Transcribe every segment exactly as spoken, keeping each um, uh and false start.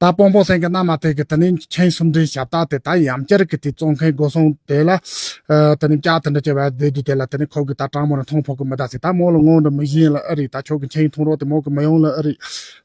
ད་སྤོ་འགོ་སེང་གི་མནའ་མ་དེ་གི་དེ་ནི་ཆིངས་སུ་འདྲེས་བཞག་ད་དེ་ད་ཡང་བསྐྱར་གི་དེ་བཙོང་མཁན་སྒོ་སྲུང་དེ་ལ། ཨ། དེ་ནི་བཅའ་དེ་འདྲ་བྱས་པ་བསྡད་དུས་དེ་ལ་དེ་ནི་ཁོ་གི་ད་དྲང་མོར་མཐོང་ཕོད་གི་མི་གདའ་ཟེར། ད་མོ་ལ་དངོས་འདྲ་མི་ཤེས་ལ་ཨ་རི་ད་ཁྱོད་ཀྱི་ཆིངས་མཐོང་རོགས་དེ་མོ་གི་མི་ཡོང་ལ་ཨ་རི།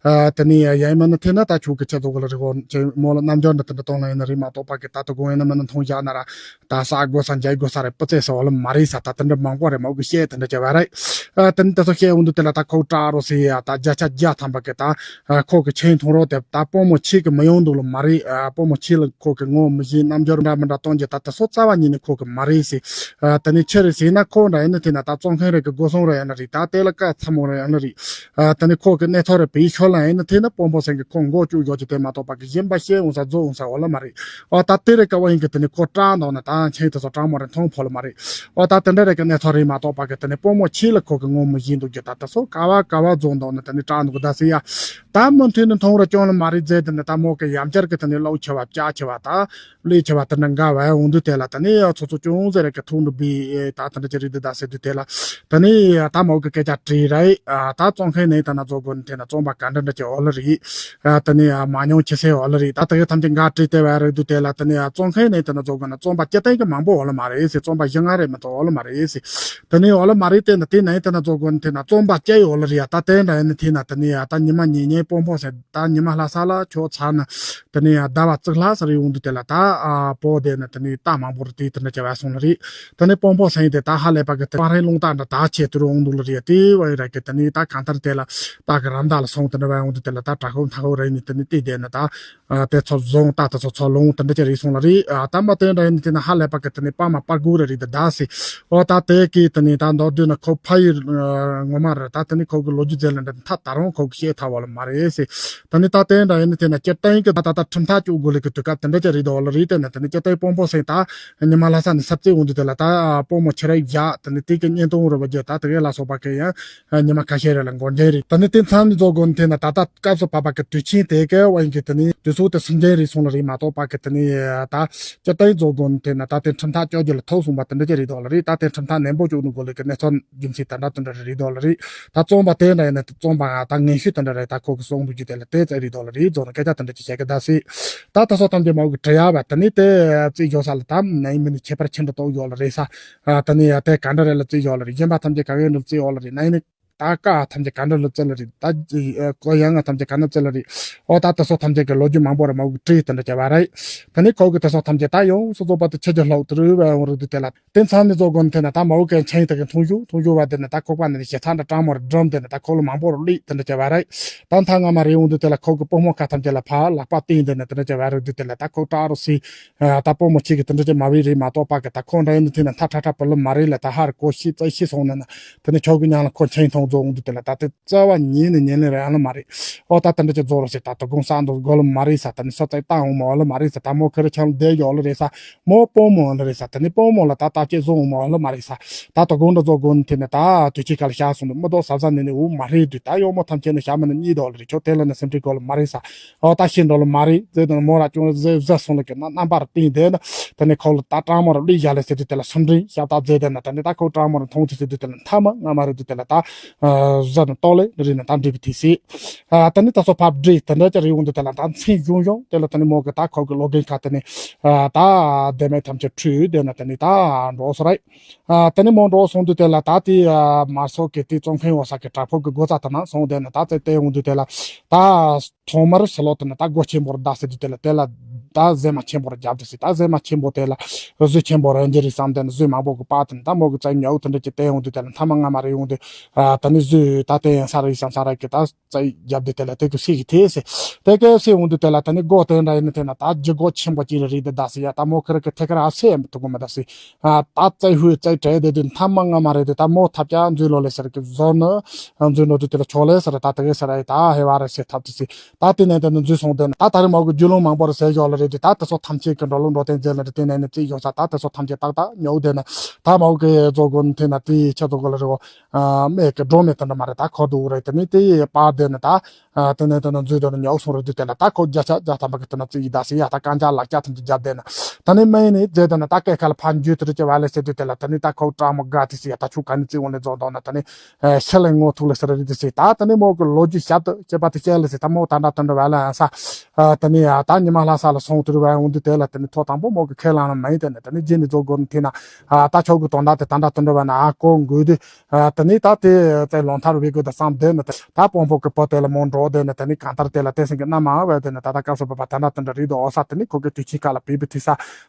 ཨ། དེ་ནི་ཡ་ཡ་མ་ནི་ཐེ་ན་ད་ཁྱོད་ཀྱི་ཆེ་ཚོ་གི་ལ་རི་གོ་ཆེ་མོ་ལ་རྣམ་འགྱུར་འདྲ་དེ་འདྲ་གཏོང་ལ་ཡིན་ན་རི་མ་གཏོགས་པ་གི་ད་དུ་དགོངས་ཡིན་ན་མི་ནི་མཐོང་བཞག་ན་ར། ད་ས་དགོས་ས་འཇལ་དགོས་ས་རེད། སྤུ་རྩེ་ས་འོ་ལ་མ་རེད་ས། ད་དེ་འདྲ་མང་པོ་རེད། མོ་གི་བཤད་དེ་འདྲ་བྱས་པ་རེད། ཨ། དེ་ནི་དེ་ཚོ་བཤད་འོང་དུས་དེ་ལ་ད་ཁོ་སྐྲག་རོགས་ཟེར་ཡ། ད་བརྒྱ་ཆ་བརྒྱ་ཐམ་པ་གི་ད། ཨ། ཁོ་གི་ཆིངས་མཐོང་རོགས་དེ་ད་སྤོ་མོ་ཁྱེད་ཀྱི་མི་ཡོང་འདུག་ལ་མ་རེད། ཨ། སྤོ་མོ་ཁྱེད་ལ་ཁོ་གི་ངོ་མི་ཤེས། རྣམ་འགྱུར་འདྲ་མི་འདྲ་གཏོང་རྒྱུ་ད་དེ་ཚོ་རྩ་བ་ཉིད་ནས་ཁོ་གི་མ་རེད་ཟེར། ཨ། དེ་ནི་ཆི་རེད་ཟེར་ན་ཁོ་འདྲ་ཡིན་ན་དེ་ན་ད་བཙོང་མཁན་རེད་གི། སྒོ་སྲུང་རེད་ཡིན་ན་རེད། ད་དེ་ལ་དཀའ་ཚ་མོ་རེད་ཡིན་ན་རེད། ཨ། དེ་ནི་ཁོ་གི་གནས་ཐོག་རེད་པའི་ཤོ་ལ་ཡིན་ན་དེ་ན་སྤོ་མོ་སེང་གི་ཁོ་མགོ་བཅུག་ཡོད་ཀྱི་དེ་མ་གཏོགས་པ་གི་གཞན་པ་བཤད་འོང་ས་རྫོགས་འོང་ས་འོ་ལ་མ་རེད། ཨོ་ད་དེ་རེད་ཀ་བ་ཡིན་གི། དེ་ནི་ཁོ་སྐྲག་འདུག་ན་ད་ཆིངས་དེ་ཚོ་དྲང་མོ་རེད་མཐོང་ཕོད་ལ་མ་རེད། ཨོ་ད་དེ་འདྲ་རེད་ཀ་གནས་ཚུལ་རེད་མ་གཏོགས་པ་གི་དེ་ནི་སྤོ་མོ་ཁྱེད་ལ་ཁོ་གི་ངོ་མི་ཤེས་འདུག་རྒྱུ་ད་དེ་ཚོ་ག་བ་ག་བ་རྫོགས་འདུག་ན་དེ་ནི་སྐྲག་འདུག་གི་ད་ཟེར་ཡ། ད་མུ་མཐུད་ནས་མཐོང་ར་སྐྱོན་ལ་མ་རེད་ཟེར། དེ་ནི་ད་མོ་གི་ཡང་བསྐྱར་གི་དེ་ནི་ལོག་ཆེ་བ་བཅག་ཆེ་བ་ད་ལས་ཆེ་བ་དེ་འདྲ་འགའ་བ་འོང་དུས་དེ་ལ་དེ་ནི་ཚོ་ཚོ་ཅུང་ཟད་རེད་ཀ་ཐུག་འདུག་པའི་ད་དེ་འདྲ་ཅི་རེད་འདུག་ད་ཟེར་དུས་དེ་ལ། དེ་ནི་ད་མོ་གི་སྐད་ཆ་དྲིས་རེད། ཨ། ད་བཙོང་མཁན་ནས་དེ་ན་རྫོགས་དགོས་ནས་དེ་ན་བཙོང་པ་ག་འདྲ་འདྲ་ཅིག་འོ་ལ་རེད། ཨ། དེ་ནི་ཨ་མ་ཉུང་ཆེ་སའི་འོ་ལ་རེད། ད་དེ་གའི་ཐམས་ཅད་འགའ་དྲིས་བལྟས་པ་རེད་འདུག་དེ་ལ་དེ་ནི་ཨ་བཙོང་མཁན་ནས་དེ་ན་རྫོགས་དགོས་ན་བཙོང་པ་སྐྱེ་ལྡན་གྱི་མང་པོ་འོ་ལ་མ་རེད་ཟེར། བཙོང་པ་བཞི་ལྔ་རེད་མ་གཏོགས་འོ་ལ་མ་རེད་ཟེར། དེ་ནི་འོ་ལ་མ་རེད། དེ་ནི་དེ་ནས་དེ་ན་རྫོགས་དགོས་ནས་དེ་ན་བཙོང་པ་སྐྱེ་ཡི་འོ་ལ་རེད་ཡ། ད་དེ་འདྲ་ཡིན་ནི་དེ་ན་དེ་ནི་ཨ་ད་ཉི་མ་ཉིན་ཉིན་སྤོ་འཕོ་ཟེར། ད་ཉི་མ་ལྷ་ས་ལ་ཁྱོད་ཚ་ན། དེ་ནས་ཡང་ཟླ་བ་གཅིག་ལྷག་ཙམ་རེ་འོང་དུས་དེ་ལ་ད་ཨ་སྤོ་དེ་ནི་དེ་ནས་རྟ་མང་པོ་རེ་དེ་དེ་འདྲ་བྱས་པ་སོང་ལ་རེད། དེ་ནས་སྤོ་འཕོ་སེང་དེ་ད་ཧ་ལས་པ་གི་དེ་སྤང་རི་རླུང་རྟ་འདྲ་ད་ཆེ་དུ་རུ་འོང་འདུག་ལ་རེད། དེ་བ་ཡི་ར་གི་དེ་ནས་ད་གང་ལྟར་དེ་ལ་རྟ་གི་ར་མདའ་ལ་སོང་དེ་འདྲ་བ་འོང་དུས་དེ་ལ་ད་དྲག་ཤོས་མཐའ་ཤོས་རེ་ནི་དེ་ནས་དེ་དེ་ནི་ད་ཨ་དེ་ཚོ་བཟུང་རྟ་དེ་ཚོ་ཚོ་ལོང་དེ་འདྲ་ཅིག་རེད་སོང་ལ་རེད། ཨ་ད་མ་དེ་འདྲ་ཡིན་དེ་ན་ཧ་ལས་པ་གི་དེ་ནས་པ་མ་པར་གུ་ར་རེད་ད་ཟེར། ཨོ་ད་དེ་གི་དེ་ནས་ད་མདོར་བསྡུས་ན་ཁོ་ཕ་ཡུལ་ངོ་མ་རེད། ད་དེ་ནས་ཁོ་གི་ལོ་རྒྱུས་ཟེར་ལ་འདྲ་ད་ད་རུང་ཁོ་གི་བཤད་ཐབས་བ་ལ་མ་རེད་ཟེར། ད་ནི་ད་དེ་འདྲ་ཡིན་ན་དེ་ན་སྤྱིར་བཏང་གི་ད་ད་ད་ཁྲིམས་ཐག་གཅོད་དགོས་ལ་གི་དུས་སྐབས་དེ་འདྲ་ཅིག་རེད་དོ་ལ་རེད། དེ་ན་དེ་ནི་སྤྱིར་བཏང་སྤོ་འཕོ་སེང་ད་ཉི་མ་ལྷ་ས་ནས་ས་རྩེ་འོང་དུས་དེ་ལ་ད་སྤོ་མོ་ཁྱི་ར་བཞག་དེ་ནི་དེ་གི་བརྙན་ཐུང་རུ་བ་རྒྱུ་ད་དེ་གའི་ལ་སོགས་པ་གི་ཡང་ཉི་མ་ཁ་ཤས་རེ་ལ་འགོར་འདྲེན་རེད། ད་ནི་དེ་མཚམས་ནས་རྫོགས་དགོས་ནི་དེ་ན་ད་ད་སྐབས་སུ་བབ་པ་གི་དུས་ཆེན་དེ་གའི་བ་ཡིན་གི་དེ་ནི་དུས་ཚོད་དེ་སུམ་རྒྱན་རེད་སོང་ལ་རེད་མ་གཏོགས་པ་གི་དེ་ནི་ད་སྤྱིར་བཏང་རྫོགས་དགོས་ནི་དེ་ན་ད་དེ་ཁྲིམས་ཐག་གཅོད་རྒྱུ་ལ་ཐུག་སོང་པ་དེ་འདྲ་ཅིག་རེད་དོ་ལ་རེད། ད་དེ་ཁྲིམས་ཐག་ནན་པོ་གཅོད་ནི་དགོས་ལ་གི་གནས་ཚུལ་རྒྱུ་མཚན་དེ་འདྲ་དེ་འདྲ་རེད་དོ་ལ་རེད། ད་བཙོང་པ་དེ་འདྲ་ཡིན་ན་བཙོང་པ་ང་ད་ངན་ཤོས་དེ་འདྲ་རེད། ད་ཁོ་གི་གསུང་འདུག་རྒྱུ་དེ་ལ་དེ་ཙམ་རེད་དོ་ལ་རེད། རྫོགས་ན་སྐད་ཆ་དེ་འདྲ་ཅིག་བཤད་གི་ད་སྲིད། ད་ད་སོ་ཐམས་ཅད་མ་གི་དྲི་ཡ་བ་དེ་ནི་དེ་རྩིས་ཡོད་ས་ལ་ད་ནའི་མི་ནི་ཁྱད་པར་ཆེན་པོ་རྟོགས་ཡོད་ལ་རེད་ས། ཨ་དེ་ནི་ཡ་དེ་ག་འདྲ་རེད་ལ་རྩིས་ཡོད་ལ་རེད། གཞན་པ་ཐམས་ཅད་ག་གེ་འདྲ་རྩིས་ཡོད་ལ་རེད། ནའི་ནི་ད་ཀ་ཐམས་ཅད་ག་འདྲ་ལ་རྩིས་ལ་རེད། ད་ཀོ་ཡང་ང་ཐམས་ཅད་ག་འདྲ་རྩིས་ལ་རེད། ཨོ་ད་ད་སོ་ཐམས་ཅད་གི་ལོ་རྒྱུས་མང་པོ་རེད་མ་གི་བྲིས་དེ་འདྲ་བྱས་བ་རེད། དེ་ནི་ཁོ་གི་ད་སོ་ཐམས་ཅད་ད་ཡོང་སོ་སོ་པ་དེ་ཆེ་རྒྱ་ལྷག་དུ་རུ་བ་ཡོང་རུ་དུ་དེ་ལ། དེ་མཚམས་ནས་རྫོགས་དགོས་ནི་དེ་ན་ད་མ་འོ་ཀའི་ཆང་ཡིན་ད་གི་འཐུང་ཞུ་འཐུང་ཞུ་བ་དེ་ནི་ད་ཁོག་པ་ནས་ཞེ་ཚ་འདྲ་སྤྲང་མོ་རེ་སྒྲོམ་དེ་ནི་ད་ཁོ་ལ་མང་པོ་རུ་ལུས་དེ་འདྲ་བྱས་བ་རེད། ད་མཐའ་སྔ་མ་རེ་འོང་དུས་དེ་ལ་ཁོ་གི་པུས་མོ་ཁ་ཐམས་ཅད་ལ་ཕར་ལག་པ་བསྟན་དེ་ནི་དེ་འདྲ་བྱས་བ་རེད་དུས་དེ་ལ་ད་ཁོ་སྐྲག་རུ་སི། ད་པུས་མོ་གཅིག་གི་དེ་འདྲ་བྱས་མ་བི་རེད་མ་གཏོགས་པ་གི་ད་ཁོ་འདྲ་ཡིན་ནི་དེ་ནི་མཐའ་ཁྲ་ཁྲ་པུ་ལི་མ་རེད་ལ་ད་ཧར་གོ་ཤི་ཙེ་ཤི་སོང་ནི་ན་དེ་ནི་ཁྱོད་གི་མྱང་ལ་ཁོ་ཆང་འཐུང་རྫོགས་འོང་དུས་དེ་ལ་ད་དེ། རྩ་བ་ཉིད་ནས་ཉན་ལེ་ར་ཡང་ལ་མ་རེད། ཨོ་ད་དེ་འདྲ་ཅིག་རྫོགས་རོགས་ཞེས་ད་དོ་དགོང་ས་འདུག་དགོ་ལ་མ་རེད་ས། ད་ནི་ས་ཚིགས་བཏང་འོང་མ་འོ་ལ་མ་རེད་ས། ད་མོ་ཁེ་རི་ཆང་བསྡད་ཡོད་ལ་རེད་ས། མོ་སྤོ་མོ་ལ་རེད་ས། ད་ནི་སྤོ་མོ་ལ་ད་ལྟ་ཅིག་བཟུང་འོང་མ་འོ་ལ་མ་རེད་ས། ད་དོ་དགོང་འདྲ་རྫོགས་དགོ་ནི་དེ་ནི་ད་དུས་ཆེན་ཁ་ལ་བཞག་སོང་འདུག་མི་ལྡོག་ས་ས་ནས་ནི་འུ་མ་རེད་དུས་ད་གཡོག་མོ་ཐམས་ཅད་ནི་བྱ་མི་ནི་གཉིད་འདུག་ལ་རེད། ཁྱོད་དེ་ལ་ནི་སེམས་ཁྲལ་དགོ་ལ་མ་རེད་ས། ཨོ་ད་ཤི་འགྲོ་ལ་མ་རེད་ཟེར་དུས་མོ་ར་ཅུང་ཟད་བཟའ་སོང་ལ་གི་ན་རྣམ་པར་བསྟན་དེ་ན་ད་ནི་ཁོ་ལ་ད་སྤྲང་མོ་ར་གླུ་བཞག་ལ་ཟེར་དུས་དེ་ལ་སུམ་འདྲེན་ཤ་སྟག་མཛད་དེ་ན་ད་ནི་ད་ཁོ་སྤྲང་མོ་ར་མཐོང་དུས་ཟེར་དུས་དེ་ལ་མཐའ་མ་སྔ་མ་རེད་དུས་དེ་ལ་ད། བཟའ་ནི་ཏོག་ལེ་རི་ནི་ད་འབྲས་བུ་ཐེ་སི། ད་ནི་ད་སོ་ཕབ་འབྲས་དེ་འདྲ་ཅིག་རེ་འོང་དུས་དེ་ལ་ད་མཚན་གཞུང་གཞུང་དེ་ལ་ད་ནི་མོ་གི་ད་ཁོ་གི་ལོ་རྒན་ཁ་དེ་ནི་ད་དེ་མེད་ཐམས་ཅད་ཁྲུས་དེ་ནི་ད་ནི་ད་འགྲོ་སོ་རེད། ད་ནི་མོ་འགྲོ་སོང་དུས་དེ་ལ་ད་དེ་མར་སོ་གི་དེ་བཙོང་མཁན་འོ་ས་གི་དྲག་པོ་གི་སྒོ་རྩ་དེ་ན་སོང་དེ་ནི་ད་ཙེ་དེ་འོང་དུས་དེ་ལ་ད་ཐོག་མར་སི་ལོ་དེ་ནི་ད་སྒོ་ཆེན་པོར་བདའ་ཟེར་དུས་དེ་ལ་དེ་ལ་ད་གཟེ་མ་ཆེན་པོར་རྒྱབ་དུས་སི་ད་གཟེ་མ་ཆེན་པོ་དེ་ལ་གཟུ་ཆེན་པོ་རང་རྒྱལ་རི་བསམ་དེ་ནི་གཟུ་མང་པོ་གི་པ་དེ་ནི་ད་མོ་གི་ཙེ་ཉའུ་དེ་འདྲ་ཅིག་དེ་འོང་དུས་དེ་ལ་མཐའ་མ་སྔ་མ་རེ་འོང་དུས། ད་ནི་གཟུ་ད་དེ་ཡང་ས་ར་ཡི་ཤང་ས་ར་གི་ད་ཙེ་རྒྱབ་དུས་དེ་ལ་དེ་གི་སི་གི་དེ་སི། དེ་གི་སི་འོང་དུས་དེ་ལ་ད་ནི་སྒོ་དེ་འདྲ་ཡིན་ན་དེ་ན་ད་ལྗི་སྒོ་ཆེན་པོ་ཅིག་རེད་དེ་ད་སི་ཡ་ད་མོ་ཁེ་རི་གི་ཐེ་ཁེ་ར་སེ་ཡ་མི་ཐུག་གི་མི་ད་སི། ད་ཙེ་ཧུ་ཙེ་བྲེ་དེ་དུས་མཐའ་མ་སྔ་མ་རེད་དེ་ད་མོ་ཐབས་ཀྱ་འཛུལ་ལོ་ལེ་ཟེར་གི་བཟོ་ནི་འཛུལ་ནོ་དུས་དེ་ལ་ཆོག་ལེ་ཟེར་ད་དེ་གི་ཟེར་ཡ་ད་ཧེ་བ་རེ་སེ་ཐབས་དུས་སི། ད་དེ་ནས་དེ་ནི་འཛུལ་སོང་དེ་ནི་ད་ད་རེ་མོ་གི་རྒྱུ་ལུང་མང་པོ་རེ་ཟེར་ཡོད་ལ། དེ་ད་དེ་ཚོ་ཐམས་ཅད་ཀྱི་འགྲོ་ལུགས་འགྲོ་དོན་མཛད་ལ་འདྲ་དེ་ནས་ནི་རྩིས་ཡོང་ས། ད་དེ་ཚོ་ཐམས་ཅད་ཏག་ཏག་ཉོག་དེ་ནི་ད་མོ་གི་རྫོགས་སྒོ་ནི་དེ་ན་དེའི་ཆ་ཚོ་གོ་ལ་རེ་བོ། མེད་ཀི་འགྲོ་མེད་དེ་འདྲ་མ་རེད། ད་ཁོ་འདུག་རེད། དེ་ནི་དེ་ཡི་པར་དེ་ནི་ད་དེ་ནས་དེ་ནི་འཛུལ་དེ་ནི་ཉོག་སོང་རེད། དུས་དེ་ལ་ད་ཁོ་བརྒྱ་ཆ་བརྒྱ་ཐམ་པ་གི་དེ་ནི་རྩིས་ཡི་ད་སི་ཡ་ད་རྐང་ལྕགས་ལག་ལྕགས་ཐམས་ཅད་བརྒྱབ་དེ་ནི་ད་ནི་མེད་ནི་རྫས་དེ་ནི་ད་སྐད་ཁ་ལ་ཕར་འཇུས་དེ་རེད་ཅེས་བ་ལས་ཟེར་དུས་དེ་ལ་དེ་ནི་ད་ཁོ་ཀྲང་མོ་དགའ་དེ་སི་ཡ་ད་ཆུ་ག་ནི་རྩིས་འོང་ལས་རྫོགས་འདུག་ན་དེ་ནི་ཤི་ལས་ངོ་ཐུག་ལས་ཟེར་རེད་དེ་སི་ད་དེ་ནི་མོ་གི་ལོ་རྒྱུས་ཞབས་ཏུ་ཅེས་པ་དེ་བཤད་ལས་སི་ད་མོ་ད་འདྲ་དེ་འདྲ་བ་ལ་ས། ཨ་དེ་ནས་ཡ་ད་ཉི་མ་ལྷ་ས་ལ་སོང་དུས་བ་འོང་དུས་དེ་ལ་དེ་ནས་ཐོག་དང་པོ་མོ་གི་ཁས་བླངས་ལ་མ་ཡིན། དེ་ནས་དེ་ནས་རྗེས་ནས་རྫོགས་སྒོ་ནི་དེ་ན་ཨ་ད་ཆོག་གི་དོན་དག་དེ་ད་འདྲ་དེ་འདྲ་བ་ན་ཨ་ཀོ་འགོས་དུས་ཨ་དེ་ནས་ད་དེ་ཚེ་ལོང་ཐར་བའི་དགོས་དུ་བསམ་དེ་ནས་ད་དཔོན་པོ་གི་བུ་དེ་ལ་མོ་འགྲོ་དེ་ནས་དེ་ནས་གང་ལྟར་དེ་ལ་དེ་སེང་གི་མནའ་མ་བས་དེ་ནས་ད་ད་སྐབས་སུ་བབ་པ་ད་འདྲ་དེ་འདྲ་རེད་དོ་ཨོ་ས། དེ་ནས་ཁོ་གི་དུས་ཆེན་ཁ་ལ་བིས་པི་ཐི་ས་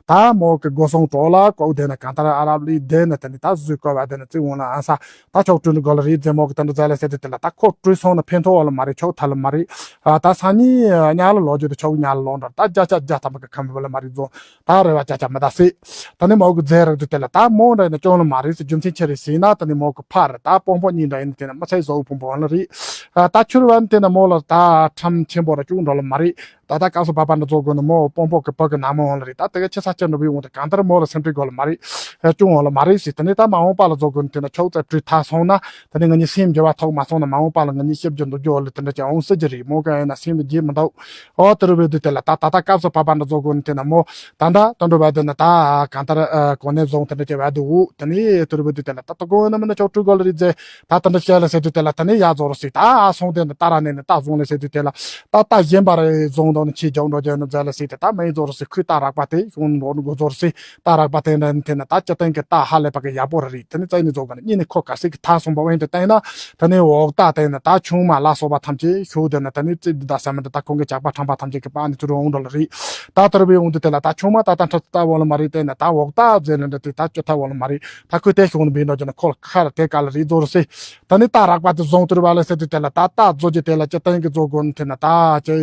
ད་མོ་གི་སྒོ་སྲུང་གྲོགས་ལ་ཀོ་དེ་ནས་གང་ལྟར་ཨ་རབ་ལི་དེ་ནས་དེ་ནས་ད་བཟོས་ཀོ་བ་དེ་ནས་བརྩི་འོང་ལ་ཨ་ས། ད་ཆོག་སྤྲུལ་ནི་གོ་ལ་རེད་རྫས་མོ་གི་ད་འདྲ་ཟ་ལ་ཟེར་དུས་དེ་ལ་ད་ཁོ་སྤྲུལ་སོང་ན་ཕན་ཐོགས་བ་ལ་མ་རེད། ཆོག་ཐ་ལ་མ་རེད། ཨ་ད་སང་ཉིན་ཉ་ལ་ལོ་རྒྱུ་དུ་ཆོག་ཉ་ལ་ལོ་འདྲ་ད་བརྒྱ་ཆ་བརྒྱ་ཐམ་པ་གི་ཁམས་བ་ལ་མ་རེད་རྫོང་ད་རེ་བ་ཅ་ཅ་མི་ད་སྲིད། ད་ནི་མོ་གི་རྫས་རག་དུས་དེ་ལ་ད་མོ་འདྲ་ཡིན་ན་ཅོང་ལ་མ་རེད་ཟེར། རྒྱུ་མཚན་ཆེ་རེད་ཟེར་ན་ད་ནི་མོ་གི་ཕ་རེད། ད་དཔོན་པོ་གཉིས་འདྲ་ཡིན་ན་དེ་ན་མི་ཚེ་བཟོ་བོ་ཕུང་པོ་བ་ལ་རེད། ཨ་ད་ཆུར་བ་ནི་དེ་ན་མོ་ལ་ད་ཁྲམ་ཆེན་པོ་ར་ཅུང་འགྲོ་ལ་མ་རེད། ད་ལྟ་སྐབས་སུ་བབ་པ་འདྲ་རྫོགས་དགོས་ནི་མོ་དཔོན་པོ་གི་བུ་གི་ནང་མི་འོང་ལ་རེད། ད་དེ་ག་ཆེ་ས་ཆེ་འགྲོ་བའི་འོང་དུ་གང་ལྟར་མོ་ལ་སེམས་ཁྲལ་དགོས་ལ་མ་རེད། ཨ་ཅུང་འོང་ལ་མ་རེད་ཟེར། དེ་ནས་ད་མ་འོངས་པ་ལ་རྫོགས་དགོས་ནི་དེ་ན་ཆོག་ཙེ་བྲིས་ཐ་སོང་ན་དེ་ནས་ང་གཉིས་སེམས་འགྱུར་བ་ཐོག་མ་སོང་ན་མ་འོངས་པ་ལ་ང་གཉིས་ཤེབ་རྒྱུ་འདུག་རྒྱུ་ལ་དེ་འདྲ་ཅིག་འོང་སྲིད་ཀྱི་རེད། མོ་ག་ཡིན་ན་སེམས་ལ་རྒྱུས་མི་འདུག་ཨོ་དེ་རུ་བའི་དུས་དེ་ལ་ད་ད་ལྟ་སྐབས་སུ་བབ་པ་འདྲ་རྫོགས་དགོས་ནི་དེ་ན་མོ་ད་འདྲ་ད་འགྲོ་བ་དེ་ན་ད་གང་ལྟར་ཨ་གོ་གནས་བཟུང་དེ་འདྲ་ཅིག་བ་འདུག་དེ་ནས་དེ་རུ་བའི་དུས་དེ་ལ་ད་ད་གོ་ན་མིན་ན་ཆོག་སྤྲུལ་དགོས་ལ་རེད་ཟེར། ད་དེ་འདྲ་བཤད་ལ་ཟེར་དུས་དེ་ལ་དེ་ནས་ཡ་རྫོགས་རུ་སྲིད། ད་ཨ་སོང་དེ་ནས་ད་ར་ནས་ནས་ད་བཟུང་ལ་ཟེར་དུས་དེ་ལ་ད་ད་གཞན་པ་རེ་བཟུང་དང་ནས་ཆེ་རྒྱག་འགྲོ་རྒྱག་ནས་མཛད་ལ་ཟེར་དེ་ད་མི་ཡི་རྫོགས་རུ་སྲིད། ཁོས་ད་རག་པ་དེ་གཞུང་འགྲོ་ནས་དགོས་རྫོགས་རུ་སྲིད། ད་རག་པ་དེ་འདྲ་ནས་དེ་ན་ད་སྤྱི་བཏང་གི་ད་ཧ་ལས་པ་གི་ཡག་པོ་རེ་རེད། དེ་ནས་རྩ་ནས་རྫོགས་པ་ནས་གཉིས་ནས་ཁོ་ག་སྲིད་གི་ད་སོང་པ་འོན་དུ་བསྟན་ན་དེ་ནས་འོག་ད་དེ་ན་ད་ཆུང་མ་ལ་སོགས་པ་ཐམས་ཅད་ཤུགས་དེ་ན་དེ་ནས་རྩིབ་འདི་ད་ས་མི་འདི་ད་ཁོང་གི་ཇག་པ་ཁྲམ་པ་ཐམས་ཅད་གི་པ་ནས་ཚུར་འོང་འགྲོ་ལ་རེད། ད་དེ་རུ་བའི་འོང་དུས་དེ་ལ་ད་ཆུང་མ་ད་ད་འཕྲོ་ད་འོང་ལ་མ་རེད། དེ་ན་ད་འོག་ད་རྫས་ལ་འདྲ་དེ་ད་སྐྱོ་ཐ་འོང་ལ་མ་རེད། ད་ཁོས་དེ་ཤོག་ནི་བིན་འགྲོ་རྒྱུ་ན་ཁོ་ལ་ཁ་ར་དེ་ག་ལ་རེད་རྫོགས་རུ་སྲིད། ད་ནི་ད་རག་པ་དེ་བཟུང་དུར་བ་ལ་ཟེར་དུས་དེ་ལ་ད་ད་རྫོགས་རྒྱུ་དེ་ལ་སྤྱི་བཏང་གི་རྫོགས་དགོས་ནི་དེ་ན་ད་ཅི་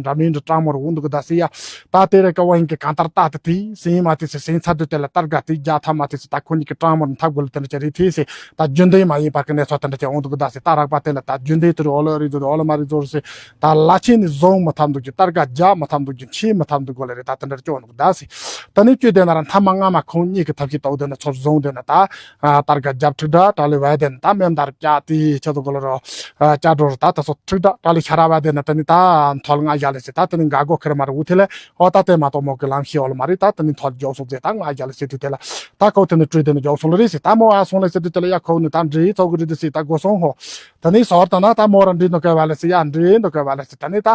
འདྲ་མིན་འདྲ་སྤྲང་མོར་འོང་འདུག་གི་ད་ཟེར་ཡ། ད་དེ་རེ་ཀ་བ་ཡིན་གི་གང་ལྟར་ད་དེ་དེ་ཟིན་མ་དེ་ཟེར་ཟིན་ཚར་དུས་དེ་ལ་ད་དགའ་དེ་རྒྱ་ཐ་མ་དེ་ཟེར་ད་ཁོ་གཉིས་ཀྱི་སྤྲང་མོར་འཐབ་དགོས་ལ་དེ་འདྲ་ཅི་རེད་དེ་ཟེར། ད་རྒྱུན་ལྡན་མ་ཡིན་པར་གི་གནས་ཚུལ་དེ་འདྲ་ཅི་འོང་འདུག་གི་ད་ཟེར། ད་རག་པ་དེ་ལ་ད་རྒྱུན་ལྡན་དུར་འོ་ལ་རེད་འདུག་འོ་ལ་མ་རེད་རྫོགས་རུ་ཟེར། ད་ལ་ཆེན་ནི་བཟུང་མི་ཐབས་འདུག་གི་ད་དགའ་རྒྱ་མི་ཐབས་འདུག་གི་ཆེ་མི་ཐབས་འདུག་གོ་ལ་རེད། ད་དེ་འདྲ་ཅི་འོང་འདུག་གི་ད་ཟེར། ད་ནི་བཅུད་དེ་ན་ར་མཐའ་མ་སྔ་མ་ཁོང་གཉིས་ཀྱི་ཐབས་ཤེས་ལྟ་བུ་དེ་ན་ཚུར་བཟུང་དེ་ན་ད། ཨ་ད་རྒ་རྒྱབ་ཁྲིག་དྲག་དྲག་ལས་བས་དེ་ད་མེ་མདའ་ར་བཀྱག་དེ་ཆེད་དུ་གོ་ལ་རོ། ཨ་བཀྱག་འགྲོ་རུ་ད་ད་སོ་ཁྲིག་དྲག་དྲག་ལས་ཤ་ར་བས་དེ་ན་ད་ནི་ད་མཐོལ་ང་རྒྱག་ལས་ཟེར། ད་ད་ནི་འགག་སྒོ་ཁེར་མ་རུ་འུ་ཐེ་ལས་ཨོ་ད་དེ་མ་གཏོགས་མོ་གི་ལམ་ཤེས་འོ་ལ་མ་རེད། ད་ད་ནི་མཐོལ་རྒྱག་སོང་ཟེར་ད་ང་རྒྱག་ལས་ཟེར་དུས་དེ་ལ་ད་ཁོ་དེ་ནི་བྲོས་དེ་ནི་རྒྱག་སོང་ལ་རེད་ཟེར། ད་མོ་ཨ་སོང་ལ་ཟེར་དུས་དེ་ལ་ཡ་ཁོ་ནི་ད་འདྲེ་ཚོགས་གི་རེད་དེ་ཟེར། ད་སྒོ་སོང་ཧོ། ད་ནི་སོར་ད་ན་ད་མོ་ར་འདྲེ་ནོ་སྐལ་བ་ལ་ཟེར། ཡ་འདྲེ་ནོ་སྐལ་བ་ལ་ཟེར། ད་ནི་ད་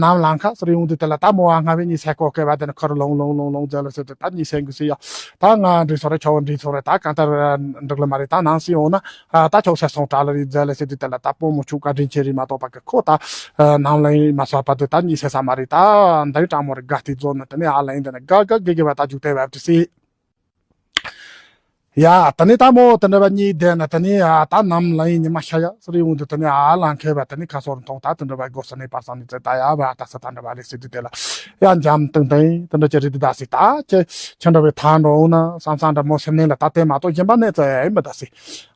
ནམ་ལངས་ཁ་སུ་རེ་ཡོང་དུས་དེ་ལ་ད་མོ་ཨ་སྔ་བའི་གཉིད་སད་གོ་སྐལ་བ་དེ་ནི་ཁོ་ར་ལོང་ལོང་ལོང་ལོང་ཟེར་ལ་ཟེར་དུས་ད་གཉིད་སད་གི་ཟེར། ཡ་ད་ང་འདྲེ་སོ་ར་ཁྱོ་འདྲེ་སོ་ར་ད་གང་ལྟར་འགྲིག་ལ་མ་རེད། ད་ནང་སྲིད་འོང་ན་ཨ་ད་ཁྱོ་སད་སོང་དྲག་ལ་རེད་ཟེར་ལ་ཟེར་དུས་དེ་ལ་ད་སྤོ་མོ་ཆུ་བཀའ་དྲིན་ཆེ་རེད་མ་གཏོགས་པ་གི་ཁོ་ད་ནམ་ལངས་མ་སོ་པ་དུ་ད་གཉིད་སད་ས་མ་རེད། ད་འདི་དྲང་མོ་རེད། དགའ་སྟེ་རྫོགས་ན་དེ་ནི་ཨ་ལ་ཡིན་དེ་ན་དགའ་དགའ་དགེ་དགེ་བ་ད་རྒྱུག་དེ་བབ་དུ་སྲིད། ཡ། ད་ནི་ད་མོ་དེ་འདྲ་བ་གཉིས་བསྡད་ན་དེ་ནི་ཨ་ད་ནམ་ལངས་ཉི་མ་ཤར་ཡ་ཟེར་ཡོང་དུས་དེ་ནི་ཨ་ལང་ཁེ་བ་དེ་ནི་ཁ་སོར་མཐོང་ད་དེ་འདྲ་བ་སྒོ་ས་ནས་པར་སང་ནི་ཙེ་ད་ཡ་བ་ད་ས་ད་འདྲ་བ་ལས་ཟེར་དུས་དེ་ལ་ཡ་འཇམ་ཏིང་ཏིང་དེ་འདྲ་ཅི་རེད་དུ་ད་སི་ད་ཅི་ཁྱེད་འདྲ་བའི་ཐང་འགྲོ་འོང་ན་བསམ་བསམ་འདྲ་མོ་སེམས་ནས་ལ་ད་དེ་མ་གཏོགས་གཞན་པ་གནས་ཚུལ་ཡིན་མི་ད་སི།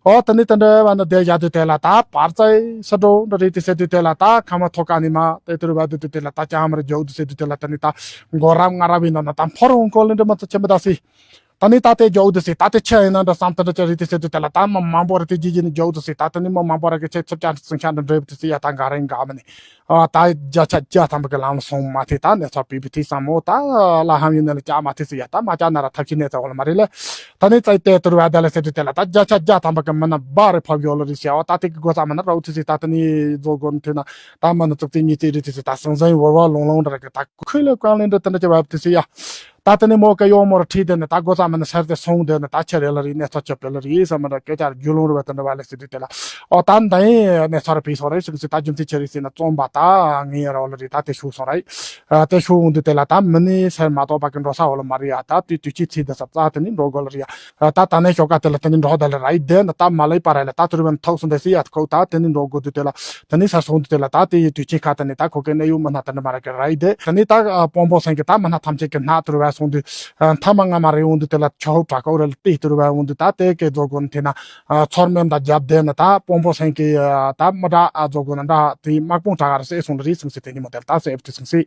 ཨོ་དེ་ནི་དེ་འདྲ་བ་ནི་བསྡད་བཞག་དུས་དེ་ལ་ད་པར་ཙེ་ས་འགྲོ་འདྲ་རེད་དུ་ཟེར་དུས་དེ་ལ་ད་ཁ་མ་ཐོ་ཀ་ནི་མ་དེ་དུར་བ་དུ་དུ་དེ་ལ་ད་ཅང་མ་རེད་འཇོག་དུ་ཟེར་དུས་དེ་ལ་དེ་ནི་ད་མགོ་རབ་ང་རབ་ཡིན་ན་ན་ད་འཕོར་འོང་ཁོ་ལེ་འདྲ་མ་ཚོ་ཆེ་མི་ད་སི། ད་ནི་ད་ལྟའི་འཇོག་འདི་སྲིད་ད་ལྟའི་ཆེ་ཡིན་ན་འདྲ་བསམ་དེ་འདྲ་ཅི་རེད་དེ་ཟེར་དུས་དེ་ལ་ད་མི་མང་པོ་རེད་དེ་རྗེས་རྗེས་ནས་འཇོག་འདི་སྲིད་ད་ལྟ་ནི་མི་མང་པོ་རེ་གི་ཆེ་ཚུར་ཅང་ཚུན་ཆད་འདི་འདྲ་བ་དེ་སྲིད་ཡ་ད་འགའ་རེ་འགའ་མི་ནི་ཨ་ད་བརྒྱ་ཆ་བརྒྱ་ཐམ་པ་གི་ལམ་ལ་སོང་མ་ཐེ་ད་ནས་ཚ་པི་པི་ཐི་བསམ་མོ་ད་ལ་ཧམ་ཡིན་ན་ལ་ཅག་མ་ཐེ་སྲིད་ཡ་ད་མ་ཅག་ན་ར་ཐབས་ཤེས་གནས་ཚ་འོ་ལ་མ་རེད་ལ། ད་ནི་ཚ་ཡི་ཏེ་དུར་བ་ད་ལ་ཟེར་དུས་དེ་ལ་ད་བརྒྱ་ཆ་བརྒྱ་ཐམ་པ་གི་མི་ན་བ་རེ་ཕབ་ཡོད་ལ་རེད་ཤ་བ་ད་དེ་གི་སྒོ་ཙམ་མི་ན་ར་འུ་ཐི་སྲིད་ད་ལྟ་ནི་རྫོགས་སྒོ་ནི་ཐེ་ན་ད་མི་ན་ཙུག་ཙིག་གཉིས་ཙིག་རེད་དེ་སྲིད་ད་སང་སང་བོར་བ་ལོང་ལོང་འདྲ་ར་གི་ད་ཁོས་ལ་ཀང་ལེན་འདྲ་དེ་འདྲ་ཅི་བ་དེ་སྲིད་ཡ། ད་དེ་ནས་མོ་ག་ཡོ་མོར་ཁྲིད་དེ་ནས་ད་སྒོ་ཙམ་མ་ནས་སར་དེ་སོང་དེ་ནས་ད་ཁྱེད་རེ་ལ་རིག་གནས་ཚོ་ཆོད་པེ་ལ་རིག་བསམ་མ་འདྲ་སྐད་ཆ་རྒྱུ་ལུང་རུ་བ་དེ་འདྲ་བ་ལས་སྲིད་དུས་དེ་ལ་ཨོ་ད་འདི་ཡིན་གནས་ཚོར་བི་སོ་རེ་ཞིག་སྲིད་ད་རྒྱུ་མཚན་ཆེ་རིག་སྲིད་ན་རྩོམ་པ་ད་ངའི་རོ་ལ་རིག་ད་དེ་ཤུགས་སོང་རེད། ཨ་དེ་ཤུགས་འོང་དུས་དེ་ལ་ད་མི་ནི་སར་མ་གཏོགས་པ་གི་འགྲོ་ས་འོ་ལ་མ་རིག་ཨ་ད་དུས་དུས་ཆི་ཚིག་དེ་ས་རྩ་དེ་ནི་འགྲོ་དགོས་ལ་རིག་ཨ་ད་ད་ནས་ཞོགས་ཀ་དེ་ལ་དེ་ནི་འགྲོ་ད་ལ་ར་ཡི་དེ་ན་ད་མ་ལ་ཡི་པ་ར་ལ་ད་དུ་རུ་བ་ནི་ཐོག་སོང་དེ་སྲིད་ཨ་ཁོ་ད་དེ་ནི་འགྲོ་དགོས་དུས་དེ་ལ་དེ་ནི་སར་སོང་དུས་དེ་ལ་ད་དེ་ཡི་དུས་ཆི་ཁ་དེ་ནི་ད་ཁོ་གི་གནས་ཡུལ་མི་སྣ་དེ་འདྲ་མ་ར་གི་ར་ཡི་དེ་དེ་ནི་ད་དཔོན་པོ་སེང་གི་ད་མི་སྣ་ཐམས་ཅད་ཀྱི་སྣ་དུ་རུ་བ། སོང་དུས། ཨ་མཐའ་མ་སྔ་མ་རེ་འོང་དུས་དེ་ལ་ཆོ་ཧོབ་དྲག་གོ་རེ་ལ་དེ་ལྟར་བ་འོང་དུས་ད་དེ་གའི་རྫོ་གོ་ནི་དེ་ན། ཨ་ཚོར་མེད་མདའ་རྒྱབ་བསྡད་ནི་ད་དཔོན་པོ་སེང་གེ་ཨ་ད་མི་འདྲ་ཨ་རྫོ་གོ་ནི་འདྲ་དེ་དམག་དཔུང་དྲག་ག་རེ་བསད་སོང་རེད་སེང་སེ། དེ་ཉིན་མོ་དེ་ལ་ད་བསད་དེ་སེང་སེ།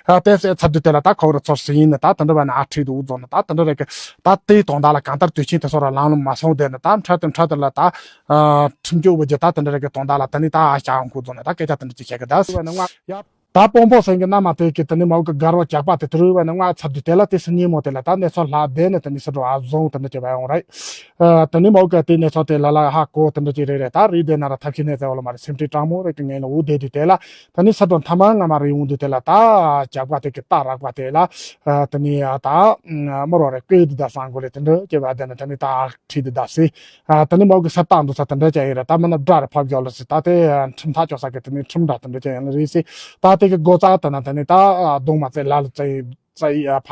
ཨ་དེ་བསད་ཚར་དུས་དེ་ལ་ད་ཁོ་ར་ཚོར་སེ་ཡིན་ནི་ད་དེ་འདྲ་བ་ནི་ཨ་ཁྲིད་དུ་འུ་རྫོ་ནི་ད་དེ་འདྲ་རེ་གི་ད་དེའི་དོན་དག་ལ་གང་ལྟར་དུས་ཆེན་དེ་ཚོ་ར་ལང་ལོང་མ་སོང་བསྡད་ནི་ད་འཕྲལ་དུ་འཕྲལ་དུ་ལ་ད། ཨ་ཁྲིམས་གཅོད་བུ་རྒྱུ་ད་དེ་འདྲ་རེ་གི་དོན་དག་ལ་དེ་ནི་ད་ཨ་ཞག་འཁོར་རྫོ་ནི་ད་སྐད་ཆ་དེ་འདྲ་ཅིག་བཤད་གི་ད་སེ་བ་ནི་ང་ཡ། ད་དཔོན་པོ་སེང་གེ་མནའ་མ་དེ་གི་དེ་ནི་མོ་གི་དགའ་རོགས་ཇག་པ་དེ་དེ་རུ་བ་ནི་ང་ཚར་དུས་དེ་ལ་དེ་སི་ཉིན་མོ་དེ་ལ་ད་གནས་ཚུལ་ལྷག་བསྡད་ནི་དེ་ནི་སི་འགྲོ་ཨ་བཟུང་དེ་འདྲ་ཅིག་བ་ཡོང་རེད། ཨ་དེ་ནི་མོ་གི་དེ་གནས་ཚུལ་དེ་ལ་ལ་ཧ་གོ་དེ་འདྲ་ཅིག་རེད་རེད། ད་རེད་དེ་ན་ར་ཐབས་ཤེས་གནས་ཚད་འོ་ལ་མ་རེད། སེམས་ཁྲལ་སྤྲང་མོ་རེད་གི་ངས་ལ་འུ་བསྡད་དུས་དེ་ལ་དེ་ནི་སི་འགྲོ་མཐའ་མ་སྔ་མ་རེད་འོང་དུས་དེ་ལ་ད་ཇག་པ་དེ་གི་རྟ་རག་པ་དེ་ལ་ཨ་དེ་ནི་ཨ་ད་མི་རོ་རེད་ཀེ་དུ་ད་སང་གོ་རེད་དེ་འདྲ་ཅིག་བ་དེ་ནི་དེ་ནི་ད་ཁྲིད་དེ་ད་སེ། ཨ་དེ་ནི་མོ་གི་ས་རྟགས་འདུག་ས་དེ་འདྲ་ཅན་ཡིན་རེད། ད་མི་ན་དགྲ་རེ་ཕབ་ཡོད་ལ་སི་ད་དེ་ཁྲིམས་ཐག་ཆོད་ས་གི་དེ་ནི་ཁྲིམས་དྲ་དེ་འདྲ་ཅན་ཡིན་ལ་རེད་སི། ད་དེ་གི་སྒོ་རྩ་དེ་ན་དེ་ནི་ད་གདོང་མ་བཙལ་ལ་ལ་བཙལ་བཙལ་ཡ་ཕ་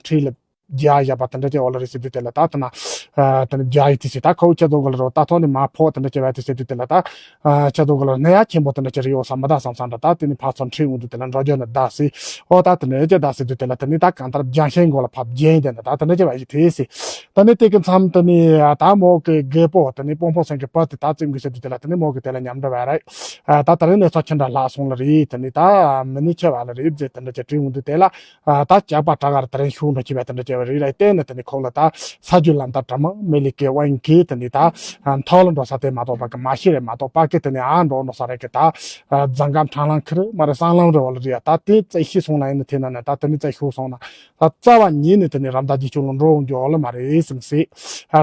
ཁྲིད་ལ་རྒྱ་ཡ་པ་དེ་འདྲ་ཅན་ཡོད་ལ་རེད་སི། དུས་དེ་ལ་ད་དེ་ན་དེ་ནི་རྒྱ་ཡི་དེ་སི་ད་ཁོ་ཁྱེད་ཚོ་གི་ལ་རོ་ད་ཐོག་ནི་མ་ཕོག་དེ་འདྲ་ཅན་བ་དེ་སི། དུས་དེ་ལ་ད་ཁྱེད་ཚོ་གི་ལ་ནི་ཡ་ཆེན་པོ་དེ་འདྲ་ཅན་རེད་ཡོད་ས་མི་ད་བསམ་བསམ་འདྲ། ད་དེ་ནི་ཕ་ཚོ་ཁྲིད་འོང་དུས་དེ་ལ་འགྲོ་རྒྱུ་ནི་ད་སི། ཨོ་ད་དེ་ནས་ཅི་ད་སི་དུས་དེ་ལ་དེ་ནི་ད་གང་ལྟར་རྒྱང་ཤེལ་མགོ་ལ་ཕབ་རྒྱན་དེ་ན་ད་དེ་ནས་ཅི་བ་ཡི་དེ་སི། ད་ནི་དེ་གི་མཚམས་དེ་ནི་ད་མོ་གི་རྒད་པོ་དེ་ནི་དཔོན་པོ་སེང་གི་བུ་དེ་ད་བཙེམ་གི་ཟེར་དུས་དེ་ལ་དེ་ནི་མོ་གི་དེ་ལ་ཉམས་འདྲ་བ་རེད། ད་དེ་རིང་ནས་ཚོ་ཁྱི་འདྲ་ལྷག་སོང་ལ་རེད། དེ་ནི་ད་མི་ནི་ཆེ་བ་ལ་རེད་ཟེར་དེ་འདྲ་ཅི་དྲིས་འོང་དུས་དེ་ལ་ད་ཇག་པ་དྲག་གར་དེ་རིང་ཤུགས་འགྲོ་ཁྱི་བ་དེ་འདྲ་ཅི་བ་རེད་རེད། དེ་ནི་དེ་ནི་ཁོ་ལ་ད་ས་རྒྱུ་ལམ་ད་དྲ་མ་མི་ལི་ཀེ་དབང་གི་དེ་ནི་ད་མཐོ་ལ་འགྲོ་ས་དེ་མ་གཏོགས་པ་གི་མ་ཤི་རེད་མ་གཏོགས་པ་གི་དེ་ནི་ཨ་འགྲོ་འགྲོ་ས་རེད་གི་ད། རྫང་ཀ་འཕྲང་ལང་ཁིར་མ་རེད་སང་ལང་རེད་བ་ལ་རེད་ཡ། ད་དེ་བཙལ་ཤི་སོང་ན་ཡིན་ན་དེ་ན་ནི་ད་དེ་ནི་བཙལ་ཤི་སོང་ན་ད་རྩ་བ་ཉིད་ནས་དེ་ནི་རམ་ད་རྗེས་ཕྱོགས་ལ་འགྲོ་འོང་རྒྱུ་ཨོ་ལ་མ་རེད་སེམས་སྲིད།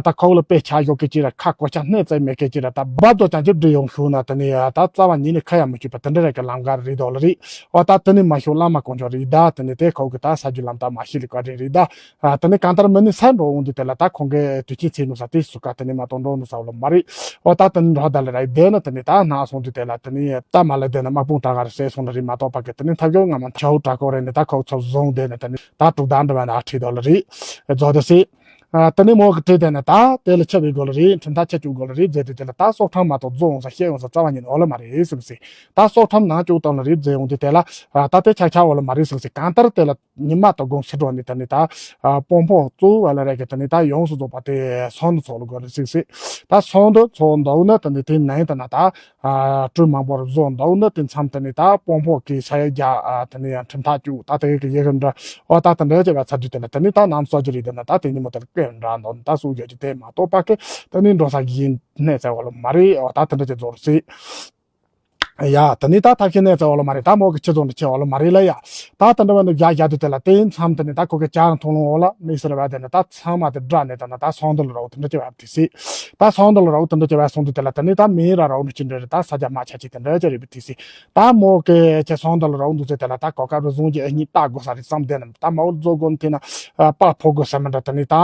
ད་ཁོ་ལ་དཔེ་ཆ་ཞོག་གི་ཅི་ར་ཁ་གོ་ཆ་སྣེ་བཙལ་མེད་གི་ཅི་ར་ད་བབ་དོ་ཅང་ཅི་འདྲི་ཡོང་ཤུགས་ན་དེ་ནི་ད་རྩ་བ་ཉིད་ནས་ཁ་ཡ་མི་བཅུག་པ་དེ་འདྲ་རེད་གི་ལམ་ཁ་རེད་དོ་ལ་རེད། ཨོ་ད་དེ་ནི་མ་ཤོག་བླ་མ་དཀོན་མཆོག་རེད་ད་དེ་ནི་དེ་ཁོ་གི་ད་ས་རྒྱུ་ལམ་ད་མ་ཤི་ལི་ཀ་རེད་རེད་ད། ཨ་དེ་ནི་གང་ལྟར་མི་ནི་ས་འགྲོ་འོང་དུས་དེ་ལ་ད་ཁོང་གི་དུས་ཆེན་ཚེ་ནུ་ས་དེ་སུ་ཀ་དེ་ནི་མ་གཏོགས་འགྲོ་ནུ་ས་བ་ལ་མ་རེད། ཨོ་ད་དེ་ནི་འགྲོ་ད་ལ་ར་བསྡད་ན་དེ་ནི་ད་ན་སོང་དུས་དེ་ལ་དེ་ནི་ད་མ་ལ་བསྡད་ན་དམག་དཔུང་དྲག་ག་རེ་བསད་སོང་ལ་རེད་མ་གཏོགས་པ་གི་དེ་ནི་ཐབས་ཡོད་ང་མ་ཆའོ་དྲག་གོ་རེད་ནི་ད་ཁོ་ཚོ་བཟུང་བསྡད་ནི་དེ་ནི་ད་དྲུག་ཟླ་འདྲ་བ་ན་ཁྲིད་དོ་ལ་རེད། རྫོགས་དེ་སྲིད། ཨ་དེ་ནི་མོ་གི་ཁྲིད་དེ་ནི་ད་དེ་ལ་ཆབ་བི་གོ་ལ་རེད་ཁྲིམས་ཐག་ཆད་བཅུག་གོ་ལ་རེད་མཛད་དུས་དེ་ལ་ད་སྲོག་ཁྲིམས་མ་གཏོགས་རྫོགས་འོང་ས་བཤད་འོང་ས་རྩ་བ་ཉིད་ནི་ཨོ་ལ་མ་རེད་སེམས་སྲིད། ད་སྲོག་ཁྲིམས་ནང་བཅུག་བཏང་ལ་རེད་མཛད་འོང་དུས་དེ་ལ་ཨ་ད་དེ་ཆ་ཆ་ཨོ་ལ་མ་རེད་སེམས་སྲིད་གང་ལྟར་དེ་ལ། ཉི་མ་དང་དགོང་ཕྱི་དྲོ་ནས་དེ་ནས་ད་ཨ་དཔོན་པོ་གཙོ་བོ་བ་ལ་རེད་གི་དེ་ནས་ད་ཡོངས་སུ་རྫོགས་པ་དེ་སོང་དུ་ཚོགས་ལ་དགོས་རེད་ཟིག་ཟིག་ད་སོང་དུ་ཚོགས་འདུག་ན་དེ་ནས་དེ་ནས་དེ་ན་ད་ཨ་སྤྲུལ་མང་པོར་བཟོ་འདུག་ན་དེ་མཚམས་དེ་ནས་ད་དཔོན་པོ་གི་ས་ཡ་བརྒྱ་ཨ་དེ་ནས་ཡང་ཁྲིམས་ཐག་བཅུག་ད་དེ་གི་ཡི་གེ་འདྲ་ཨོ་ད་དེ་འདྲ་བྱས་པ་ཚར་དུས་དེ་ན་དེ་ནས་ད་ནམ་སོ་ཅི་རེད་དེ་ན་ད་དེ་ཉིན་མོ་དེར་སྐད་འདྲ་འདུག་ད་སུ་རྒྱ་ཅི་དེ་མ་གཏོགས་པ་གི་དེ་ནས་འགྲོ་ས་གི་ཡིན་གནས་ཚད་བ་ལ་མ་རེད་ཨོ་ད་དེ་འདྲ་བྱས་རྫོགས་རེད་ཟིག་ཡ། ད་ནི་ད་ཐབས་ཤེས་གནས་ཚུལ་འོ་ལ་མ་རེད། ད་མོ་གི་ཁྱི་ཚོ་འདི་ཁྱི་འོ་ལ་མ་རེད་ལ་ཡ། ད་ད་འདྲ་བ་འདི་བཞག་བཞག་དུས་དེ་ལ་དེ་མཚམས་དེ་ནི་ད་ཁོ་གི་ཅང་མཐོང་ལོང་འོ་ལ་མི་སེར་བ་དེ་ནི་ད་ཚང་མ་དེ་དགྲ་ནས་ད་ནི་ད་སོང་དོ་ལ་རོགས་དེ་འདྲ་ཅི་བ་དེ་སི། ད་སོང་དོ་ལ་རོགས་དེ་འདྲ་ཅི་བ་སོང་དུས་དེ་ལ་ད་ནི་ད་མི་ར་རོགས་ནི་ཅི་འདྲ་རེད། ད་ས་ཆ་མ་ཆ་ཅི་དེ་འདྲ་ཅི་རེད་པ་དེ་སི། ད་མོ་གི་ཁྱི་སོང་དོ་ལ་རོགས་འདུག་ཚེ་དེ་ལ་ད་གོ་སྐབས་རུ་བཟུང་གི་ཨ་ནི་ལྟ་དགོས་ས་རེད་བསམ་དེ་ནི་ད་མ་འོ་རྫོ་དགོན་དེ་ན་པ་ཕོ་དགོས་ས་མི་འདྲ་ད་ནི་ད་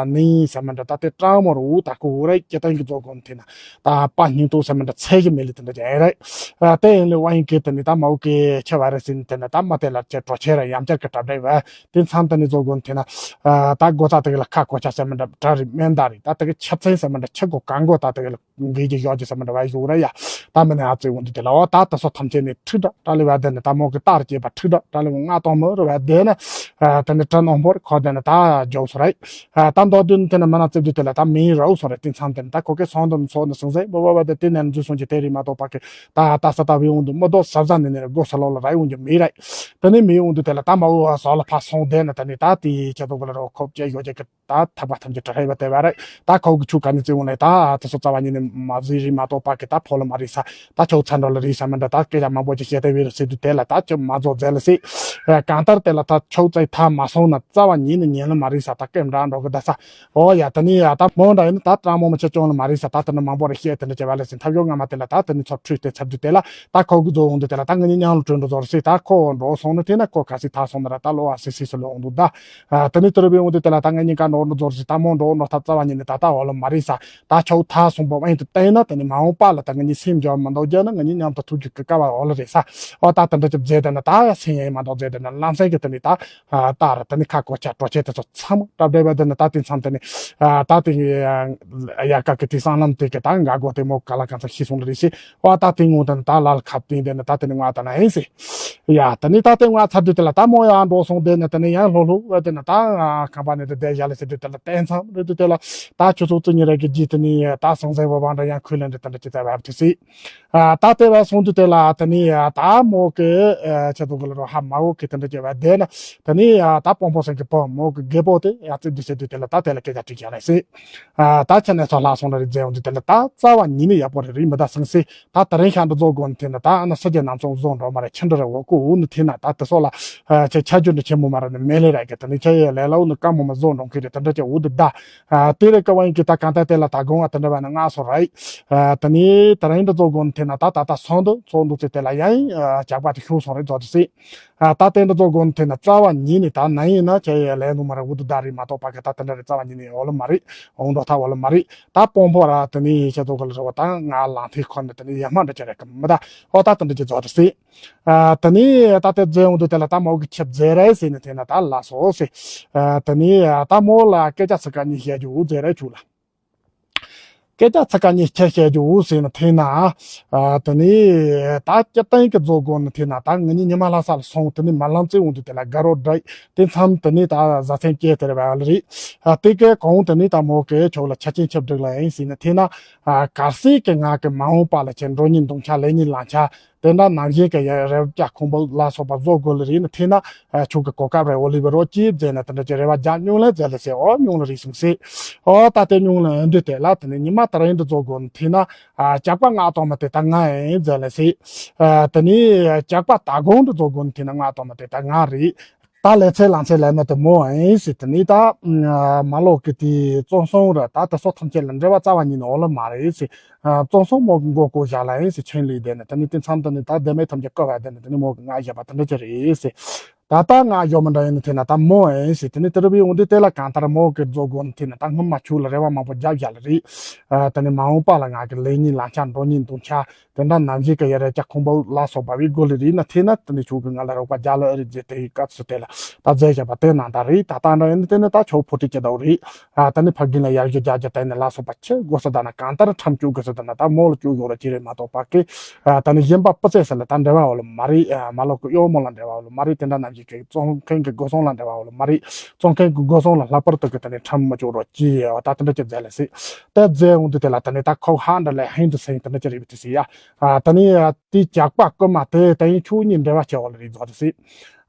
ནི་ས་མི་འདྲ་ད་དེ་སྤྲང་མོ་རུ་ད་ཁོ་རེད་ཀྱི་ད་ཡིན་གི་རྫོ་དགོན་དེ་ན། ད་པ་སྙིང་སྟོབས་ཟེར་མི་འདྲ་ཚད་ཀྱི་མེད་ལེ་དེ་འདྲ་ཅན་རེད། ཨ་དེ་ཡིན་ལེ་དབང་ཡིན་གི་དེ་ནི་ད་མའུ་གི་ཆེ་བ་རེ་ཟིན་དེ་ནི་ད་མ་དེ་ལ་ཆེ་གྲོ་ཆེ་ར་ཡམ་ཆར་གི་གྲབ་འདྲ་བས་དེ་མཚམས་དེ་ནི་རྫོ་དགོན་དེ་ན་ཨ་ད་སྒོ་ད་དེ་གི་ལ་ཁ་གོ་ཆ་ཟེར་མི་འདྲ་གྲ་རི་མེན་ད་རི་ད་དེ་གི་ཆབ་ཚན་ཟེར་མི་འདྲ་ཆེ་གོ་གང་གོ་ད་དེ་གི་ལ་འགི་གི་ཡོག་གི་ཟེར་མི་འདྲ་བ་ཡོག་ར་ཡ། ད་མི་ནི་ཨ་ཙི་འོང་དུ་དེ་ལ་ཨོ་ད་ད་སོ་ཐམས་ཅད་ནི་ཁྲི་འདྲ་གྲ་ལི་བ་དེ་ནི་ད་མོ་གི་ཏར་སྐྱེས་པ་ཁྲི་འདྲ་གྲ་ལི་བ་ང་དང་མོ་ར་བ་དེ་ནི་ཨ་དེ་ནི་གྲ་ནོང་པོར་ཁོ་དེ་ནི་ད་འཇོག་སོ་ར་ཡ། ཨ་ད་མདོ་དོན་དེ་ནི་མི་ན་རྩེ་བདུད་དེ་ལ་ད་མིང་རའུ་སོང་རེད། དེ་མཚམས་དེ་ནི་ད་ཁོ་གེ་སོང་དོན་ཚོགས་ནི་སོང་ཟེར་བོ་བ་བ་དེ་དེ་ནས་འཛུལ་སོང་གི་དེ་རིགས་མ་གཏོགས་པ་གི་ད་ད་ས་ད་བི་འོང་དུ་མི་ལྡོག་ས་བཟའ་ནི་ནི་རེ་སྒོ་ས་ལོག་ལ་རའི་འོང་གི་མི་རེད། དེ་ནི་མི་འོང་དུ་དེ་ལ་ད་མ་འོ་བ་ས་ལ་ཕ་སོང་དེ་ནི་ད་ནི་ད་དེ་ཁྱེད་ཚོ་གི་ལ་རོ་ཁོབ་ཅེ་ཡོད་ཅེ་གི་ད་ཐག་པ་ཐམས་ཅད་དྲ་ཧེ་བ་དེ་བ་རེད། ད་ཁོ་གི་ཆུ་ག་ནི་བརྩི་འོང་ལེ་ད་དེ་སོ་རྩ་བ་ཉིད་ནི་མ་བཟི་རིགས་མ་གཏོགས་པ་གི་ད་ཕོ་ལ་མ་རིགས་ས་ད་ཆོག་ཚ་འགྲོ་ལ་རིགས་ས་མི་འདྲ་ད་སྐད་ཆ་མང་པོ་ཅིག་བཤད་དེ་བི་རུ་སི་དུ་དེ་ལ་ད་ཅི་མ་རྫོགས་མཛད་ལ་སི། གང་ལྟར་དེ་ལ་ད་ཆོག་ཚའི་ཐ་མ་སོང་ན་རྩ་བ་ཉིད་ནི་ཉན་ལ་མ་རིགས་ས་ད་སྐད་འདྲ་འགྲོ་གི་ད་ས། ཨོ་ཡ་ད་ནི་ཡ་ད་མོ་འདྲ་ཡིན་ན་ད་སྤྲང་མོ་མི་ཆེ་ཅུང་ལ་མ་རེད་ས། ད་ད་ནི་མང་པོ་རེ་བཤད་དེ་འདྲ་བྱས་པ་ལས་ཟིན་ཐབས་ཡོད་ང་མ་དེ་ལ་ད་ད་ནི་ཚོ་ཁྲུས་དེ་ཚར་དུས་དེ་ལ་ད་ཁོ་གི་རྫོ་འོང་དུས་དེ་ལ་ད་ང་ནི་ཉང་ལ་བྲོས་འགྲོ་ཚོར་སྲིད། ད་ཁོ་འགྲོ་སོང་ནི་དེ་ན་ཁོ་ག་སྲིད་ཐ་སོང་ན་ར་ད་ལོ་བ་སྲིད་སྲིད་སུ་ལོ་འོང་དུས་ད་ད་ནི་དུ་རུ་བའི་འོང་དུས་དེ་ལ་ད་ང་ནི་ཀ་འགྲོ་འགྲོ་ཚོར་སྲིད། ད་མོ་འགྲོ་འགྲོ་ཐབས་རྩ་བ་ཉིད་ནི་ད་ད་འོ་ལོ་མ་རེད་ས། ད་ཁྱོ་ཐ་སོང་པོ། དེ་བསྟན་ན་དེ་ནི་མ་འོངས་པ་ལ་ད་ང་གཉིས་སེམས་འཇོག་མི་འདུག་རྒྱུ་ན་ང་གཉིས་མཉམ་དུ་ཐུག་རྒྱུ་གི་སྐལ་བ་འོ་ལ་རེད་ས། འོ་ད་དེ་འདྲ་ཅིག་མཛད་དེ་ན་ད་སེམས་ཡེ་མ་འདུག་མཛད་དེ་ན་ལམ་སེང་གི་དེ་ནི་ད་ད་ར་དེ་ནི་ཁ་གོ་ཆ་གྲོ་ཆས་དེ་ཚོ་ཚང་མ་ད་བྲེལ་བ་དེ་ནི་ད་དེ་མཚམས་དེ་ནི་ད་དེ་ཡ་ཀ་གི་དེ་སྲང་ལམ་དེ་གི་ད་ང་གོ་དེ་མོ་ག་ལ་གང་ཚ་ཤི་སོང་ལ་རེད་ཤི། འོ་ད་དེ་ངོ་དེ་ནི་ད་ལ་ལ་ཁབ་དེ་དེ་ནི་ད་དེ་ནི་ང་ད་ན་ཡིན་སི། ཡ་ད་ནི་ད་དེ་ང་ཚར་དུས་དེ་ལ་ད་མོ་ཡང་འགྲོ་སོང་དེ་ནི་དེ་ནི་ཡང་ལྷོ་ལྷོ་བ་དེ་ནི་ད་ཁང་པ་ནི་དེ་བསྡད་བཞག་ལ་ཟེར་དུས་དེ་ལ་བསྟན་མཚམས་རེད་དུས་དེ་ལ། ད་ཆུ་ཚོད་བཅུ་གཉིས་རེ་གི་རྗེས་དེ་ནས་ད་སང་སེང་བ་བང་འདྲ་ཡང་ཁུལ་ལེན་འདྲ་དེ་འདྲ་ཅི་ཙམ་བབ་དུས་སི། ད་ལྟའི་བར་སོང་དུས་དེ་ལ་དེ་ནས་ད་མོ་གི་ཆེ་ཚོ་གི་ལ་རོ་ཧ་མ་འོ་གི་དེ་འདྲ་ཅི་བ་དེ་ན་དེ་ནས་ད་སྤོང་སྤོང་སེང་གི་བུ་མོ་གི་རྒད་པོ་དེ་ཡ་ཙི་འདི་བྱེད་དུས་དེ་ལ་ད་དེ་ལ་སྐད་ཆ་དྲིས་ཀྱང་ལ་སི། ད་ཆ་ནས་ཚོ་ལྷག་སོང་ལ་རི་རྫས་འོང་དུས་དེ་ལ་ད་རྩ་བ་ཉིད་ནས་ཡག་པོ་རེད་རི་མི་ད་སང་སི། ད་དེ་རིང་ཤ་འདི་བཟོ་དགོས་ནི་དེ་ན་ད་ཨ་ན་ས་རྒྱ་ནང་ཚོང་བཟོ་འགྲོ་མ་རེད་ཁྱི་འདྲ་རེད་འོ་ཀོ་འུ་ནི་དེ་ན་ད་དེ་སོགས་ལ་ཆ་ཆ་རྒྱུ་འདྲ་ཆེན་མོ་མ་རེད་ནི་མེ་ལེ་ར་གི་དེ་ནི་ཆ་ཡེ་ལེ་ལ་འུ་ནི་ཀ་མོ་མ་བཟོ་འགྲོ་གི་རེད་དེ་འདྲ་ཅེ་འུ་དི་ད་དེ་རེད་ཀ་བ་ཡིན་གི་ད་གང་ལྟར་དེ་ལ་ད་དགོང་ང་དེ་འདྲ་བ་ན་ང་སོ་ར་ཡི་དེ་ནི་དེ་རིང་འདི་བཟོ་དགོས་ནི་དེ་ན་ད་ད་ད་སོང་འདུག་ཚོགས་འདུག་ཚེ་དེ་ལ་ཡ་ཡིན་ཇག་པ་དེ་ཤུགས་སོང་རེད་བཟོ་དུ་སྲིད། ད་དེ་འདྲ་བཟོ་དགོས་ནི་དེ་ན་རྩ་བ་ཉིད་ནས་ད་ན་ཡིན་ན་ཆ་ཡེ་ལེ་ནུ་མ་ར་འུ་དི་ད་རེད་མ་གཏོགས་པ་གི་ད་དེ་འདྲ་རེད་རྩ་བ་ཉིད་ནས་འོ་ལ་མ་རེད་འོང་འགྲོ་ཐ་འོ་ལ་མ་རེད། ད་སྤོང་པོ་ར་དེ་ནི་ཡིན་ཆ་ཚོ་ག་ལ་རེ་བ་ད་ང་ལང་ཐིག་ཁོ་ནི་དེ་ནི་ཡ་མ་འདྲ་ཅི་རེད་གི་མི་ད་ཨོ་ད་དེ་འདྲ་ཅི་བཟོ་དུ་སྲིད། དེ་ནི་ད་དེ་རྫས་འོང་དུས་དེ་ལ་ད་མོ་གི་ཁྱི་རྫས་རེད་ཟེར་ནས་དེ་ན་ད་ལ་སོ་ཟེར། དེ་ནི་ད་མོ་ལ་སྐད་ཆ་ཚིག་ཀ་གཉིས་བཤད་རྒྱུ་འུ་རྫས་རེད་བྱུག་ལ། སྐད་ཆ་ཚིག་ཀ་གཉིས་ཁྱི་བཤད་རྒྱུ་འུ་ཟེར་ནས་དེ་ན། དེ་ནི་ད་སྐྱ་སྟེང་གི་རྫོ་དགོན་ནས་དེ་ན་ད་ང་གཉིས་ཉི་མ་ལྷ་ས་ལ་སོང་དེ་ནི་མ་ལམ་རྩེ་འོང་དུས་དེ་ལ་དགའ་རོགས་འདྲ་དེ་མཚམས་དེ་ནི་ད་བཟའ་ཚན་སྐྱེལ་དེ་རེད་བ་ལ་རེད། དེ་གའི་གོང་དེ་ནི་ད་མོ་གི་ཕྱོགས་ལ་ཆ་ཆེན་ཆབ་བསྒྲིགས་ལ་ཡིན་ཟེར་ནས་དེ་ན། གལ་སྲིད་ཀྱི་ང་གི་མ་འོངས་པ་ལ་ཁྱེད་འགྲོ་ཉིན་འདུང་ཆ་ལེ་ཉིན་ལང་ཆ། དེ་འདྲ་ནང་བཞིན་གྱི་ཡ་རེ་བ་རྒྱ་ཁུང་པོ་ལ་སོགས་པ་བཟོ་དགོས་ལ་རེད་ན་དེ་ན་ཆུ་གི་གོ་སྐབས་རེ་འོ་ལི་བི་རོ་ཅི་མཛད་ན་དེ་འདྲ་ཅི་རེ་བ་རྒྱ་སྨྱུང་ལ་མཛད་ལ་ཟེར་ཨོ་སྨྱུང་ལ་རེད་སོང་ཟེར། ཨོ་ད་དེ་སྨྱུང་ལ་འོན་དུས་དེ་ལ་དེ་ནི་ཉི་མ་ད་རིང་འདི་བཟོ་དགོས་ན་དེ་ན་ཇག་པ་ང་གཏོང་མ་དེ་ད་ང་ཡིན་མཛད་ལ་ཟེར། དེ་ནི་ཇག་པ་ད་དགོང་འདི་བཟོ་དགོས་ན་དེ་ན་ང་གཏོང་མ་དེ་ད་ང་རེད། ད་ལས་ཚེ་ལང་ཚེ་ལས་མེད་དུ་མོ་ཨེ་སི་དེ་ནི་ད་མ་ལོག་གི་དེ་བཙོན་སྲུང་ར་ད་དེ་སོགས་ཐམས་ཅད་ལ་འབྲེལ་བ་རྩ་བ་ཉིད་ནས་འོ་ལ་མ་རེད་ཨེ་སི། བཙོན་སྲུང་མོ་གི་མགོ་སྐོར་བཞག་ལ་ཨེ་སི་ཆེན་ལུས་དེ་ནི་དེ་ནི་དེ་མཚམས་དེ་ནི་ད་དེ་མེད་ཐམས་ཅད་བཀོད་པ་དེ་ནི་དེ་ནི་མོ་གི་ང་བཞག་པ་དེ་འདྲ་ཅི་རེད་ཨེ་སི། ད་ལྟ་ང་བཞོ་མི་འདྲ་ཡིན་ནི་དེ་ན་ད་མོ་ཨེ་སི་དེ་ནི་དེ་རུ་བའི་འོང་དུས་དེ་ལ་གང་ལྟར་མོ་གི་རྫོ་དགོན་དེ་ན་ད་སྔོན་མ་ཆུ་ལ་རེ་བ་མང་པོ་བརྒྱབ་བཞག་ལ་རེད། དེ་ནི་མ་འོངས་པ་ལ་ང་གི་ལས་ཉིན་ལང་ཆ་འགྲོ་ཉིན་འདུང་ཆ། དེ་འདྲ་ནང་བཞིན་གྱི་ཡ་རེ་ཅག་ཁུང་པ་ལ་སོགས་པ་བའི་སྒོ་ལས་རིག་ན་ཐེ་ན་དེ་ནི་ཆུ་གི་ང་ལ་རོགས་པ་རྒྱ་ལ་ཨ་རི་རྗེ་དེ་ཡི་སྐབས་སུ་དེ་ལ་ད་རྫས་བཞག་པ་དེ་ནང་ད་རེད་ད་ལྟ་འདྲ་ཡིན་དེ་ནི་ད་ཆོག་ཕོ་ཏི་ཅི་ད་རེད། ད་ནི་ཕ་གི་ལ་ཡར་གྱི་རྒྱ་རྒྱ་དེ་ནི་ལ་སོགས་པ་ཆེ་དགོས་ས་ད་ན་གང་ལྟར་ཁྲམ་བཅུག་དགོས་ས་ད་ན་ད་མོ་ལ་བཅུག་དགོས་ར་ཅི་རེད་མ་གཏོགས་པ་གི་ད་ནི་གཞན་པ་སྤུ་ཚེ་ས་ལ་ད་འབྲེལ་བ་འོ་ལ་མ་རེད། མ་ལོག་གི་གཡོག་མོ་ལ་འབྲེལ་བ་འོ་ལ་མ་རེད། དེ་འདྲ་ནང་བཞིན་གྱི་བཙོང་མཁན་གྱི་སྒོ་སྲུང་ལ་འབྲེལ་བ་འོ་ལ་མ་རེད། བཙོང་མཁན་གྱི་སྒོ་སྲུང་ལ་ལྷག་པར་དུ་གི་ད་ནི་ཁྲམ་མ་བཅུག་རོགས་ཅི་ད་དེ་འདྲ་ཅི་མཛད་ལ་སྲིད། དེ་རྫས་འོང་དུས་དེ་ལ་ད་ནི་ད་ཁོ་ཧ་འདྲ་ལས་ཧིན་དུ་སེང་དེ་འདྲ་ཅི་རེད་པ་དེ་སྲིད་ཡ། ད་ནི་དེའི་ཇག་པ་རྐུན་མ་དེ་ད་ཡིན་ཆུ་གཉིས་འབྲེལ་བ་བྱེད་འོ་ལ་རེད་རྫོགས་དེ་སྲིད།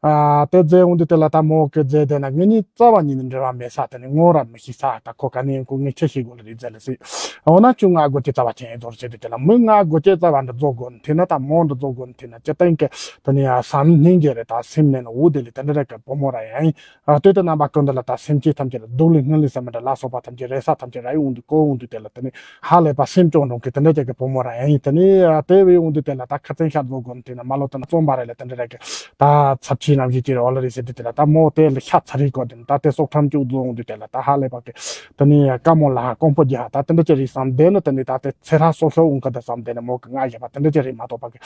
དེ་རྫས་འོང་དུས་དེ་ལ་ད་མོ་གི་རྫས་དེ་ན་ངེད་གཉིས་རྩ་བ་ཉིད་ནས་འབྲེལ་བ་མེད་ས་དེ་ནི་ངོ་ར་མི་ཤེས་ས་ད་ཁོ་ག་ནས་ཡིན་ཁོ་ངས་ཆི་ཤེས་དགོས་ལ་རེད་རྫས་ལ་སྲིད། འོ་ན་ཆུ་ང་སྒོ་ཅི་རྩ་བ་ཅན་ཡིན་རྫོགས་བྱེད་དུས་དེ་ལ་མི་ང་སྒོ་ཅི་རྩ་བ་འདྲ་རྫོགས་དགོས་ནི་དེ་ན་ད་མོ་འདྲ་རྫོགས་དགོས་ནི་དེ་ན་ཅི་སྟེང་གི་ད་ནི་བསམ་སྙིང་རྗེ་རེད་ད་སེམས་ནས་ནི་འུ་དེ་ལས་དེ་འདྲ་རེད་གི་བུ་མོ་ར་ཡང་ཡིན། ལྟོས་དེ་རྣམ་པ་ཀུན་ཏུ་ལ་ད་སེམས་ཅན་ཐམས་ཅད་ལ་སྡུག་ལས་སྔོན་ལས་སེམས་མི་འདྲ་ལ་སོགས་པ་ཐམས་ཅད་རེ་ས་ཐམས་ཅད་ར་ཡི་འོང་དུས་གོ་འོང་དུས་དེ་ལ་དེ་ནི་ཧ་ལས་པ་སེམས་སྐྱོ་འགྲོ་གི་དེ་འདྲ་ཅིག་གི་བུ་མོ་ར་ཡང་ཡིན། དེ་ནི་དེ་བས་འོང་དུས་དེ་ལ་ད་ཁ་ཚན་ཤ་རྫོགས་དགོས་ནི་དེ་ན་མ་ལོ་དེ་ན་བཙོན་པ་རེ་ལ་དེ་འདྲ་རེ་གི་ད་ཚབས་ཆེའི་རྣམ་བཞི་ཅིག་རེ་འོ་ལ་རེ་ཟེར་དུས་དེ་ལ་ད་མོ་དེ་ལ་ཤ་ཚ་རིག་གོ་དེ་ནི་ད་དེ་སྲོག་ཁྲམ་བཅུག་རྫོགས་འོང་དུས་དེ་ལ་ད་ཧ་ལས་པ་གི་དེ་ནི་དཀའ་མོ་ལ་ཧ་ཀོང་པོ་རྒྱ་ད་དེ་འདྲ་ཅིག་རེད་བསམ་དེ་ནི་དེ་ནི་ད་དེ་ཚེ་ར་སྲོག་ཤོར་འོང་གི་ད་བསམ་དེ་ནི་མོ་གི་ང་ཡ་པ་དེ་འདྲ་ཅིག་རེད་མ་གཏོགས་པ་གི་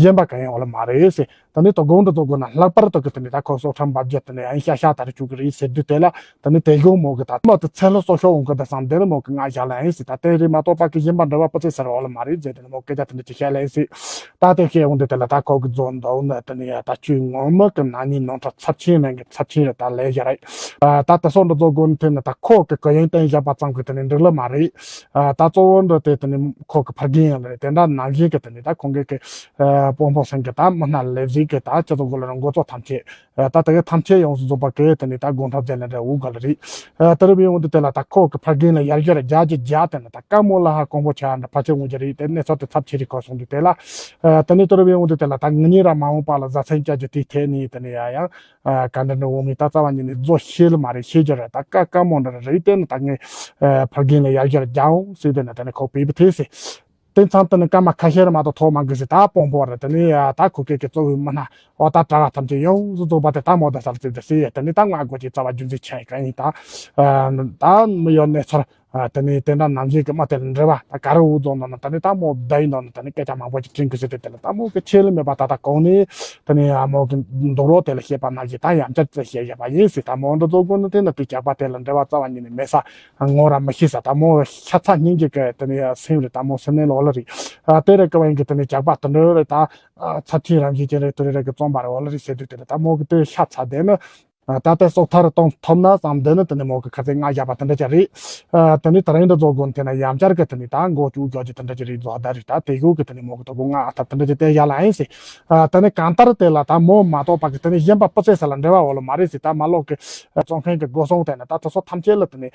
གཞན་པ་གང་ཡང་འོ་ལ་མ་རེད་ཟེར། ད་ནི་དོ་དགོང་དུ་དོ་དགོང་ན་ལྷག་པར་དུ་གི་དེ་ནི་ད་ཁོ་སྲོག་ཁྲམ་འབབ་རྒྱུ་དེ་ནི་ཨ་ཤ་ཤ་དར་བཅུག་གི་རེད་ཟེར་དུས་དེ་ལ་ད་ནི་དེ་གོ་མོ་གི་ད་མ་དུ་ཚེ་ལོ་སྲོག་ཤོར་འོང་གི་ད་བསམ་དེ་ནི་མོ་གི་ང་ཞག་ལ་ཨེ་ཟེར་ད་དེ་རེད་མ་གཏོགས་པ་གི་གཞན་པ་འདྲ་བ་པོ་ཚེ་ཟེར་བ་ལ་མ་རེད་ཟེར་དེ་ནི་མོ་སྐད་ཆ་དེ་འདྲ་ཅི་བཤད་ལ་ཨེ་ཟེར། ད་དེ་བཤད་འོང་དུས་དེ་ལ་ད་ཁོ་གི་རྫོང་འདུག་ན་དེ་ནི་ད་ཆུ་ངོ་མ་གི་ན་ནིང་ནོར་འཁྲུལ་ཚབས་ཆེན་ལ་གི་ཚབས་ཆེན་རེད་ད་ལས་བཞག་རེད། ད་དེ་སོགས་འདྲ་རྫོགས་དགོས་ནི་དེ་ནི་ད་ཁོ་གི་གུ་ཡངས་བསྟན་བཞག་པ་ཙམ་གི་དེ་ནི་འགྲིག་ལ་མ་རེད། ད་གཙོ་བོ་འདྲ་དེ་དེ་ནི་ཁོ་གི་ཕ་རྒན་ཡང་ལ་རེད་དེ་འདྲ་ནང་བཞིན་གི་དེ་ནི་ད་ཁོང་གི་གི་སྤོང་སྤོང་སེང་གི་ད་མི་སྣ་ལས་བཞིན་གི་ད་སྤྱི་ཚོགས་གོ་ལ་རང་འགོ་ཚོགས་ཐམས་ཅད་ད་དེ་གི་ཐམས་ཅད་ཡོངས་སུ་རྫོགས་པ་གི་དེ་ནི་ད་དགོང་ཐོག་དེ་ལ་འདྲ་འུ་ག་ལ་རེད། དེ་རུ་བའི་འོང་དུ་དེ་ལ་ད་ཁོ་གི་ཕ་རྒན་ལ་ཡར་ཞོར་རྒྱ་ཇི་རྒྱ་དེ་ནི་ད་དཀའ་མོ་ལ་ཧ་ཀོང་པོ་ཆ་འདྲ་ཕལ་ཆེར་འོང་རྒྱུ་རེད་དེ་གནས་ཚུལ་དེ་ཚབས་ཆེ་རེད་ཁོ་སོང་དུས་དེ་ལ། དེ་ནི་དེ་རུ་བའི་འོང་དུ་དེ་ལ་ད་ངི་ཉིན་ར་མ་འོངས་པ་ལ་བཟའ་ཚན་བཅའ་རྒྱུ་དེ་ཐད་ནི་དེ་ནི་ཡ་ཡང་ག་འདྲ་འདྲ་འོང་མི་ད་རྩ་བ་ཉིད་ནས་རྫོགས་ཤེས་ལ་མ་རེད་ཤེས་རྒྱུ་རེད་ད་དཀའ་དཀའ་མོ་འདྲ་རེད་དེ་ནི་ད་ངས་ཕ་རྒན་ལ་ཡར་ཞོར་རྒྱ་འོང་ཟེར་དེ་ནི་དེ་ནི་ཁོ་བོས་པ་དེ་ཟེར། དེ་མཚམས་དེ་ནི་སྐར་མ་ཁ་ཤས་རེ་མ་གཏོགས་ཐོག་མ་འགོས་ཟེར་ད་སྤོང་སྤོང་རེད་དེ་ནི་ཡ་ད་ཁོ་སྐད་ཀྱི་གཙོ་བོའི་མི་སྣ་འོ་ད་གྲྭ་བ་ཐམས་ཅད་ཡོངས་སུ་རྫོགས་པ་དེ་ད་མོ་ད་ཟེར་ཟེར་དེ་ཟེར་དེ་ནི་ད་ང་དགོས་ཀྱི་རྩ་བ་རྒྱུ་མཚན་ཆེན་གང་ཡིན་ད། ད་མི་ཡོད་གནས་ཚུལ། ཨ་དེ་ནས་དེ་འདྲ་ནང་བཞིན་གྱི་མི་དེ་ལ་འབྲེལ་བ་ད་ག་རེ་འུ་ཚོ་ནང་ན་ད་ནི་ད་མོ་བསྡད་ཡིན་ནང་ན་ད་ནི་སྐད་ཆ་མང་པོ་ཅིག་དྲན་གི་ཟེར་ཏེ། དེ་ལ་ད་མོ་གི་ཆེད་ལ་མེད་པ་ད་ལྟ་གོང་ནས་ད་ནི་ཨ་མོ་གི་འདུག་རོགས་དེ་ལ་བཤད་པ་ནང་བཞིན་ད་ཡང་བསྐྱར་དུ་བཤད་བཞག་པ་ཡིན་ཟེར། ད་མོ་འདི་ཚོ་ཀུན་ནི་དེ་ན་དེ་ཇག་པ་དེ་ལ་འབྲེལ་བ་རྩ་བ་ཉིད་ནས་མེད་ས་ངོ་ར་མི་ཤེས་ས། ད་མོ་ཤ་ཚ་སྙིང་རྗེ་གི་ད་ནི་སེམས་རེད། ད་མོ་སེམས་ནད་ལོག་ལ་རེད། ཨ་དེ་རེད་གི་བ་ཡིན་གི་ད་ནི་ཇག་པ་དེ་འདྲ་རེད། ད་ཨ་ཚབས་ཆེན་རང་བཞིན་ཅན་རེད། དེ་རེད་གི་བཙོན་པ་རེད་འོ་ལ་རེད་ཟེར་དུས་དེ་ལ་ད་མོ་གི་དེ་ཤ་ཚ་དེ་ནི། ད་ལྟ་སྲོག་ཐར་གཏོང་ཐུབ་ན་བསམ་དེ་ནི་དེ་ནི་མོ་གི་ཁ་ཚིག་ང་བཞག་པ་དེ་འདྲ་ཅིག་རེད། ཨ་དེ་ནི་དེ་རིང་འདི་བཟོ་དགོས་དེ་ན་ཡང་བསྐྱར་གི་དེ་ནི་ད་མགོ་བཅུག་རྒྱག་རྒྱུ་དེ་འདྲ་ཅིག་རེད། བཟོ་ད་རེད། ད་དེ་གུ་གི་དེ་ནི་མོ་གི་དོ་གུ་ང་ཨ་ཐབས་དེ་འདྲ་ཅིག་བལྟས་བཞག་ལ་ཡིན་ཟེར། ཨ་དེ་ནི་གང་ལྟར་དེ་ལ་ད་མོ་མ་གཏོགས་པ་གི་དེ་ནི་གཞན་པ་སྤུ་ཚེ་ས་ལ་འབྲེལ་བ་འོ་ལ་མ་རེད་ཟེར། ད་མ་ལོག་གི་བཙོན་མཁན་གི་སྒོ་སྲུང་དེ་ནི་ད་དེ་ཚོ་ཐམས་ཅད་ལ་དེ་ནི་